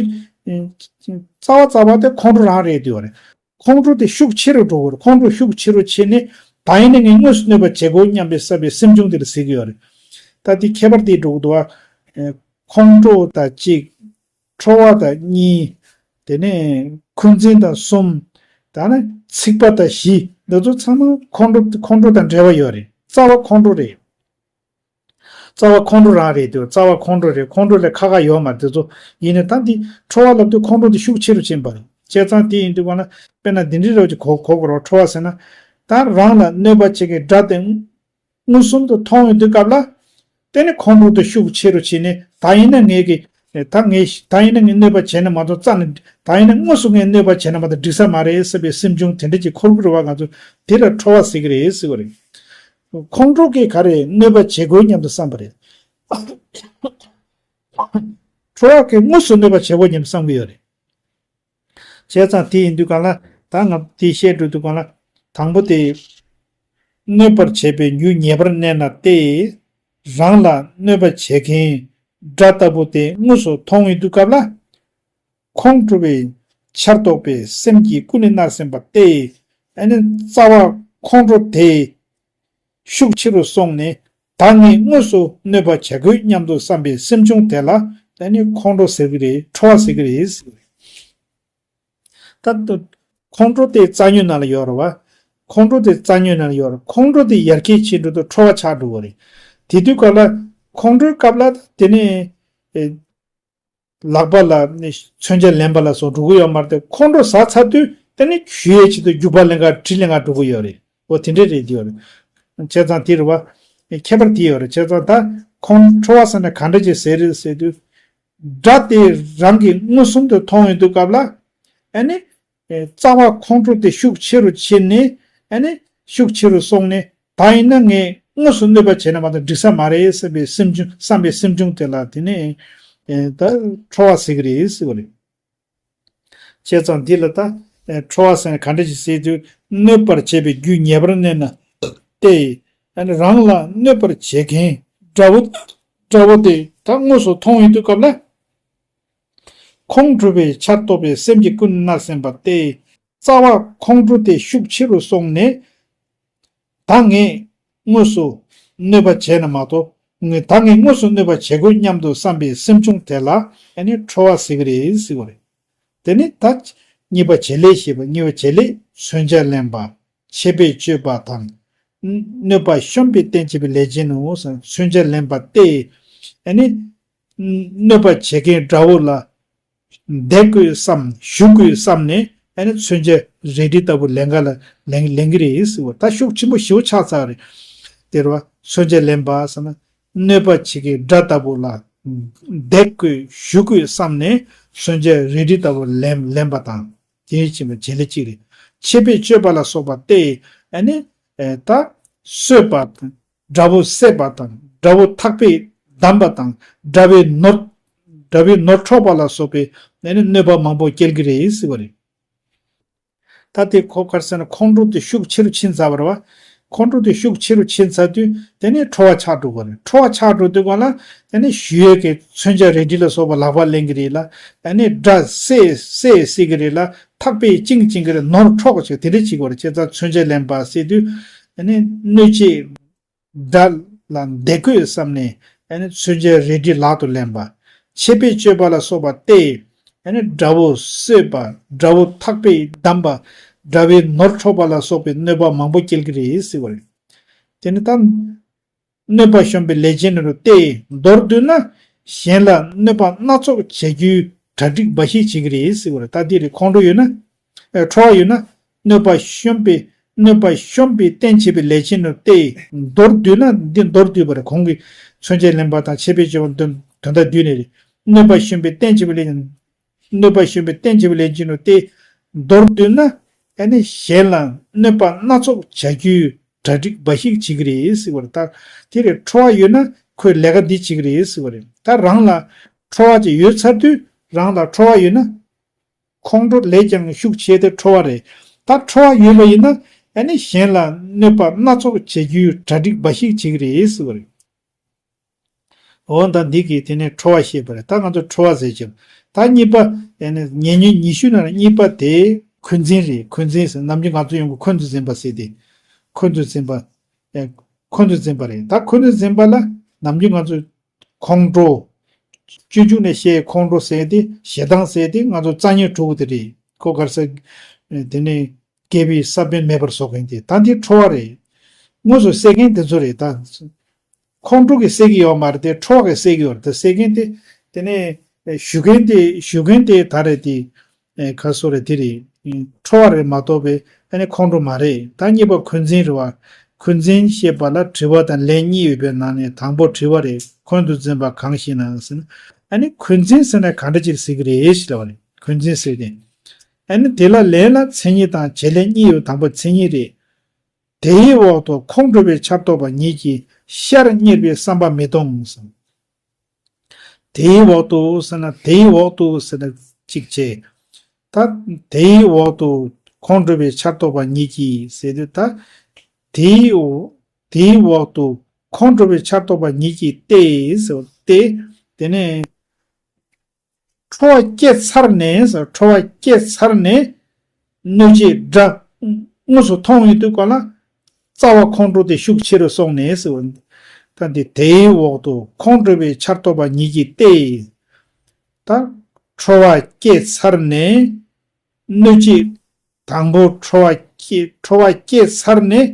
རྩ་བ་རྩ་བ་དེ་ཁོང་ཁྲོ་རང་རེད་འདུག་བ་རེད། ཁོང་ཁྲོ་དེ་ཤུགས་ཆེ་རུ་འགྲོ་གི་རེད། ཁོང་ཁྲོ་ཤུགས་ཆེ་རུ་ཕྱིན་ནས་ད་ཡིན་ན་ངས་དངོས་སུ་གནོད་པ་བྱེད་དགོས་སྙམ་པའི་བསམ་པའི་སེམས་བྱུང་དེ་ལ་ཟེར་གྱི་ཡོད་རེད། ད་དེ་ཁྱད་པར་དེ་འགྲོ་གི་འདུག་བ། ཁོང་ཁྲོ་དང་གཅིག་ཁྲོ་བ་དང་གཉིས། དེ་ནས་འཁོན་འཛིན་དང་གསུམ། ད་ནི་འཚིག་པ་དང་བཞི། འདི་ཚོ་ཚང་མ་ཁོང་ཁྲོ་ཁོང་ཁྲོ་དང་འབྲེལ་བ་ཡོད་རེད། རྩ་བ་ཁོང་ཁྲོ་རེད། རྩ་བ་ཁོང་ཁྲོ་རང་རེད་དེ། རྩ་བ་ཁོང་ཁྲོ་རེད། ཁོང་ཁྲོ་ལས་ཁ་ཁ་ཡོད་མ་རེད་དེ་ཚོ། ཡིན་ནའི་ད་འདི་ཁྲོ་བ་ལབ་དུས་ཁོང་ཁྲོ་འདི་ཤུགས་ཆེ་རུ་ཕྱིན་པ་རེད། བྱས་ཙང་དེ་ཡིན་དུས་ག་ན་དཔེར་ན་འདི་འདྲའི་རོ་ཅིག་གོ་གོ་གོ་རོ། ཁྲོ་བ་ཟེར་ན། ད་རང་ལ་གནོད་པ་བྱེད་མཁན་དགྲ་དེ་མངོན་སུམ་དུ་མཐོང་ཡོང་དུས་སྐབས་ལ། དེ་ནི་ཁོང་ཁྲོ་དེ་ཤུགས་ཆེ་རུ་ཕྱིན་ནས་ད་ཡིན་ན་ངས་ཀྱི། ད་ངས་ད་ཡིན་ན་ངས་གནོད་པ་བྱས་ན་མ་གཏོགས་རྩ་ནས་ད་ཡིན་ན་དངོས་སུ་ངས་གནོད་པ་བྱས་ན་མ་གཏོགས་འགྲིག་ས་མ་རེད་ཟེར་བའི་སེམས་བྱུང་དེ་འདྲ་ཅིག་འཁོར་གི་རེད་བ། ང་ཚོ་དེ་ལ་ཁྲོ་བ་ཟེར་གི་རེད་ཟེར་བ་རེད། ཁོང་ཁྲོ་གིས་ག་རེ་གནོད་པ་བྱེད་དགོས་སྙམ་དུ་བསམ་པ་རེད། ཁྲོ་བ་གིས་དངོས་སུ་གནོད་པ་བྱེད་དགོས་སྙམ་དུ་བསམ་གྱི་ཡོད་རེད། བྱས་ཙང་དེ་ཡིན་དུས་གང་ལ་ད་ང་དེ་བཤད་འགྲོ་དུས་གང་ལ། དང་པོ་དེ། གནོད་པར་བྱེད་པའི་རྒྱུ་ཉེ་བར་གནས་ན་སྟེ། རང་ལ་གནོད་པ་བྱེད་མཁན་དགྲ་ལྟ་བུ་དེ་དངོས་སུ་མཐོང་ཡོང་དུས་སྐབས་ལ། ཁོང་ཁྲོ་བའི་ཆར་གཏོགས་པའི་སེམས་ཀྱིས་ཀུན་ནས་མནར་སེམས་པ་སྟེ། ཨ་ནི་རྩ་བ་ཁོང་ཁྲོ་དེ་ཤུགས་ཆེ་རུ་སོང་ནས། ད་ངས་དངོས་སུ་གནོད་པ་བྱ་དགོས་སྙམ་དུ་བསམ་པའི་སེམས་བྱུང་དེ་ལ་ཨ་ནི་ཁོང་ཁྲོ་ཟེར་གྱི་རེད། ཁྲོ་བ་ཟེར་གྱི་རེད། ད་ཁོང་ཁྲོ་དེ་རྩ་ཉོན་ནང་ལ་ཡོད་རེད་བ། ཁོང་ཁྲོ་དེ་རྩ་ཉོན་ནང་ལ་ཡོད་རེད། ཁོང་ཁྲོ་དེ་ཡར་རྒྱས་ཕྱིན་འགྲོ་དུས་ཁྲོ་བ་ཆགས་འགྲོ་གི་རེད། དེ་དུས་སྐབས་ལ་ཁོང་ཁྲོའི་སྐབས་ལ་དེ་ནས་ཨེ་ལག་པ་ལ་ནི་མཚོན་ཆ་ལེན་པ་ལ་སོགས་འགྲོ་གི་ཡོད་མ་རེད་དེ། ཁོང་ཁྲོ་ཟ་ཚར་དུས་དེ་ནི་ཞུ་ཡས་ཆེད་དུ་རྒྱུག་པ་ལེན་ག་གྲི་ལེན་ག་འགྲོ་གི་ཡོད་རེད། འོ་དེ་འདྲ་རེད། དེ་ཡོད་རེད། བྱས་ཙང་དེ་རེད་བ། ཁྱད་པར་དེ་ཡོད་རེད། བྱས་ཙང་ད་ཁོང་ཁྲོ་བ་ཟེར་ན་ག་འདྲ་ཅིག་ཟེར་རེད་ཟེར་དུས། དགྲ་དེ་རང་གིས་མངོན་སུམ་དུ་མཐོང་ཡོང་དུས་སྐབས་ལ། ཨ་ནི། རྩ་བ་ཁོང་ཁྲོ་དེ་ཤུགས་ཆེ་རུ་ཕྱིན་ནས། ཨ་ནི། ཤུགས་ཆེ་རུ་སོང་ནས། ད་ཡིན་ན་ངས་དངོས་སུ་གནོད་པ་བྱས་ན་མ་གཏོགས་འགྲིག་ས་མ་རེད་བསམ་པའི་སེམས་བྱུང་བསམ་པའི་སེམས་བྱུང་དེ་ལ་དེ་ནས། ད་ཁྲོ་བ་ཟེར་གི་རེད་ཟེར་བ་རེད། བྱས་ཙང་འདི་ལ་ད། ཁྲོ་བ་ཟེར་ན་ག་འདྲ་ཞིག་ཟེར་དུས། གནོད་པར་བྱེད་པའི་རྒྱུ་ཉེ་བར་གནས་ན། སྟེ། རང་ལ་གནོད་པར་བྱེད་མཁན་དགྲ་བོ། དགྲ་བོ་དེ་ད་དངོས་སུ་མཐོང་ཡོང་དུས་སྐབས་ལ། ཁོང་ཁྲོ་བའི་ཆར་གཏོགས་པའི་སེམས་ཀྱིས་ཀུན་མནར་སེམས་པ་སྟེ། རྩ་བ་ཁོང་ཁྲོ་དེ་ཤུགས་ཆེ་རུ་སོང་ནས། ད་ངས་དངོས་སུ་གནོད་པ་བྱས་ན་མ་གཏོགས། ངས་ད་ངས་དངོས་སུ་གནོད་པ་བྱེད་དགོས་སྙམ་དུ་བསམ་པའི་སེམས་བྱུང་དེ་ལ་ཨ་ནི་ཁྲོ་བ་ཟེར་གི་རེད་ཟེར་བ་རེད། དེ་ནི་ད་གཉིས་པ་བྱེད་ལས་ཞེས་པ། གཉིས་པ་བྱེད་ལས་མཚོན་ཆ་ལེན་པ། ཆད་པས་གཅོད་པ་དང་། གནོད་པ་གཤོམ་པའི་རྟེན་བྱེད་པའི་ལས་ཅན་ནོ། མཚོན་ཆ་ལེན་པ་སྟེ། ཨ་ནི་གནོད་པ་བྱེད་མཁན་དགྲ་བོ་ལ། བརྡེག་དགོས་བསམ། གཞུ་དགོས་བསམ་ནས་ཨ་ནི་མཚོན་ཆ་རལ་གྲི་ལྟ་བུ་ལེན་ག་ལ་ལེན་ལེན་གི་རེད་ཟེར་བ། ད་ཤུགས་ཆེན་པོ་ཞེ་པོ་ཆགས་ཚར་རེད། དེ་རུ་བ་མཚོན་ཆ་ལེན་པ་ཟེར་ན། གནོད་པ་བྱེད་ཀྱི་དགྲ་ལྟ་བུ་ལ་བརྡེག་དགོས་གཞུ་དགོས་བསམ་ནས་མཚོན་ཆ་རལ་གྲི་ལྟ་བུ་ལེན་ལེན་པ་དང་། དེ་ཡིན་ཕྱིན་པ་བྱེད་ལས་གཅིག་རེད། ཆད་པས་གཅོད་པ་ལ་སོགས་པ་སྟེ། ཨ་ནི་ད་གསོད་པ་དང་། དགྲ་བོ་བསད་པ་དང་། དགྲ་བོ་ཐག་པས་བསྡམས་པ་དང་། དགྲ་བོའི་ནོར། དགྲ་བོའི་ནོར་འཕྲོག་པ་ལ་སོགས་པའི་ནི་གནོད་པ་མང་པོ་སྐྱེལ་གྱི་རེད་ཟེར་བ་རེད། ད་དེ་ཁོ་ག་རེ་ཟེར་ན་ཁོང་ཁྲོ་དེ་ཤུགས་ཆེ་རུ་ཕྱིན་ཚར་བ་རེད་བ། ཁོང་ཁྲོ་དེ་ཤུགས་ཆེ་རུ་ཕྱིན་ཚར་དུས་དེ་ནས་ཁྲོ་བ་ཆགས་འགྲོ་གི་རེད། ཁྲོ་བ་ཆགས་འགྲོ་དུས་གང་ལ་དེ་ནས་གཞུ་ཡས་ཀྱི་མཚོན་ཆ་རལ་གྲི་ལ་སོགས་པ་ལག་པ་ལེན་གྱི་རེད་ལ། དེ་ནས་དགྲ་བསད་བསད་བསད་ཀྱི་རེད་ལ། ཐག་པས་བཅིངས་བཅིངས་ཀྱི་རེད། ནོར་འཕྲོག་ཅིག་དེ་འདྲ་བྱེད་ཀྱི་རེད། བྱས་ཙང་མཚོན་ཆ་ལེན་པ་ཟེར་དུས་དེ་ནས་གནོད་བྱེད་དགྲ་ལ་བརྡེག་དགོས་བསམ་ནས་ཨ་ནི་མཚོན་ཆ་རལ་གྲི་ལག་ཏུ་ལེན་པ། ཆད་པས་གཅོད་པ་ལ་སོགས་པ་སྟེ། ཨ་ནི་དགྲ་བོ་གསོད་པ། དགྲ་བོ་ཐག་པས་བསྡམས་པ། དགྲ་བོའི་ནོར་འཕྲོག་པ་ལ་སོགས་པའི་གནོད་པ་མང་པོ་སྐྱེལ་གྱི་རེད་ཟེར་བ་རེད། དེ་ནི་ད། གནོད་པ་གཤོམ་པའི་ལས་ཅན་རུ་སྟེ། མདོར་བསྡུས་ན་གཞན་ལ་གནོད་པ་སྣ་ཚོགས་བྱ་རྒྱུའི་གྲ་སྒྲིག་འབའ་ཞིག་བྱེད་ཀྱི་རེད་ཟེར་བ་རེད། ད་འདི་རེད། ཁོང་ཁྲོ་ཡོད་ན། ཨེ། ཁྲོ་བ་ཡོད་ན། གནོད་པ་གཤོམ་པའི། གནོད་པ་གཤོམ་པའི་རྟེན་བྱེད་པའི་ལས་ཅན་རུ་སྟེ། མདོར་བསྡུས་ན། འདི་མདོར་བསྡུས་པ་རེད། གོང་གི་མཚོན་ཆ་ལེན་པ་དང་ཆད་པས་གཅོད་པ་དོན་དོན་དག་བསྡུས་ནས་རེད། གནོད་པ་གཤོམ་པའི་རྟེན་བྱེད་པའི་ལས། གནོད་པ་གཤོམ་པའི་རྟེན་བྱེད་པའི་ལས་ཅན་རུ་སྟེ། མདོར་བསྡུས་ན། ཨ་ནི་གཞན་ལ་གནོད་པ་སྣ་ཚོགས་བྱ་རྒྱུའི་གྲ་སྒྲིག་འབའ་ཞིག་བྱེད་ཀྱི་རེད་ཟེར་བ་རེད། ད་དེ་རེད། ཁྲོ་བ་ཡོད་ན་ཁོས་ལས་ཀ་འདི་བྱེད་ཀྱི་རེད་ཟེར་བ་རེད། ད་རང་ལ་ཁྲོ་བ་ཅིག་ཡོད་ཚར་དུས་རང་ལ་ཁྲོ་བ་ཡོད་ན། ཁོང་ཁྲོ་ལས་ཀྱང་ཤུགས་ཆེ་དེ་ཁྲོ་བ་རེད། ད་ཁྲོ་བ་ཡོད་པ་ཡིན་ན་ཨ་ནི་གཞན་ལ་གནོད་པ་སྣ་ཚོགས་བྱེད་རྒྱུའི་གྲ་སྒྲིག་འབའ་ཞིག་བྱེད་ཀྱི་རེད་ཟེར་བ་རེད། འོ་ད་འདི་གིས་དེ་ནས་ཁྲོ་བ་ཤེས་པ་རེད། ད་ང་ཚོ་ཁྲོ་བ་ཟེར་གྱི། ད་གཉིས་པ། ཨ་ནི་ཉེ་ཉོན་ཉི་ཤུ་ནང་གཉིས་པ་དེ་འཁོན་འཛིན་རེད། འཁོན་འཛིན་ཟེར་ནམ་རྒྱུན་ང་ཚོ་ཡོང་གི་འཁོན་དུ་འཛིན་པ་ཟེར་ཏེ། འཁོན་དུ་འཛིན་པ། ཨེ། འཁོན་དུ་འཛིན་པ་རེད། ད་འཁོན་དུ་འཛིན་པ་ལ་ནམ་རྒྱུན་ང་ཚོ་ཁོང་ཁྲོ། སྤྱོད་འཇུག་ནས་བཤད་ཁོང་ཁྲོ་ཟེར་ཏེ་ཞེ་སྡང་ཟེར་ཏེ་ང་ཚོ་རྩ་ཉེས་དྲུག་དེ་རེད། ཁོ་ག་རེ་ཟེར། དེ་ནས་བསྐལ་པའི་ས་བོན་མེད་པར་བཟོ་མཁན་དེ། ད་འདི་ཁྲོ་བ་རེད། དངོས་སུ་བསད་མཁན་དེ་ཚོ་རེད་ད། ཁོང་ཁྲོ་གིས་བསད་ཀྱི་ཡོད་མ་རེད་དེ། ཁྲོ་བ་གིས་བསད་ཀྱི་ཡོད་རེད་དེ། བསད་མཁན་དེ། དེ་ནས་ཞུ་མཁན་དེ་ཞུ་མཁན་དེ་ད་རེད་དེ། ཨེ། ག་སོ་རེད་དེ་རེད། ཁྲོ་བ་རེད་མ་གཏོགས་པའི་ཨ་ནི་ཁོང་ཁྲོ་མ་རེད། ད་གཉིས་པ་འཁོན་འཛིན་རེད་བ། འཁོན་འཛིན་ཞེས་པ་ལ་དྲི་བ་དང་ལན་གཉིས་ཡོད་པའི་ནང་ནས་དང་པོ་དྲི་བ་རེད། འཁོན་དུ་འཛིན་པ་གང་ཞེ་ན་ཟེར་ན། ཨ་ནི་འཁོན་འཛིན་ཟེར་ན་ག་འདྲ་ཅིག་ཟེར་གི་རེད་ཞེས་ལབ་པ་རེད། འཁོན་འཛིན་ཟེར་ཏེ། ཨ་ནི་དེ་ལ་ལན་ལ་མཚན་ཉིད་དང་བྱེད་ལས་གཉིས་ཡོད། དང་པོ་མཚན་ཉིད་རེད། དེའི་འོག་ཏུ་ཁོང་ཁྲོ་བའི་ཆར་གཏོགས་པ་ཉིད་ཀྱིས་ཤར་རྙེད་པའི་བསམ་པ་མི་གཏོང་ཟེར། དེའི་འོག་ཏུ་ཟེར་ན། དེའི་འོག་ཏུ་ཟེར་ན་གཅིག་བྱས། ད་དེའི་འོག་ཏུ་ཁོང་ཁྲོ་བའི་ཆར་གཏོགས་པ་ཉིད་ཀྱིས་ཟེར་དུས་ད་དེའི་འོག་དེའི་འོག་ཏུ་ཁོང་ཁྲོ་བའི་ཆར་གཏོགས་པ་ཉིད་ཀྱིས་ཏེ་ཟེར་བ་སྟེ། དེ་ནས་ཁྲོ་བ་སྐྱེས་ཚར་ནས་ཟེར། ཁྲོ་བ་སྐྱེས་ཚར་ནས་གནོད་བྱེད་དགྲ་དངོས་སུ་མཐོང་ཡོང་དུས་ག་ལ་རྩ་བ་ཁོང་ཁྲོ་དེ་ཤུགས་ཆེ་རུ་སོང་ནས་ཟེར་བ། ད་འདི་དེའི་འོག་ཏུ་ཁོང་ཁྲོ་བའི་ཆར་གཏོགས་པ་ཉིད་ཀྱིས་ཏེ། ད་ཁྲོ་བ་སྐྱེས་ཚར་ནས་གནོད་བྱེད། དང་པོ་ཁྲོ་བ་སྐྱེས་ཁྲོ་བ་སྐྱེས་ཚར་ནས་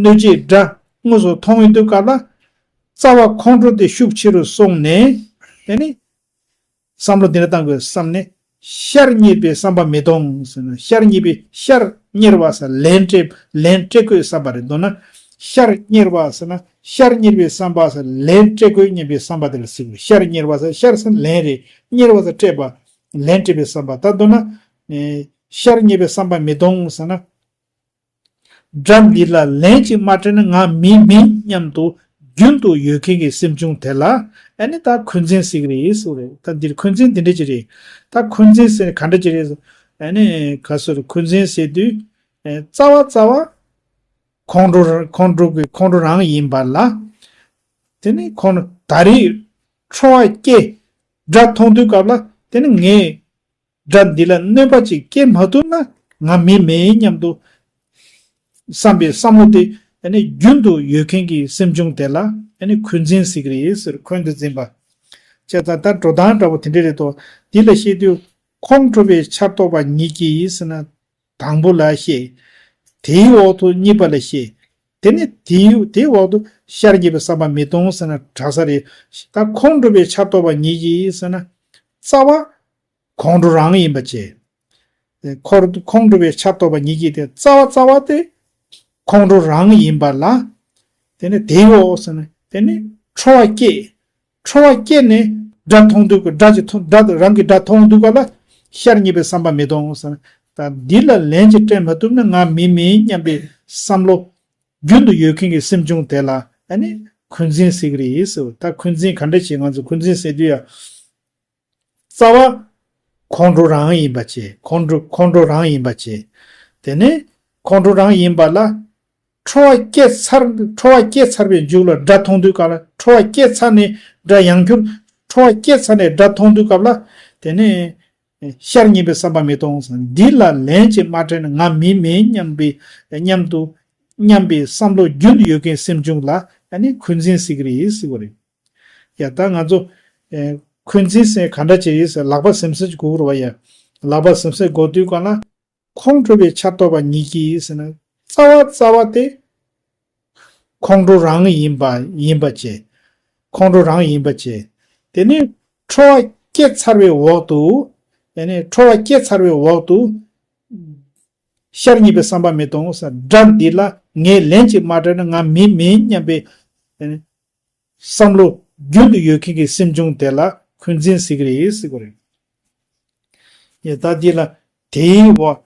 གནོད་བྱེད་དགྲ་དངོས་སུ་མཐོང་ཡོང་དུས་ག་ལ་རྩ་བ་ཁོང་ཁྲོ་དེ་ཤུགས་ཆེ་རུ་སོང་ནས། དེ་ནི་བསམ་བློ་འདི་འདྲ་བཏང་དགོས་བསམ་ནས། ཤར་རྙེད་པའི་བསམ་པ་མི་གཏོང་ཟེར་ན། ཤར་རྙེད་པའི་ཤར་རྙེད་པ་ཟེར་ལན་སྤྲད་ལན་སྤྲད་དགོས་བསམ་པ་རེད། མདོར་ན་ཤར་རྙེད་པ་ཟེར་ན་ཤར་རྙེད་པའི་བསམ་པ་ཟེར་ལན་སྤྲད་དགོས་སྙམ་པའི་བསམ་པ་དེ་ལ་ཟེར་དགོས། ཤར་རྙེད་པ་ཟེར་ཤར་ཟེར་ལན་རེད། རྙེད་པ་ཟེར་སྤྲད་པ། ལན་སྤྲད་པའི་བསམ་པ། ད་མདོར་ན་ཤར་རྙེད་པའི་བསམ་པ་མི་གཏོང་ཟེར་ན། དགྲ་འདི་ལ་ལན་གཅིག་མ་སྤྲད་ན་ང་མི་མིན་སྙམ་དུ་རྒྱུན་དུ་ཡོད་མཁན་གྱི་སེམས་བྱུང་དེ་ལ་ཨ་ནི་ད་འཁོན་འཛིན་ཟེར་གྱི་རེད་ཟེར་བ་རེད། ད་འདིར་འཁོན་འཛིན་འདི་འདྲ་ཅིག་རེད། ད་འཁོན་འཛིན་ཟེར་ནས་ག་འདྲ་ཅིག་རེད། ཨ་ནི་ག་ཟེར་འཁོན་འཛིན་ཟེར་དུས། རྩ་བ་རྩ་བ་ཁོང་ཁྲོ་ཁོང་ཁྲོ་གི་ཁོང་ཁྲོ་རང་ཡིན་པ་ལ། དེ་ནི་ཁོང་ད་རེས་ཁྲོ་བ་སྐྱེ་དགྲ་མཐོང་དུས་སྐབས་ལ་དེ་ནི་ངས། དགྲ་འདི་ལ་གནོད་པ་ཅིག་སྐྱེལ་མ་ཐུབ་ན་ང་མི་མེད་སྙམ་དུ་བསམ་པའི་བསམ་བློ་དེ་ཨ་ནི་རྒྱུན་དུ་ཡོད་མཁན་གྱི་སེམས་བྱུང་དེ་ལ་ཨ་ནི་འཁོན་འཛིན་ཟེར་གྱི་རེད་ཟེར། འཁོན་དུ་འཛིན་པ། བྱས་ཙང་ད་འགྲོ་སྟངས་འདྲ་པོ་དེ་འདྲ་རེད་དོ། འདི་ལ་བཤད་དུས་ཁོང་ཁྲོ་བའི་ཆར་གཏོགས་པ་ཉིད་ཀྱིས་ཟེར་ན་དང་པོ་ལ་བཤད། དེའི་འོག་ཏུ་གཉིས་པ་ལ་བཤད། དེ་ནི་དེའི་དེའི་འོག་ཏུ་ཤར་རྙེད་པའི་བསམ་པ་མི་གཏོང་ཟེར་ན་དྲག་ས་རེད། ད་ཁོང་ཁྲོ་བའི་ཆར་གཏོགས་པ་ཉིད་ཀྱིས་ཟེར་ན་རྩ་བ། ཁོང་ཁྲོ་རང་ཡིན་པ་བྱས། ཁོར་ཁོང་ཁྲོ་བའི་ཆར་གཏོགས་པ་ཉིད་ཀྱིས་དེ་རྩ་བ་རྩ་བ་དེ་ཁོང་ཁྲོ་རང་ཡིན་པ་ལ། དེ་ནི་དེའི་འོག་ཟེར་ན་དེ་ནི་ཁྲོ་བ་སྐྱེས། ཁྲོ་བ་སྐྱེས་ནས་དགྲ་མཐོང་དུས་དགྲ་ཅིག་མཐོང་དགྲ་རང་གི་དགྲ་མཐོང་དུས་ག་ལ་ཤར་རྙེད་པའི་བསམ་པ་མི་གཏོང་ཟེར་ན། ད་འདི་ལ་ལན་ཅིག་སྤྲད་མ་ཐུབ་ན་ང་མི་མིན་སྙམ་པའི་བསམ་བློ་རྒྱུན་དུ་ཡོད་མཁན་གྱི་སེམས་བྱུང་དེ་ལ་ཨ་ནི་འཁོན་འཛིན་ཟེར་གྱི་རེད་ཟེར། ད་འཁོན་འཛིན་ག་འདྲ་བྱེད། ང་ཚོ་འཁོན་འཛིན་ཟེར་དུས་ཡ། རྩ་བ་ཁོང་ཁྲོ་རང་ཡིན་པ་བྱས། ཁོང་ཁྲོ་ཁོང་ཁྲོ་རང་ཡིན་པ་བྱས། དེ་ནས་ཁོང་ཁྲོ་རང་ཡིན་པ་ལ་ཁྲོ་བ་སྐྱེས་ཚར་ཁྲོ་བ་སྐྱེས་ཚར་བའི་མཇུག་ལ་དགྲ་མཐོང་དུས་ག་ལ་ཁྲོ་བ་སྐྱེས་ཚར་ནས་དགྲ་ཡང་བསྐྱར་ཁྲོ་བ་སྐྱེས་ཚར་ནས་དགྲ་མཐོང་དུས་སྐབས་ལ་དེ་ནས་ཤར་རྙེད་པའི་བསམ་པ་མི་གཏོང་ཟེར། འདི་ལ་ལན་ཅིག་མ་སྤྲད་ན་ང་མི་མིན་སྙམ་པའི་སྙམ་དུ་སྙམ་པའི་བསམ་བློ་རྒྱུན་དུ་ཡོད་མཁན་སེམས་བྱུང་ལ་ཨ་ནི་འཁོན་འཛིན་ཟེར་གྱི་རེད་ཟེར་བ་རེད། ཡ་ད་ང་ཚོ་ཨེ་འཁོན་འཛིན་ཟེར་ག་འདྲ་ཅིག་རེད་ཟེར་ལག་པ་ཟིམ་ཟིམ་ཅིག་དགོས་རེད་བ། ཡ་ལག་པ་ཟིམ་ཟིམ་དགོས་དུས་གང་ལ་ཁོང་ཁྲོ་བའི་ཆར་གཏོགས་པ་ཉིད་ཀྱིས་ཟེར་ན་རྩ་བ་རྩ་བ་དེ་ཁོང་ཁྲོ་རང་ཡིན་པ་ཡིན་པ་བྱས། ཁོང་ཁྲོ་རང་ཡིན་པ་བྱས། དེ་ནས་ཁྲོ་བ་སྐྱེས་ཚར་བའི་འོག་ཏུ། དེ་ནས་ཁྲོ་བ་སྐྱེས་ཚར་བའི་འོག་ཏུ། ཤར་རྙེད་པའི་བསམ་པ་མི་གཏོང་ཟེར། དགྲ་འདི་ལ་ངས་ལན་ཅིག་མ་སྤྲད་ན་ང་མི་མིན་སྙམ་པའི་བསམ་བློ་རྒྱུན་དུ་ཡོད་མཁན་གྱི་སེམས་བྱུང་དེ་ལ་འཁོན་འཛིན་ཟེར་གྱི་རེད་ཟེར་གྱི་རེད། ཡ་ད་འདི་ལ་དེའི་འོག་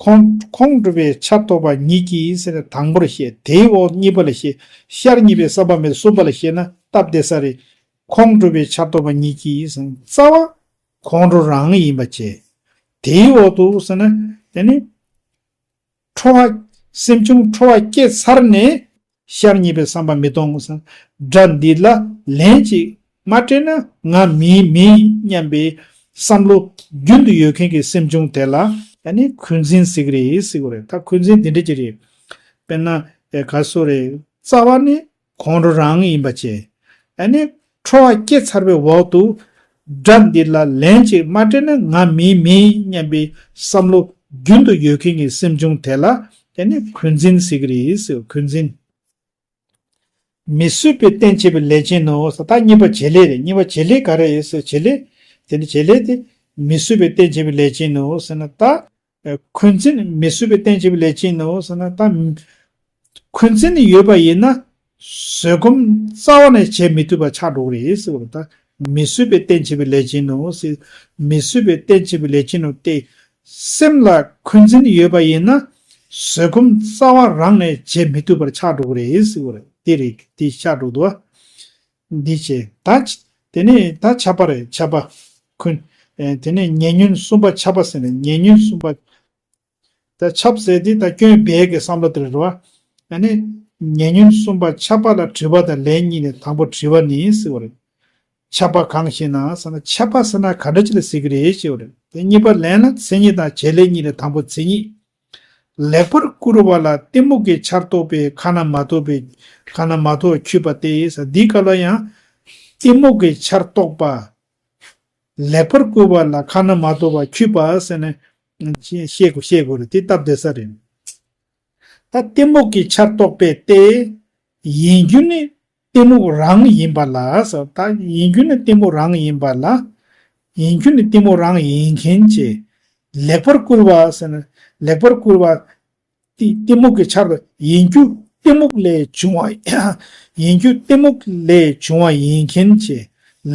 ཁོང་ཁོང་ཁྲོ་བའི་ཆར་གཏོགས་པ་ཉིད་ཀྱིས་ཟེར་ནས་དང་པོར་བཤད། དེའི་འོག་གཉིས་པ་ལ་བཤད། ཤར་རྙེད་པའི་བསམ་པ་མེད་གསུམ་པ་ལ་བཤད་ན་སྟབས་བདེ་ས་རེད། ཁོང་ཁྲོ་བའི་ཆར་གཏོགས་པ་ཉིད་ཀྱིས་ཟེར་ན་རྩ་བ་ཁོང་ཁྲོ་རང་ཡིན་པ་བྱས། དེའི་འོག་ཏུ་ཟེར་ན་དེ་ནི་ཁྲོ་བ་སེམས་བྱུང་ཁྲོ་བ་སྐྱེས་ཚར་ནས་ཤར་རྙེད་པའི་བསམ་པ་མི་གཏོང་ཟེར། དགྲ་འདི་ལ་ལན་ཅིག་མ་སྤྲད་ན་ང་མིའི་མིན་སྙམ་པའི་བསམ་བློ་རྒྱུན་དུ་ཡོད་མཁན་གྱི་སེམས་བྱུང་དེ་ལ་ཨ་ནི་འཁོན་འཛིན་ཟེར་གྱི་རེད་ཟེར་གྱི་རེད། ད་འཁོན་འཛིན་འདི་འདྲ་ཅིག་རེད། དཔེར་ན་ཨེ་ག་སོ་རེད། རྩ་བ་ནི་ཁོང་ཁྲོ་རང་ཡིན་པ་བྱས། ཨ་ནི་ཁྲོ་བ་སྐྱེས་ཚར་བའི་འོག་ཏུ་དགྲ་འདི་ལ་ལན་ཅིག་མ་སྤྲད་ན་ང་མིའི་མིན་སྙམ་པའི་བསམ་བློ་རྒྱུན་དུ་ཡོད་མཁན་གྱི་སེམས་བྱུང་དེ་ལ་ཨ་ནི་འཁོན་འཛིན་ཟེར་གྱི་རེད་ཟེར། འཁོན་འཛིན། མི་བཟོད་པའི་རྟེན་བྱེད་པའི་ལས་ཅན་ནོ། ད་གཉིས་པ་བྱེད་ལས་རེད། གཉིས་པ་བྱེད་ལས་ག་རེ་ཡོད་ཟེར། བྱེད་ལས། དེ་ནི་བྱེད་ལས་དེ་མི་བཟོད་པའི་རྟེན་བྱེད་པའི་ལས་ཅན་ནོ་ཟེར་ན་ད། ཨ་འཁོན་འཛིན་མི་བཟོད་པའི་རྟེན་བྱེད་པའི་ལས་ཅན་ནོ་ཟེར་ན་ད། འཁོན་འཛིན་ཡོད་པ་ཡིན་ན་བཟོད་སྒོམ་རྩ་བ་ནས་བྱེད་མི་ཐུབ་པ་ཆགས་འགྲོ་གི་རེད་ཟེར་བ་ད། མི་བཟོད་པའི་རྟེན་བྱེད་པའི་ལས་ཅན་ནོ་ཟེར། མི་བཟོད་པའི་རྟེན་བྱེད་པའི་ལས་ཅན་ནོ་སྟེ། སེམས་ལ་འཁོན་འཛིན་ཡོད་པ་ཡིན་ན་བཟོད་སྒོམ་རྩ་བ་རང་ནས་བྱེད་མི་ཐུབ་པར་ཆགས་འགྲོ་གི་རེད་ཟེར་བ་རེད། དེ་རེད། དེ་ཆགས་འགྲོ་འདུག་བ། འདི་བྱས་ད། དེ་ནས་ད་ཆགས་པ་རེད། ཆགས་པ། འཁོན། ཨེ་དེ་ནས་ཉེ་ཉོན་གསུམ་པ་ཁྱབ་པ་ཟེར་ནས་ཉེ་ཉོན་གསུམ་པ། ད་ཁྱབ་ཟེར་དེ་ད་སྐྱོན་སྦས་ཀྱི་བསམ་བློ་དེ་རེད་བ། ཨ་ནི་ཉེ་ཉོན་གསུམ་པ་ཁྱབ་པ་ལ་དྲི་བ་དང་ལན་གཉིས་ནས་དང་པོ་དྲི་བ་ནི་ཟེར་བ་རེད། ཁྱབ་པ་གང་ཞེ་ན་ཟེར་ན་ཁྱབ་པ་ཟེར་ན་ག་འདྲ་ཅིག་ལ་ཟེར་གི་རེད་ཞེས་པ་རེད། དེ་གཉིས་པ་ལན་ལ་མཚན་ཉིད་དང་བྱེད་ལས་གཉིས་ནས་དང་པོ་མཚན་ཉིད། ལེགས་པར་བསྐུར་བ་ལ་གཏི་མུག་གི་ཆར་གཏོགས་པའི་ཁ་ན་མ་ཐོ་བའི་ཁ་ན་མ་ཐོ་བ་འཁྱུད་པ་སྟེ་ཟེར། འདིའི་སྐབས་ལ་ཡང་གཏི་མུག་གི་ཆར་གཏོགས་པ། ལེགས་པར་བསྐུར་བ་ལ་ཁ་ན་མ་ཐོ་བ་འཁྱུད་པ་ཟེར་ནས་བཤད་དགོས་བཤད་དགོས་རེད། དེ་སྟབས་བདེ་ས་རེད། ད་གཏི་མུག་གི་ཆར་གཏོགས་པས་ཏེ། ཡིན་རྒྱུ་ནི་གཏི་མུག་རང་ཡིན་པ་ལ་ཟེར། ད་ཡིན་རྒྱུ་ནི་གཏི་མུག་རང་ཡིན་པ་ལ། ཡིན་རྒྱུ་ནི་གཏི་མུག་རང་ཡིན་མཁན་གྱི། ལེགས་པར་བསྐུར་བ་ཟེར་ན་ལེགས་པར་བསྐུར་བ། གཏི་གཏི་མུག་གི་ཆར་ཡིན་རྒྱུ་གཏི་མུག་ལས་བྱུང་བ། ཡིན་རྒྱུ་གཏི་མུག་ལས་བྱུང་བ་ཡིན་མཁན་གྱི།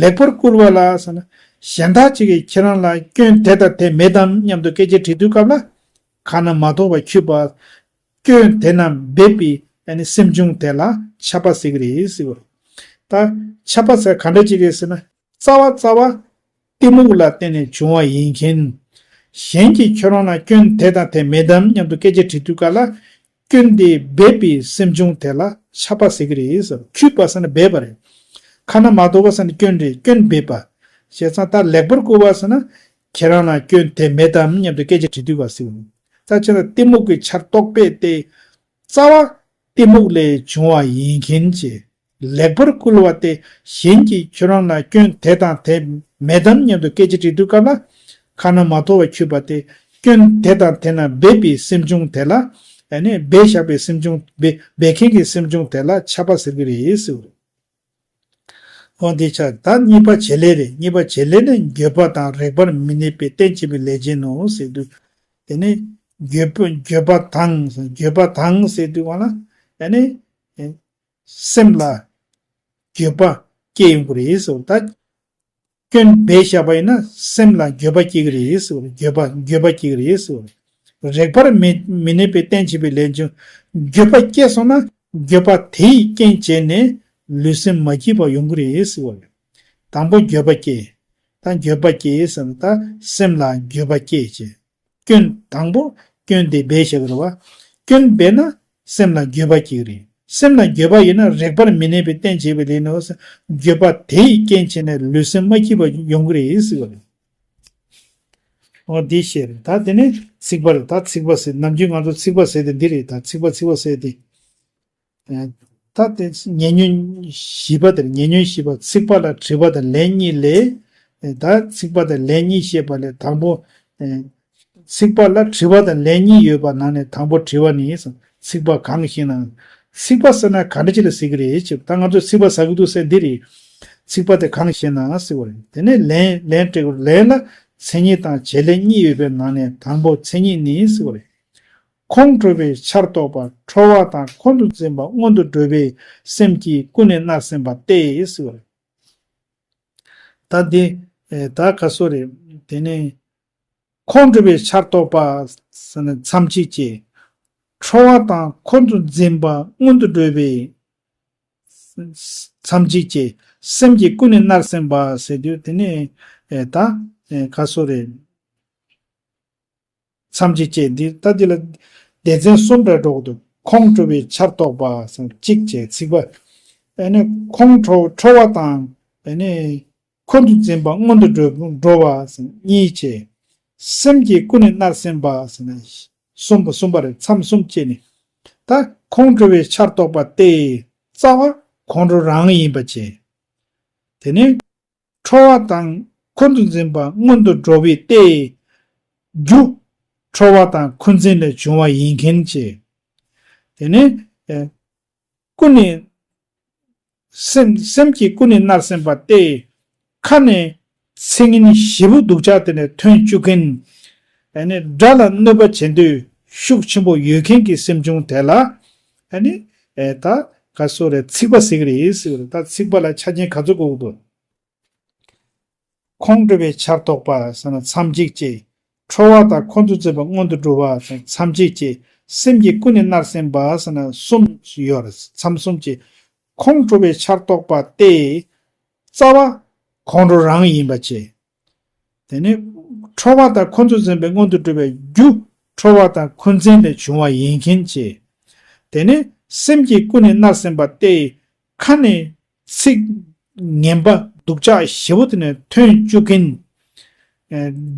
ལེགས་པར་བསྐུར་བ་ལ་ཟེར་ན། གཞན་དག་ཅིག་གིས་ཁྱེད་རང་ལ་སྐྱོན་དེ་དང་དེ་མེད་དམ་སྙམ་དུ་སྐད་ཆ་དྲིས་དུས་སྐབས་ལ། ཁ་ན་མ་ཐོ་བ་འཁྱུད་པ། སྐྱོན་དེ་རྣམས་སྦས་པའི་ཨ་ནི་སེམས་བྱུང་དེ་ལ་ཁྱབ་པ་ཟེར་གི་རེད་ཟེར་བ། ད་ཁྱབ་པ་ཟེར་ག་འདྲ་ཅིག་རེད་ཟེར་ན། རྩ་བ་རྩ་བ་གཏི་མུག་ལ་བརྟེན་ནས་བྱུང་བ་ཡིན་མཁན། གཞན་གྱིས་ཁྱོད་རང་ལ་སྐྱོན་དེ་དང་དེ་མེད་དམ་སྙམ་དུ་སྐད་ཆ་དྲིས་དུས་སྐབས་ལ། སྐྱོན་དེ་སྦས་པའི་སེམས་བྱུང་དེ་ལ་ཁྱབ་པ་ཟེར་གི་རེད་ཟེར། འཁྱུད་པ་ཟེར་ན་སྦས་པ་རེད། ཁ་ན་མ་ཐོ་བ་ཟེར་ན་སྐྱོན་རེད། སྐྱོན་སྦས་པ། བྱས་ཙང་ད་ལེགས་པར་བསྐུར་བ་ཟེར་ན། ཁྱེད་རང་ལ་སྐྱོན་དེ་མེད་དམ་སྙམ་དུ་སྐད་ཆ་དྲིས་དུས་སྐབས་ཟེར་གི་རེད། ད་ཁྱེད་ལ་གཏི་མུག་གི་ཆར་གཏོགས་པས་ཏེ། རྩ་བ་གཏི་མུག་ལས་བྱུང་བ་ཡིན་མཁན་གྱི། ལེགས་པར་བསྐུལ་བ་སྟེ། གཞན་གྱིས་ཁྱོད་རང་ལ་སྐྱོན་དེ་དང་དེ་མེད་དམ་སྙམ་དུ་སྐད་ཆ་དྲིས་དུས་སྐབས་ལ། ཁ་ན་མ་ཐོ་བ་འཁྱུད་པ་སྟེ། སྐྱོན་དེ་དང་དེ་རྣམས་སྦས་པའི་སེམས་བྱུང་དེ་ལ། ཨ་ནི་སྦས་བཞག་པའི་སེམས་བྱུང་སྦས་སྦས་མཁན་གྱི་སེམས་བྱུང་དེ་ལ་ཁྱབ་པ་ཟེར་གྱི་རེད་ཟེར། འོ་འདི་ཆ་ད་གཉིས་པ་བྱེད་ལས་རེད། གཉིས་པ་བྱེད་ལས་ནི་འགྱོད་པ་དང་རེག་པར་མི་ནུས་པའི་རྟེན་བྱེད་པའི་ལས་ཅན་ནོ་ཟེར་དུས། དེ་ནི་འགྱོད་པ་འགྱོད་པ་དང་འགྱོད་པ་དང་ཟེར་དུས་གང་ལ། ཨ་ནི། སེམས་ལ་འགྱོད་པ་སྐྱེ་ཡོང་གི་རེད་ཟེར་བ། ད་སྐྱོན་སྦས་བཞག་པ་ཡིན་ན་སེམས་ལ་འགྱོད་པ་སྐྱེ་གི་རེད་ཟེར་བ། འགྱོད་པ་འགྱོད་པ་སྐྱེ་གི་རེད་ཟེར་བ། རེག་པར་མི་མི་ནུས་པའི་རྟེན་བྱེད་པའི་ལས་བྱུང་། འགྱོད་པ་སྐྱེས་སོང་ན་འགྱོད་པ་དེ་ཡི་རྐྱེན་བྱས་ནས་ལུས་སེམས་མ་སྐྱིད་པ་ཡོང་གི་རེད་ཟེར་བ། དང་པོ་འགྱོད་པ་སྐྱེ། ད་འགྱོད་པ་སྐྱེས་ཟེར་ན་ད་སེམས་ལ་འགྱོད་པ་སྐྱེ་བྱས། སྐྱོན་དང་པོ་སྐྱོན་དེ་སྦས་བཞག་གི་རེད་བ། སྐྱོན་སྦས་ན་སེམས་ལ་འགྱོད་པ་སྐྱེ་གི་རེད། སེམས་ལ་འགྱོད་པ་ཡོད་ན་རེག་པར་མི་ནུས་པའི་རྟེན་བྱེད་པའི་ལས་ནི། འགྱོད་པ་དེ་ཡི་རྐྱེན་བྱས་ནས་ལུས་སེམས་མ་སྐྱིད་པ་ཡོང་གི་རེད་ཟེར་བ་རེད། འོ་འདི་བཤད་རེད། ད་དེ་ནས་ཚིག་པ་རེད། ད་ཚིག་པ་ཟེར་ནམ་རྒྱུན་ང་ཚོ་ཚིག་པ་ཟེར་དེ་འདི་རེད། ད་ཚིག་པ་ཚིག་པ་ཟེར་དེ། ད་དེ་ཉེ་ཉོན་བཞི་པ་དེར་ཉེ་ཉོན་བཞི་པ་ཚིག་པ་ལ་དྲི་བ་དང་ལན་གཉིས་ལས། ད་ཚིག་པ་དང་ལན་གཉིས་བཤད་པ་ལས་དང་པོ། ཚིག་པ་ལ་དྲི་བ་དང་ལན་གཉིས་ཡོད་པ་ནང་ནས་དང་པོ་དྲི་བ་ནི། ཚིག་པ་གང་ཞེ་ན། ཚིག་པ་ཟེར་ན་ག་འདྲ་ཅིག་ལ་ཟེར་གི་རེད་ཅེས། ད་ང་ཚོས་ཚིག་པ་ཟ་གི་འདུག་ཟེར་འདི་རེད། ཚིག་པ་དེ་གང་ཞེ་ན་ཟེར་བ་རེད། དེ་ནས་ལན་ལན་སྤྲད་དགོས། ལན་ལ་མཚན་ཉིད་དང་བྱེད་ལས་གཉིས་ཡོད་པའི་ནང་ནས་དང་པོ་མཚན་ཉིད་ནི་ཟེར་བ་རེད། ཁོང་ཁྲོ་བའི་ཆར་གཏོགས་པ། ཁྲོ་བ་དང་ཁོང་དུ་འཛིན་པ་མངོན་དུ་འགྲོ་བའི་སེམས་ཀྱིས་ཀུན་ནས་མནར་སེམས་པ་སྟེ་ཟེར་བ་རེད། ད་འདི་ད་ག་སོ་རེད། དེ་ནས་ཁོང་ཁྲོ་བའི་ཆར་གཏོགས་པ་ཟེར་ན་མཚམས་གཅིག་བཅད། ཁྲོ་བ་དང་ཁོང་དུ་འཛིན་པ་མངོན་དུ་འགྲོ་བའི་མཚམས་གཅིག་བཅད། སེམས་ཀྱིས་ཀུན་ནས་མནར་སེམས་པ་ཟེར་དུས་དེ་ནས་ད་ག་སོ་རེད། མཚམས་གཅིག་བཅད། འདི་ལྟ་འདི་ལ་སྡེ་ཚན་གསུམ་རེ་འགྲོ་གི་འདུག་ཁོང་ཁྲོ་བའི་ཆར་གཏོགས་པ་ཟེར་གཅིག་བྱས་ཚིག་པ། ཨ་ནི་ཁོང་ཁྲོ་ཁྲོ་བ་དང་ཨ་ནི་ཁོང་དུ་འཛིན་པ་མངོན་དུ་འགྲོ་འགྲོ་བ་ཟེར་གཉིས་བྱས། སེམས་ཀྱིས་ཀུན་ནས་མནར་སེམས་པ་ཟེར་ན་གསུམ་པ་གསུམ་པ་རེ་མཚམས་གསུམ་བཅད་ནས། ད་ཁོང་ཁྲོ་བའི་ཆར་གཏོགས་པ་སྟེ། རྩ་བ་ཁོང་ཁྲོ་རང་ཡིན་པ་བྱས། དེ་ནས། ཁྲོ་བ་དང་ཁོང་དུ་འཛིན་པ་མངོན་དུ་འགྲོ་བའི་སྟེ། རྒྱུ། ཁྲོ་བ་དང་འཁོན་འཛིན་ལས་བྱུང་བ་ཡིན་མཁན་བྱས། དེ་ནས། ཀུན་ནས། སེམས་སེམས་ཀྱིས་ཀུན་ནས་མནར་སེམས་པ་སྟེ། ཁ་ནས་ཚིག་ངན་ཞེ་པོ་སྡུག་ཅག་དེ་ནས་ཐོན་བཅུག་མཁན། ཨ་ནི་དགྲ་ལ་གནོད་པ་བྱེད་འདོད་ཤུགས་ཆེན་པོ་ཡོད་མཁན་གྱི་སེམས་བྱུང་དེ་ལ། ཨ་ནི། ད་ག་སོ་རེ་ཚིག་པ་ཟེར་གི་རེད་ཟེར་གི་རེད། ད་ཚིག་པ་ལ་ཆ་རྐྱེན་ག་ཚོད་དགོས་ཀྱི་འདུག་ཁོང་ཁྲོ་བའི་ཆར་གཏོགས་པ་ཟེར་ན་མཚམས་གཅིག་བཅད། ཁྲོ་བ་དང་ཁོང་དུ་འཛིན་པ་མངོན་དུ་འགྲོ་བ་ཟེར་ན་མཚམས་གཅིག་བཅད། སེམས་ཀྱིས་ཀུན་ནས་མནར་སེམས་པ་ཟེར་ན་གསུམ་ཡོད་རེད། མཚམས་གསུམ་བཅད། ཁོང་ཁྲོ་བའི་ཆར་གཏོགས་པ་སྟེ། རྩ་བ་ཁོང་ཁྲོ་རང་ཡིན་པ་བྱས། དེ་ནས་ཁྲོ་བ་དང་འཁོར་ཚུལ་འཛིན་པའི་སྔོན་དུ་འགྲོ་བའི་རྒྱུ་ཁྲོ་བ་དང་འཁོར་འཛིན་ལས་བྱུང་བ་ཡིན་མཁན་བྱས། དེ་ནས་སེམས་ཀྱི་ཀུན་ནས་མནར་སེམས་པ་སྟེ། ཁ་ནས་ཚིག་ངན་པ་སྡུག་ཅག་ཞེ་པོ་དེ་ནས་ཐོན་བཅུག་མཁན།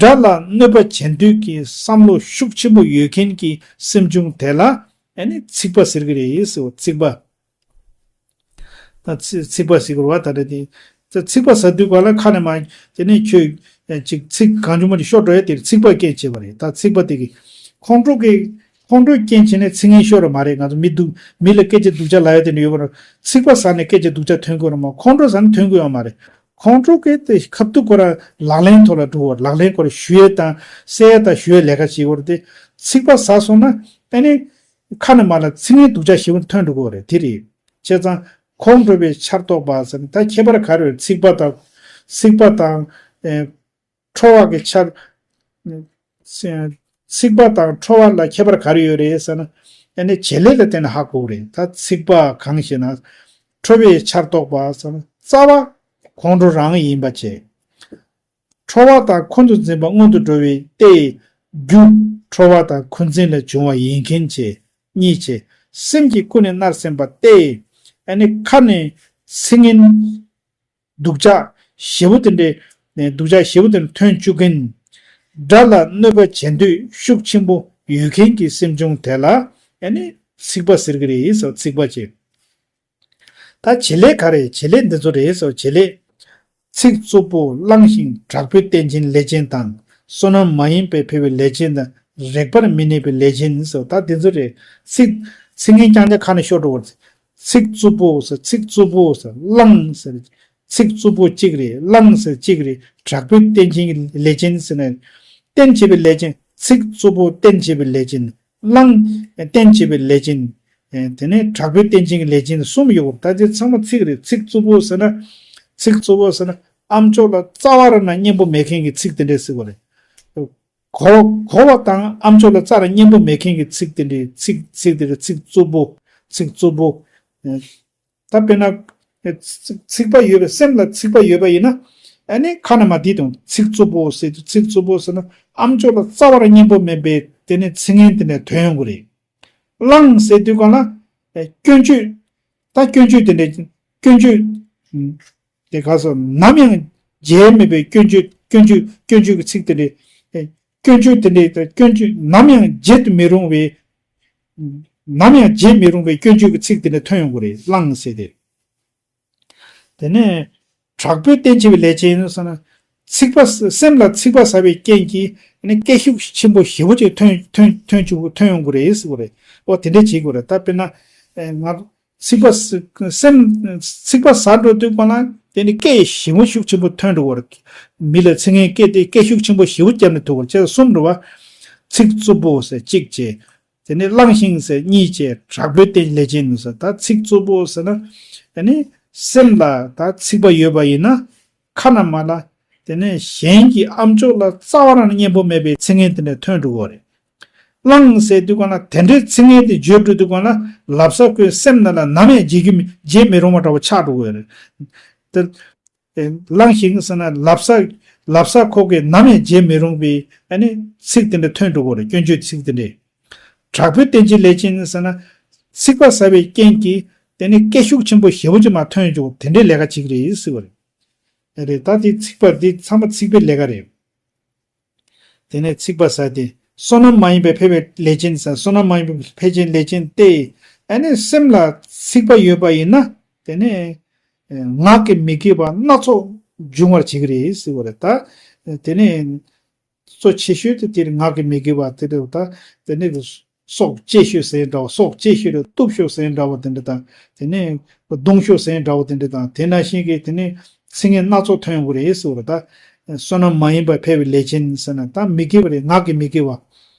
དགྲ་ལ་གནོད་པ་བྱེད་འདོད་ཀྱི་བསམ་བློ་ཤུགས་ཆེན་པོ་ཡོད་མཁན་གྱི་སེམས་བྱུང་དེ་ལ་ཨ་ནི་ཚིག་པ་ཟེར་གྱི་རེད་ཟེར་བ། ཚིག་པ། ད་ཚི་ཚིག་པ་ཟེར་དགོས་རེད་བ། ད་རེད་དེ། ཚིག་པ་ཟ་དུས་ག་ལ་ཁ་ནས་མ། དེ་ནས་ཁྱོད་ཅིག་ཚིག་གང་བྱུང་མ་ཅིག་ཤོར་འགྲོ་ཡ་དེར་ཚིག་པ་རྐྱེན་བྱས་པ་རེད། ད་ཚིག་པ་དེ་གི་ཁོང་ཁྲོ་གི། ཁོང་ཁྲོའི་རྐྱེན་བྱས་ནས་ཚིག་ངན་ཤོར་བ་མ་རེད། ང་ཚོ་མི་སྡུག་མི་ལ་སྐད་ཆ་སྡུག་ཅག་ལབ་ཡ་དེ་འདྲ་ཡོད་པ་རེད། ཚིག་པ་ཟ་ནས་སྐད་ཆ་སྡུག་ཅག་ཐོན་གི་ཡོད་རེད་མ། ཁོང་ཁྲོ་ཟ་ནས་ཐོན་གི་ཡོད་མ་རེད། ཁོང་ཁྲོ་གི་དེ་ཁ་ཐུག་ཁོ་ར་ལག་ལེན་ཐོག་ལ་འགྲོ་བ། ལག་ལེན་ཁོ་ར་ཞུ་ཡས་དང་གསལ་ཡས་དང་ཞུ་ཡས་ལས་ཀ་བྱེད་དགོས་རེད་དེ། ཚིག་པ་ཟ་སོང་ན་ཨ་ནི་ཁ་ནས་མ་ལ་ཚིག་ངན་སྡུག་ཅག་ཞེ་པོ་ཐོན་འགྲོ་གི་ཡོད་རེད། དེ་རེད། བྱས་ཙང་ཁོང་ཁྲོ་བའི་ཆར་གཏོགས་པ་ཟེར་ན་ད་ཁྱད་པར་ག་རེ་ཡོད། ཚིག་པ་དང་། ཚིག་པ་དང་། ཨེ། ཁྲོ་བ་གི་ཆར། ཚིག་པ་དང་ཁྲོ་བ་ལ་ཁྱད་པར་ག་རེ་ཡོད་རེད་ཟེར་ན། ཨ་ནི་བྱེད་ལས་ལ་བརྟེན་ནས་ཧ་གོ་གི་རེད། ད་ཚིག་པ་གང་ཞེ་ན། ཁྲོ་བའི་ཆར་གཏོགས་པ་ཟེར་ན་རྩ་བ་ཁོང་ཁྲོ་རང་ཡིན་པ་བྱས། ཁྲོ་བ་དང་འཁོར་དུ་འཛིན་པ་སྔོན་དུ་འགྲོ་བའི་སྟེ། རྒྱུ་ཁྲོ་བ་དང་འཁོར་འཛིན་ལས་བྱུང་བ་ཡིན་མཁན་བྱས། གཉིས་བྱས། སེམས་ཀྱི་ཀུན་ནས་མནར་སེམས་པ་སྟེ། ཨ་ནི་ཁ་ནས་ཚིག་ངན་སྡུག་ཅག་ཞེ་པོ་དེ་འདྲའི། སྡུག་ཅག་ཞེ་པོ་དེ་འདྲ་ཐོན་བཅུག་མཁན། དགྲ་ལ་གནོད་པ་བྱེད་འདོད་ཤུགས་ཆེན་པོ་ཡོད་མཁན་གྱི་སེམས་བྱུང་དེ་ལ་ཨ་ནི་ཚིག་པ་ཟེར་གྱི་རེད་ཟེར། ཚིག་པ་བྱས། ད་བྱེད་ལས་ག་རེ། བྱེད་ལས་འདི་ཚོ་རེད་ཟེར། བྱེད་ལས། ཚིག་རྩུབ་པོ་བླངས་ཤིང་དྲག་པོའི་རྟེན་ཅན་ལས་ཅན་དང་། བསོད་ནམས་མ་ཡིན་པའི་འཕེལ་བའི་ལས་ཅན་དང་། རེག་པར་མི་ནུས་པའི་ལས་ཅན་ཟེར། ད་འདི་ཚོ་རེད། ཚིག་ཚིག་ངན་རྐྱང་རྐྱང་ཁ་ནས་ཤོར་འགྲོ་བར། ཚིག་རྩུབ་པོ་ཟེར། ཚིག་རྩུབ་པོ་ཟེར། བླངས་ཟེར། ཚིག་རྩུབ་པོ་གཅིག་རེད། བླངས་ཟེར་གཅིག་རེད། དྲག་པོའི་རྟེན་ཅན་གྱི་ལས་ཅན་ཟེར་ནས། རྟེན་བྱེད་པའི་ལས་ཅན། ཚིག་རྩུབ་པོ་རྟེན་བྱེད་པའི་ལས་ཅན། བླངས་རྟེན་བྱེད་པའི་ལས་ཅན། དེ་ནས་དྲག་པོའི་རྟེན་ཅན་གྱི་ལས་ཅན་གསུམ་ཡོད། ད་དེ་ཚང་མ་ཚིག་རེད། ཚིག་རྩུབ་པོ་ཟེར་ན། ཚིག་རྩུབ་པོ་ཟེར་ན་ཨ་མཆོག་ལ་རྩ་བ་རང་ན་སྙན་པོ་མེད་མཁན་གྱི་ཚིག་དེ་འདྲས་ཟེར་བ་རེད། གོ་གོ་བ་དང་ཨ་མཆོག་ལ་རྩ་ར་སྙན་པོ་མེད་མཁན་གྱི་ཚིག་དེ་འདྲས། ཚིག་ཚིག་དེ་འདྲས་ཚིག་རྩུབ་པོ། ཚིག་རྩུབ་པོ། ད་དཔེར་ན། ཚིག་ཚིག་པ་ཡོད་པའི། སེམས་ལ་ཚིག་པ་ཡོད་པ་ཡིན་ན། ཨ་ནི་ཁ་ནས་མར་འདི་དང་ཚིག་རྩུབ་པོ་ཟེར་དུས། ཚིག་རྩུབ་པོ་ཟེར་ན་ཨ་མཆོག་ལ་རྩ་བ་རང་སྙན་པོ་མེད་པའི་དེ་ནས་ཚིག་ངན་དེ་འདྲས་ཐོན་ཡོང་གི་རེད། བླངས་ཟེར་དུས་གང་ལ། སྐྱོན་བརྗོད། ད་སྐྱོན་བརྗོད་དེ་འདྲས། སྐྱོན་བརྗོད། དེ་ག་སོ་ནམ་ཡང་བརྗེད་མེད་པའི་སྐྱོན་བརྗོད། སྐྱོན་བརྗོད། སྐྱོན་བརྗོད་ཀྱི་ཚིག་དེ་འདྲས། སྐྱོན་བརྗོད་དེ་འདྲས། སྐྱོན་བརྗོད་ནམ་ཡང་བརྗེད་དུ་མི་རུང་བའི། ནམ་ཡང་བརྗེད་མི་རུང་བའི་སྐྱོན་བརྗོད་ཀྱི་ཚིག་དེ་འདྲ་ཐོན་ཡོང་གི་རེད། བླངས་ཟེར་ཏེ། དེ་ནས་དྲག་པོའི་རྟེན་བྱེད་པའི་ལས་ཅན་ཟེར་ན། ཚིག་པ་སེམས་ལ་ཚིག་པ་ཟ་བའི་རྐྱེན་གྱིས་ནི་སྐད་ཤུགས་ཆེན་པོ་ཞེ་པོ་ཅིག་ཐོན་ཐོན་ཐོན་བཅུག་ཐོན་ཡོང་གི་རེད་ཟེར་གི་རེད། འོ་དེ་འདྲ་བྱེད་དགོས་རེད། ད་དཔེར་ན། ང་ཚིག་པ་སེམས་ཚིག་པ་ཟ་འགྲོ་དུས་གང་ལ་དེ་ནི་སྐད་ཞེ་པོ་ཤུགས་ཆེན་པོ་ཐོན་འགྲོ་གི་རེད། མི་ལ་ཚིག་ངན་སྐད་དེ་སྐད་ཤུགས་ཆེན་པོ་ཞེ་པོ་བརྒྱབ་ནས་ཐུག་གི་རེད། བྱས་ཙང་གསུམ་འགྲོ་བ། ཚིག་རྩུབ་པོ་ཟེར་གཅིག་བྱས། དེ་ནས་བླངས་ཤིང་ཟེར་གཉིས་བྱས། དྲག་པོའི་རྟེན་ལས་ཅན་ཟེར། ད་ཚིག་རྩུབ་པོ་ཟེར་ན། དེ་ནས་སེམས་ལ་ད་ཚིག་པ་ཡོད་པ་ཡིན་ན། ཁ་ན་མ་ལ། དེ་ནས་གཞན་གྱི་ཨ་མཆོག་ལ་རྩ་བ་རང་སྙན་པོ་མེད་པའི་ཚིག་ངན་དེ་འདྲ་ཐོན་འགྲོ་གི་རེད། བླངས་ཟེར་དུས་གང་ལ་དེ་འདྲའི་ཚིག་ངན་དེ་བརྗོད་འགྲོ་དུས་གང་ལ་ལབ་ས་ཁོའི་སེམས་ནང་ལ་ནམ་ཡང་བརྗེད་རྒྱུ་མི་བརྗེད་མི་རུང་བ་འདྲ་བོ་ཆགས་འགྲོ་གི་རེད། དེ། བླངས་ཤིང་ཟེར་ན་ལབ་ས། ལབ་ས་ཁོ་གིས་ནམ་ཡང་བརྗེད་མི་རུང་བའི་ཨ་ནི་ཚིག་དེ་འདྲ་ཐོན་འགྲོ་གི་རེད། སྐྱོན་བརྗོད་ཚིག་དེ་འདྲས། དྲག་པོའི་རྟེན་གྱི་ལས་ཅན་ཟེར་ན། ཚིག་པ་ཟ་བའི་རྐྱེན་གྱིས་དེ་ནི་སྐད་ཤུགས་ཆེན་པོ་ཞེ་པོ་ཅིག་མར་ཐོན་འཇུག་དེ་འདྲའི་ལས་ཀ་ཅིག་རེད་ཟེར་བ་རེད། རེད། ད་དེ་ཚིག་པ་འདི་ཚང་མ་ཚིག་པའི་ལས་ཀ་རེད། དེ་ནས་ཚིག་པ་ཟ་སྟེ། བསོད་ནམས་མ་ཡིན་པའི་འཕེལ་བའི་ལས་ཅན་ཟེར། བསོད་ནམས་མ་ཡིན་པའི་འཕེལ་ཅན་ལས་ཅན་ཏེ། ཨ་ནི་སེམས་ལ་ཚིག་པ་ཡོད་པ་ཡིན་ན། དེ་ནས་ངག་གི་མི་དགེ་བ་སྣ་ཚོགས་འབྱུང་བར་བྱེད་ཀྱི་རེད་ཟེར་བ་རེད། ད་དེ་ནས་གཙོ་ཆེ་ཤོས་དེ་དེར་ངག་གི་མི་དགེ་བ་དེ་རེད། ད་དེ་ནས་སྲོག་བཅད་ཤོས་ཟེར་འདྲ་བ། སྲོག་བཅད་ཤོས་རེད། གཏུབ་ཤོས་ཟེར་འདྲ་བ་དེ་འདྲ་དང་། དེ་ནས་རྡུང་ཤོས་ཟེར་འདྲ་བ་དེ་འདྲ་དང་། དེ་ནང་བཞིན་གྱི་དེ་ནས་ཚིག་ངན་སྣ་ཚོགས་ཐོན་ཡོང་གི་རེད་ཟེར་བ་རེད། ད་བསོད་ནམས་མ་ཡིན་པ་འཕེལ་བའི་ལས་ཅན་ཟེར་ན་ད་མི་དགེ་བ་རེད། ངག་གི་མི་དགེ་བ།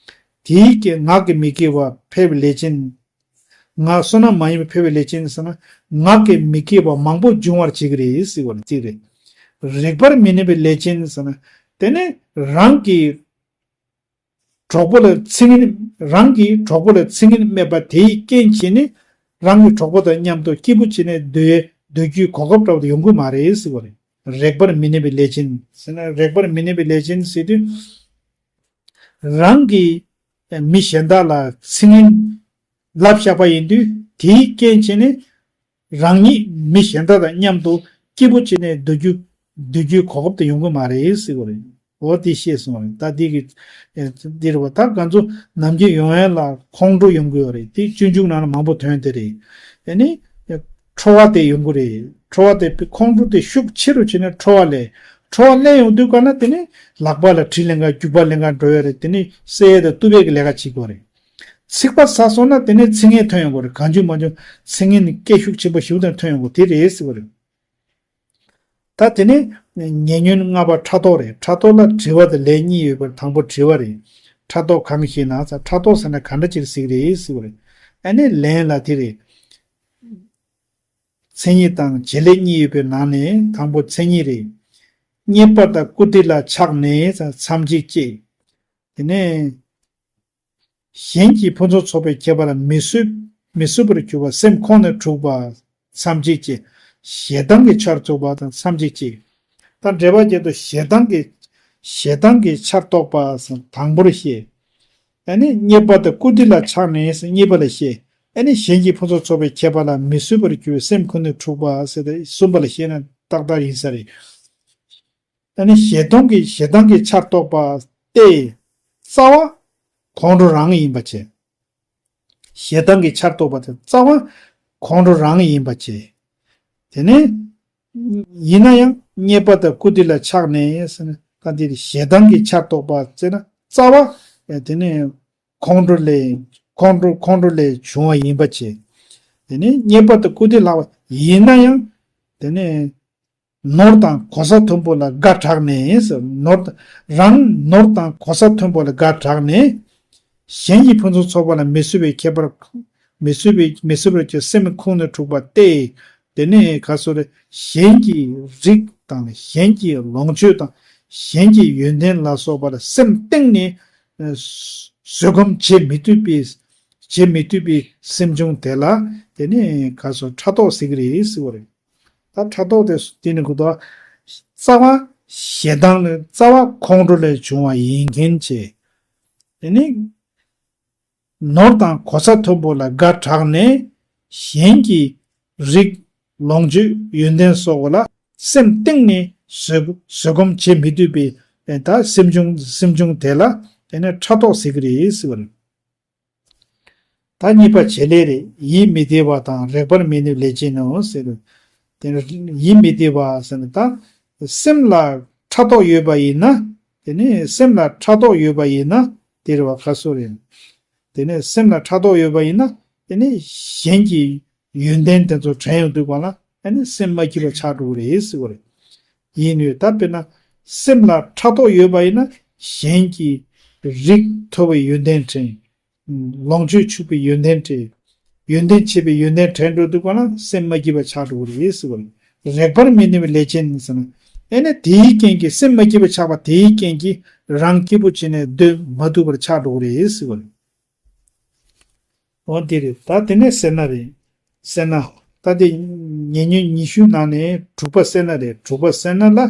དེའི་སྐད་ངག་གི་མི་དགེ་བ་འཕེལ་བའི་ལས་ཅན། ང་བསོད་ནམས་མ་ཡིན་པ་འཕེལ་བའི་ལས་ཅན་ཟེར་ན། ངག་གི་མི་དགེ་བ་མང་པོ་འབྱུང་བར་བྱེད་ཀྱི་རེད་ཟེར་བ་ནི་གཅིག་རེད། རེག་པར་མི་ནུས་པའི་ལས་ཅན་ཟེར་ན། དེ་ནི་རང་གི་གྲོགས་པོ་ལ་ཚིག་ངན། རང་གི་གྲོགས་པོ་ལ་ཚིག་ངན་སྨྲས་པ་དེའི་རྐྱེན་བྱས་ནས། རང་གི་གྲོགས་པོ་དང་མཉམ་དུ་སྐྱིད་པོ་བྱས་ནས་སྡོད་སྡོད་རྒྱུའི་གོ་སྐབས་འདྲ་བོ་དེ་ཡོང་གི་མ་རེད་ཟེར་བ་རེད། རེག་པར་མི་ནུས་པའི་ལས་ཅན་ཟེར་ན། རེག་པར་མི་ནུས་པའི་ལས་ཅན་ཟེར་དུས། རང་གིས་མི་གཞན་དག་ལ་ཚིག་ངན་ལབ་བཞག་པ་ཡིན་དུས། དེའི་རྐྱེན་བྱས་ནས་རང་ཉིད་མི་གཞན་དག་དང་མཉམ་དུ་སྐྱིད་པོ་བྱས་ནས་སྡོད་རྒྱུ་སྡོད་རྒྱུའི་གོ་སྐབས་དེ་ཡོང་གི་མ་རེད་ཟེར་གྱི་རེད། འོ་དེ་ཤེས་སོང་རེད། ད་འདི་གི་འདི་རེད་བ། ད་ང་ཚོ་ནམ་རྒྱུན་ཡོང་ཡ་ལ་ཁོང་ཁྲོ་ཡོང་གི་ཡོད་རེད། དེ་སྤྱོད་འཇུག་ནང་ལ་མང་པོ་ཐོན་དེ་རེད། ཨ་ནི་ཁྲོ་བ་དེ་ཡོང་གི་རེད། ཁྲོ་བ་དེ་ཁོང་ཁྲོ་དེ་ཤུགས་ཆེ་རུ་ཕྱིན་ན་ཁྲོ་བ་སླེབས། ཁྲོ་བ་སླེབས་ཡོང་དུས་ག་ན་དེ་ནི་ལག་པ་ལ་གྲི་ལེན་ག་རྒྱུག་པ་ལེན་ག་འགྲོ་ཡ་རེད། དེ་ནི་བསད་ཡ་དང་གཏུབ་ཡ་གི་ལས་ཀ་བྱེད་དགོས་རེད། ཚིག་པ་ཟ་སོང་ན་དེ་ནས་ཚིག་ངན་ཐོན་ཡོང་གི་རེད། གང་བྱུང་མང་བྱུང་ཚིག་ངན་ནི་སྐད་ཤུགས་ཆེན་པོ་ཞིག་དང་ཐོན་ཡོང་གི་དེ་རེད་ཟེར་བ་རེད། ད་དེ་ནས་ཉེ་ཉོན་ལྔ་པ་ཕྲག་དོག་རེད། ཕྲག་དོག་ལ་དྲི་བ་དང་ལན་གཉིས་ཡོད་པར་དང་པོ་དྲི་བ་རེད། ཕྲག་དོག་གང་ཞེ་ན། ཕྲག་དོག་ཟེར་ན་ག་འདྲ་ཅིག་ཟིག་རེད་ཟེར་བ་རེད། ཨ་ནི་ལན་ལ་དེ་རེད། མཚན་ཉིད་དང་བྱེད་ལས་གཉིས་ཡོད་པའི་ནང་ནས་དང་པོ་མཚན་ཉིད་རེད། རྙེད་པ་དང་བཀུར་སྟི་ལ་ཆགས་ནས་མཚམས་གཅིག་སྐྱེ། དེ་ནས། གཞན་གྱི་ཕུན་སུམ་ཚོགས་པའི་ཁྱད་པར་ལ་མི་བཟོད། མི་བཟོད་པར་གྱུར་པ་སེམས་ཁོང་ནས་འཁྲུགས་པ་མཚམས་གཅིག་སྐྱེ། ཞེ་སྡང་གི་ཆར་གཏོགས་པ་དང་མཚམས་གཅིག་སྐྱེ། ད་འགྲེལ་པ་རྒྱབ་དུས་ཞེ་སྡང་གི་ཞེ་སྡང་གི་ཆར་གཏོགས་པ་དང་པོར་བཤད། ཨ་ནི་རྙེད་པ་དང་བཀུར་སྟི་ལ་ཆགས་ནས་གཉིས་པ་ལ་བཤད། ཨ་ནི་གཞན་གྱི་ཕུན་སུམ་ཚོགས་པའི་ཁྱད་པར་ལ་མི་བཟོད་པར་གྱུར་པའི་སེམས་ཁོང་ནས་འཁྲུགས་པ་ཟེར་ཏེ་གསུམ་པ་ལ་བཤད་ན་ཏག་ཏག་ཡིན་ས་རེད། ཨ་ནི་ཞེ་སྡང་གི་ཞེ་སྡང་གི་ཆར་གཏོགས་པ་སྟེ། རྩ་བ་ཁོང་ཁྲོ་རང་ཡིན་པ་བྱས། ཞེ་སྡང་གི་ཆར་གཏོགས་པ་དེ་རྩ་བ་ཁོང་ཁྲོ་རང་ཡིན་པ་བྱས། དེ་ནས་ཡིན་ན་ཡང་རྙེད་པ་དང་བཀུར་སྟི་ལ་ཆགས་ནས་ཟེར་ན། ད་འདིར་ཞེ་སྡང་གི་ཆར་གཏོགས་པ་ཟེར་ན་རྩ་བ་དེ་ནས་ཁོང་ཁྲོ་ལས་ཁོང་ཁྲོ་ཁོང་ཁྲོ་ལས་བྱུང་བ་ཡིན་པ་བྱས། དེ་ནས་རྙེད་པ་དང་བཀུར་སྟི་ལ་ཡིན་ན་ཡང་དེ་ནས། ནོར་དང་གོ་ས་མཐོན་པོ་ལ་དགའ་དྲགས་ནས་ཟེར། ནོར་རང་ནོར་དང་གོ་ས་མཐོན་པོ་ལ་དགའ་དྲགས་ནས། གཞན་གྱི་ཕུན་སུམ་ཚོགས་པ་ལ་མི་བཟོད་པའི་ཁྱད་པར། མི་བཟོད་པའི་མི་བཟོད་པར་གྱུར་སེམས་ཁོང་ནས་འཁྲུགས་པ་སྟེ། དེ་ནས་ག་སོ་རེ། གཞན་གྱི་རིགས་དང་གཞན་གྱི་ལོངས་སྤྱོད་དང་གཞན་གྱི་ཡོན་ཏན་ལ་སོགས་པ་ལ་སེམས་གཏིང་ནས་བཟོད་སྒོམ་བྱེད་མི་ཐུབ་པའི་བྱེད་མི་ཐུབ་པའི་སེམས་བྱུང་དེ་ལ་དེ་ནས་ག་སོ་ཕྲག་དོག་ཟེར་གི་རེད་ཟེར་བ་རེད། ད་ཕྲག་དོག་དེ་དེ་ནི་གོ་ད། རྩ་བ་ཞེ་སྡང་ལས་རྩ་བ་ཁོང་ཁྲོ་ལས་བྱུང་བ་ཡིན་མཁན་བྱས། དེ་ནི་ནོར་དང་གོ་ས་མཐོན་པོ་ལ་དགའ་དྲགས་ནས། གཞན་གྱི་རིགས་ལོངས་སྤྱོད་ཡོན་ཏན་སོགས་ལ་སེམས་གཏིང་ནས་བཟོད་བཟོད་སྒོམ་བྱེད་མི་ཐུབ་པའི་ད་སེམས་བྱུང་སེམས་བྱུང་དེ་ལ་དེ་ནི་ཕྲག་དོག་ཟེར་གི་རེད་ཟེར་བ་རེད། ད་གཉིས་པ་བྱེད་ལས་རེད། ཡིད་མི་བདེ་བ་དང་རེག་པར་མི་ནུས་ལས་ཅན་ནོ་ཟེར། དེ་ནི་ཡིད་མི་བདེ་བ་ཟེར་ན་ད་སེམས་ལ་ཕྲག་དོག་ཡོད་པ་ཡིན་ན། དེ་ནི་སེམས་ལ་ཕྲག་དོག་ཡོད་པ་ཡིན་ན་དེ་རེད་བ། ཁ་སོ་རེད། དེ་ནི་སེམས་ལ་ཕྲག་དོག་ཡོད་པ་ཡིན་ན་དེ་ནི་གཞན་གྱི་ཡོན་ཏན་དེ་ཚོ་དྲན་ཡོང་དུས་གང་ལ་ཨ་ནི་སེམས་མ་སྐྱིད་པ་ཆགས་འགྲོ་གི་རེད་ཟེར་བ་རེད། ཡིན་ནོ། ད་དཔེར་ན་སེམས་ལ་ཕྲག་དོག་ཡོད་པ་ཡིན་ན་གཞན་གྱི་རིགས་མཐོ་བའི་ཡོན་ཏན་དྲན། ལོངས་སྤྱོད་ཕྱུག་པའི་ཡོན་ཏན་དྲན། ཡོན་ཏན་ཆེ་བའི་ཡོན་ཏན་དྲན་འགྲོ་དུས་གང་ལ་སེམས་མ་སྐྱིད་པ་ཆགས་འགྲོ་གི་རེད་ཟེར་བ་རེད། རེག་པར་མི་ནུས་པའི་ལས་ཅན་ཟེར་ན། ཨེ་ནས་དེའི་རྐྱེན་གྱིས་སེམས་མ་སྐྱིད་པ་ཆགས་པ་དེའི་རྐྱེན་གྱིས་རང་སྐྱིད་པོ་བྱས་ནས་སྡོད་མ་ཐུབ་པར་ཆགས་འགྲོ་གི་རེད་ཟེར་བ་རེད། འོ་དེ་རེད། ད་དེ་ནས་སེར་སྣ་རེད། སེར་སྣ། ད་དེ་ཉེ་ཉོན་ཉི་ཤུ་ནང་ནས་དྲུག་པ་སེར་སྣ་རེད། དྲུག་པ་སེར་སྣ་ལ་དེ་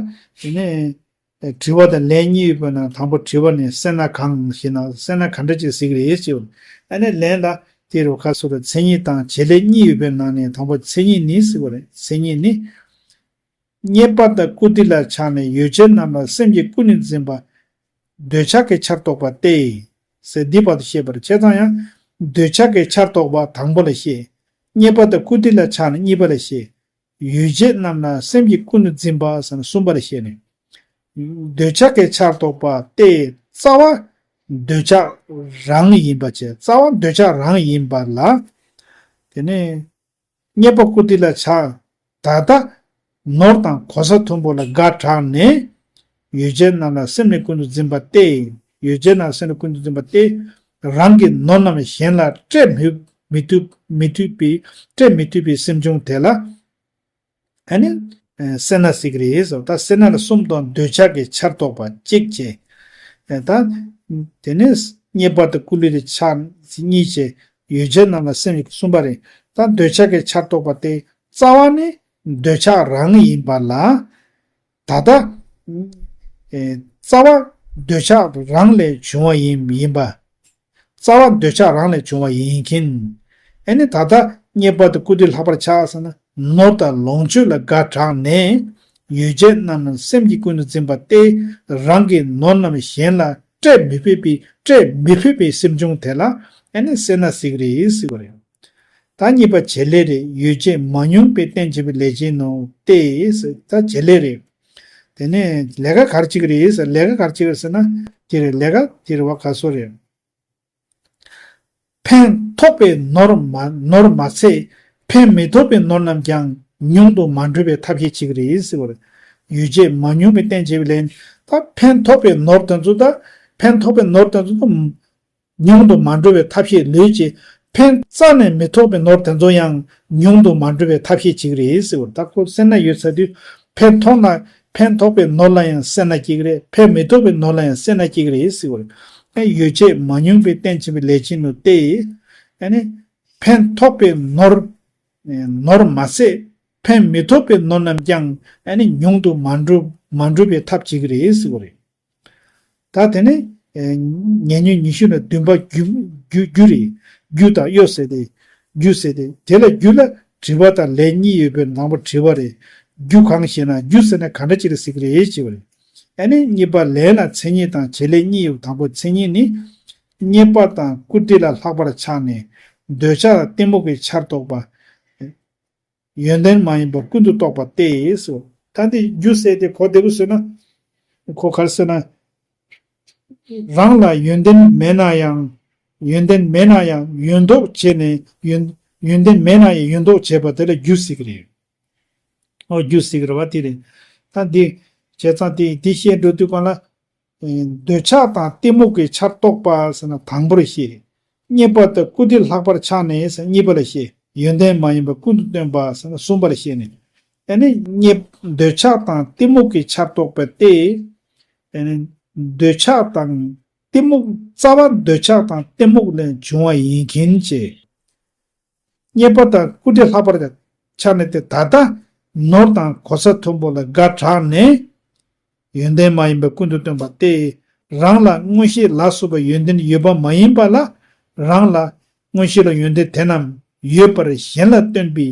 ནས་དྲི་བ་དང་ལན་གཉིས་ཡོད་པ་ན་དང་པོ་དྲི་བ་ནི་སེར་སྣ་གང་ཞེ་ན། སེར་སྣ་ག་འདྲ་ཅིག་གཟིགས་རེད་ཅེས། ཨ་ནི་ལན་ལ་དེ་རུ་ཁ་སོ་ར་མཚན་ཉིད་དང་བྱེད་ལས་གཉིས་ཡོད་པའི་ནང་ནས་དང་པོ་མཚན་ཉིད་ནི་ཟེར་བ་རེད། མཚན་ཉིད་ནི། རྙེད་པ་དང་བཀུར་སྟི་ལ་ཆགས་ནས་ཡོ་བྱད་རྣམས་ལ་སེམས་ཀྱིས་ཀུན་ནས་འཛིན་པ། འདོད་ཆགས་ཀྱི་ཆར་གཏོགས་པ་སྟེ། ཟེར་འདི་བར་དུ་བཤད་པར་བྱས་ཙང་ཡང་། འདོད་ཆགས་ཀྱི་ཆར་གཏོགས་པ་དང་པོ་ལ་བཤད། རྙེད་པ་དང་བཀུར་སྟི་ལ་ཆགས་ནས་གཉིས་པ་ལ་བཤད། ཡོ་བྱད་རྣམས་ལ་སེམས་ཀྱིས་ཀུན་ནས་འཛིན་པ་ཟེར་ནས་གསུམ་པ་ལ་བཤད་ནས། འདོད་ཆགས་ཀྱི་ཆར་གཏོགས་པ་སྟེ། རྩ་བ་འདོད་ཆགས་རང་ཡིན་པ་བྱས། རྩ་བ་འདོད་ཆགས་རང་ཡིན་པ་ལ། དེ་ནས། རྙེད་པ་བཀུར་སྟི་ལ་ཆགས། ད་ལྟ་ནོར་དང་གོ་ས་མཐོན་པོ་ལ་དགའ་དྲགས་ནས། ཡོ་བྱད་རྣམས་ལ་སེམས་ནི་ཀུན་ཏུ་འཛིན་པ་སྟེ། ཡོ་བྱད་རྣམས་སེམས་ནི་ཀུན་ཏུ་འཛིན་པ་སྟེ། རང་གི་ནོར་རྣམས་གཞན་ལ་སྤྲད་མི་མི་ཐུབ་མི་ཐུབ་པའི་སྤྲད་མི་ཐུབ་པའི་སེམས་བྱུང་དེ་ལ། ཨ་ནི། ཨེ་སེར་སྣ་ཟེར་གི་རེད་ཟེར། ད་སེར་སྣ་ལ་གསུམ་དང་འདོད་ཆགས་ཀྱི་ཆར་གཏོགས་པ་གཅིག་བྱས། ཨེ་ད། དེ་ནས་རྙེད་པ་དང་བཀུར་སྟི་ལ་ཆགས་གཉིས་བྱས། ཡོ་བྱད་རྣམས་ལ་སེམས་ཀྱི་གསུམ་པ་རེད། ད་འདོད་ཆགས་ཀྱི་ཆར་གཏོགས་པ་དེ་རྩ་བ་ནི་འདོད་ཆགས་རང་ཡིན་པ་ལ། ད་ལྟ་ཨེ་རྩ་བ་འདོད་ཆགས་རང་ལས་བྱུང་བ་ཡིན་ཡིན་པ། རྩ་བ་འདོད་ཆགས་རང་ལས་བྱུང་བ་ཡིན་མཁན། ཨེ་ནི་ད་ལྟ་རྙེད་པ་དང་བཀུར་སྟི་ལྷག་པར་ཆགས་ཟེར་ན། ནོར་དང་ལོངས་སྤྱོད་ལ་དགའ་དྲགས་ནས། ཡོ་བྱད་རྣམས་སེམས་ཀྱིས་ཀུན་ཏུ་འཛིན་པ་སྟེ། རང་གི་ནོར་རྣམས་གཞན་ལ་སྤྲད་མི་ཕོད་པའི་སྤྲད་མི་ཕོད་པའི་སེམས་བྱུང་དེ་ལ་ཨེ་ནི་སེར་སྣ་ཟེར་གི་རེད་ཟེར་བ་རེད། ད་གཉིས་པ་བྱེད་ལས་རེད། ཡོ་བྱད་མ་མྱོང་པའི་རྟེན་བྱེད་པའི་ལས་ཅན་ནོ་སྟེ། ད་བྱེད་ལས་རེད། དེ་ནས་ལས་ཀ་ག་རེ་བྱེད་ཀྱི་རེད་ཟེར། ལས་ཀ་ག་རེ་བྱེད་ཀྱི་རེད་ཟེར་ན། དེ་རེད། ལས་ཀ་དེ་རེད་བ། ག་སོ་རེད། ཕན་ཐོགས་པའི་ནོར་མ་ནོར་མ་ཚད། ཕན་མི་ཐོགས་པའི་ནོར་རྣམས་ཀྱང་ཉུང་དུ་མ་འགྲོ་བའི་ཐབས་ཤེས་བྱེད་ཀྱི་རེད་ཟེར་བ་རེད། ཡོ་བྱད་མ་མྱོང་པའི་རྟེན་བྱེད་པའི་ལས། ད་ཕན་ཐོགས་པའི་ནོར་དེ་ཚོ། ད་ཕན་ཐོགས་པའི་ནོར་དེ་ཚོ་ཉུང་དུ་མ་འགྲོ་བའི་ཐབས་ཤེས་ལོས་བྱེད། ཕན་རྩ་ནས་མི་ཐོགས་པའི་ནོར་དེ་ཚོ་ཡང་ཉུང་དུ་མ་འགྲོ་བའི་ཐབས་ཤེས་བྱེད་ཀྱི་རེད་ཟེར་བ། ད་ཁོ་སེར་སྣ་ཡོད་ཚར་དུས། ཕན་ཐོགས་ན་ཕན་ཐོགས་པའི་ནོར་ལ་ཡང་སེར་སྣ་སྐྱེ་གི་རེད། ཕན་མི་ཐོགས་པའི་ནོར་ལ་ཡང་སེར་སྣ་སྐྱེ་གི་རེད་ཟེར་བ་རེད། ཨ་ཡོ་བྱད་མ་མྱོང་པའི་རྟེན་བྱེད་པའི་ལས་ཅན་ནོ་སྟེ། ཨ་ནི་ཕན་ཐོགས་པའི་ནོར་ནོར་མ་ཟད། ཕན་མི་ཐོགས་པའི་ནོར་རྣམས་ཀྱང་ཨ་ནི་ཉུང་དུ་མ་འགྲོ་མ་འགྲོ་བའི་ཐབས་བྱེད་ཀྱི་རེད་ཟེར་བ་རེད། ད་དེ་ནས་ཨེ་ཉེ་སྔོན་ཉི་ཤུ་ནས་བདུན་པ་རྒྱུ་རྒྱུ་རྒྱུ་རེད། རྒྱུ་དང་གཡོ་ཟེར་ཏེ། རྒྱུ་ཟེར་ཏེ། དེ་ལ་རྒྱུ་ལ་དྲི་བ་དང་ལན་གཉིས་ཡོད་པའི་ནང་པ་དྲི་བ་རེད། རྒྱུ་གང་ཞེ་ན། རྒྱུ་ཟེར་ན་ག་འདྲ་ཅིག་ལ་ཟེར་གི་རེད་ཅེས་པ་རེད། ཨ་ནི་གཉིས་པ་ལན་ལ་མཚན་ཉིད་དང་བྱེད་ལས་གཉིས་ཡོད། དང་པོ་མཚན་ཉིད་ནི། རྙེད་པ་དང་བཀུར་སྟི་ལ་ལྷག་པར་ཆགས་ནས། འདོད་ཆགས་དང་གཏི་མུག་གི་ཆར་གཏོགས་པ། ཡོན་ཏན་མ་ཡིན་པ་ཀུན་ཏུ་རྟོག་པ་སྟེ་སོ། ད་འདི་རྒྱུ་ཟེར་ཏེ་གོ་བདེ་པོ་བཟོས་ན། གོ་ག་རེ་ཟེར་ན། རང་ལ་ཡོན་ཏན་མེད་ན་ཡང་། ཡོན་ཏན་མེད་ན་ཡང་ཡོན་མདོག་བྱས་ནས་ཡོན་ཡོན་ཏན་མེད་ན་ཡང་ཡོན་མདོག་བྱས་པ་དེ་ལ་རྒྱུ་ཟེར་གི་རེད། ཨོ་རྒྱུ་ཟེར་གི་རེད་བ། དེ་རེད། ད་འདི་བྱས་ཙང་དེ་དེ་བཤད་འགྲོ་དུས་གང་ལ། འདོད་ཆགས་དང་གཏི་མུག་གི་ཆར་གཏོགས་པ་ཟེར་ན་དང་པོར་བཤད། རྙེད་པ་དང་བཀུར་སྟི་ལྷག་པར་ཆགས་ནས་ཟེར་གཉིས་པ་ལ་བཤད། ཡོན་ཏན་མ་ཡིན་པ་ཀུན་ཏུ་སྟོན་པ་ཟེར་ན་གསུམ་པ་ལ་བཤད་ནས། ཨ་ནི་རྙེད་འདོད་ཆགས་དང་གཏི་མུག་གི་ཆར་གཏོགས་པ་སྟེ། ཨ་ནི་འདོད་ཆགས་དང་གཏི་མུག་རྩ་བ་འདོད་ཆགས་དང་གཏི་མུག་ལས་བྱུང་བ་ཡིན་མཁན་བྱས། རྙེད་པ་དང་བཀུར་སྟི་ལྷག་པར་ཆགས་ནས་ཏེ། ད་ལྟ་ནོར་དང་གོ་ས་མཐོན་པོ་ལ་དགའ་དྲགས་ནས། ཡོན་ཏན་མ་ཡིན་པ་ཀུན་ཏུ་སྟོན་པ་སྟེ། རང་ལ་མངོན་ཤེས་ལ་སོགས་པའི་ཡོན་ཏན་ཡོད་པ་མ་ཡིན་པ་ལ། རང་ལ་མངོན་ཤེས་ལ་ཡོན་ཏན་དེ་རྣམས་ཡོད་པར་གཞན་ལ་སྟོན་པའི་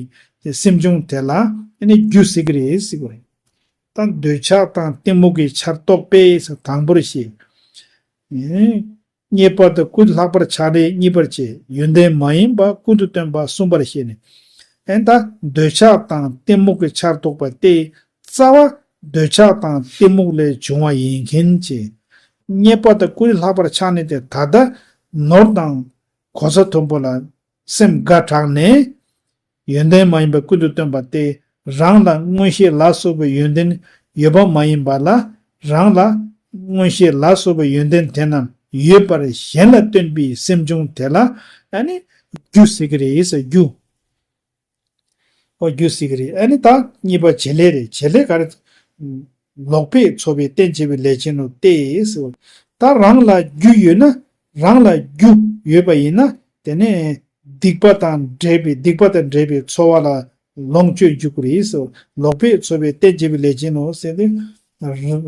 སེམས་བྱུང་དེ་ལ་ནི་རྒྱུ་ཟེར་གི་རེད་ཟེར་གི་རེད། ད་འདོད་ཆགས་དང་གཏི་མུག་གི་ཆར་གཏོགས་པས་དང་པོར་བཤད། རྙེད་པ་དང་བཀུར་ལྷག་པར་ཆགས་ནས་གཉིས་པར་བྱས། ཡོན་ཏན་མ་ཡིན་པ་ཀུན་ཏུ་སྟོན་པ་གསུམ་པར་བཤད་ནས། ཨེ་ད་འདོད་ཆགས་དང་གཏི་མུག་གི་ཆར་གཏོགས་པ་སྟེ། རྩ་བ་འདོད་ཆགས་དང་གཏི་མུག་ལས་བྱུང་བ་ཡིན་མཁན་བྱས། རྙེད་པ་དང་བཀུར་ལྷག་པར་ཆགས་ནས་ཏེ། ད་ལྟ་ནོར་དང་གོ་ས་མཐོན་པོ་ལ་སེམས་དགའ་དྲགས་ནས། ཡོན་ཏན་མ་ཡིན་པ་ཀུན་ཏུ་སྟོན་པ་སྟེ། རང་ལ་མངོན་ཤེས་ལ་སོགས་པའི་ཡོན་ཏན་ཡོད་པ་མ་ཡིན་པ་ལ། རང་ལ་མངོན་ཤེས་ལ་སོགས་པའི་ཡོན་ཏན་དེ་རྣམས་ཡོད་པར་གཞན་ལ་སྟོན་པའི་སེམས་བྱུང་དེ་ལ་ཨ་ནི་རྒྱུ་ཟེར་གི་རེད་ཟེར། རྒྱུ། ཨོ་རྒྱུ་ཟེར་གི་རེད། ཨ་ནི་ད་གཉིས་པ་བྱེད་ལས་རེད། བྱེད་ལས་ག་རེ། ལོག་པས་ཚོར་བའི་རྟེན་བྱེད་པའི་ལས་ཅན་ནོ་སྟེ་ཟེར། ད་རང་ལ་རྒྱུ་ཡོད་ན། རང་ལ་རྒྱུ་ཡོད་པ་ཡིན་ན། དེ་ནས་སྡིག་པ་དང་འདྲེས་པའི་སྡིག་པ་དང་འདྲེས་པའི་ཚོར་བ་ལ་ལོངས་སྤྱོད་འཇུག་གི་རེད་ཟེར། ལོག་པས་ཚོར་བའི་རྟེན་བྱེད་པའི་ལས་ཅན་ནོ་ཟེར་ཏེ།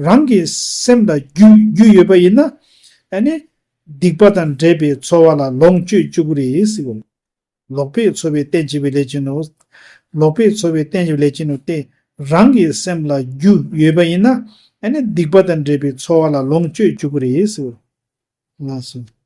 རང་གི་སེམས་ལ་རྒྱུ་རྒྱུ་ཡོད་པ་ཡིན་ན། ཨ་ནི་སྡིག་པ་དང་འདྲེས་པའི་ཚོར་བ་ལ་ལོངས་སྤྱོད་འཇུག་གི་རེད་ཟེར། ལོག་པས་ཚོར་བའི་རྟེན་བྱེད་པའི་ལས་ཅན་ནོ། ལོག་པས་ཚོར་བའི་རྟེན་བྱེད་པའི་ལས་ཅན་ནོ་སྟེ། རང་གི་སེམས་ལ་རྒྱུ་ཡོད་པ་ཡིན་ན། ཨ་ནི་སྡིག་པ་དང་འདྲེས་པའི་ཚོར་བ་ལ་ལོངས་སྤྱོད་འཇུག་གི་རེད་ཟེར། ལགས་སོ།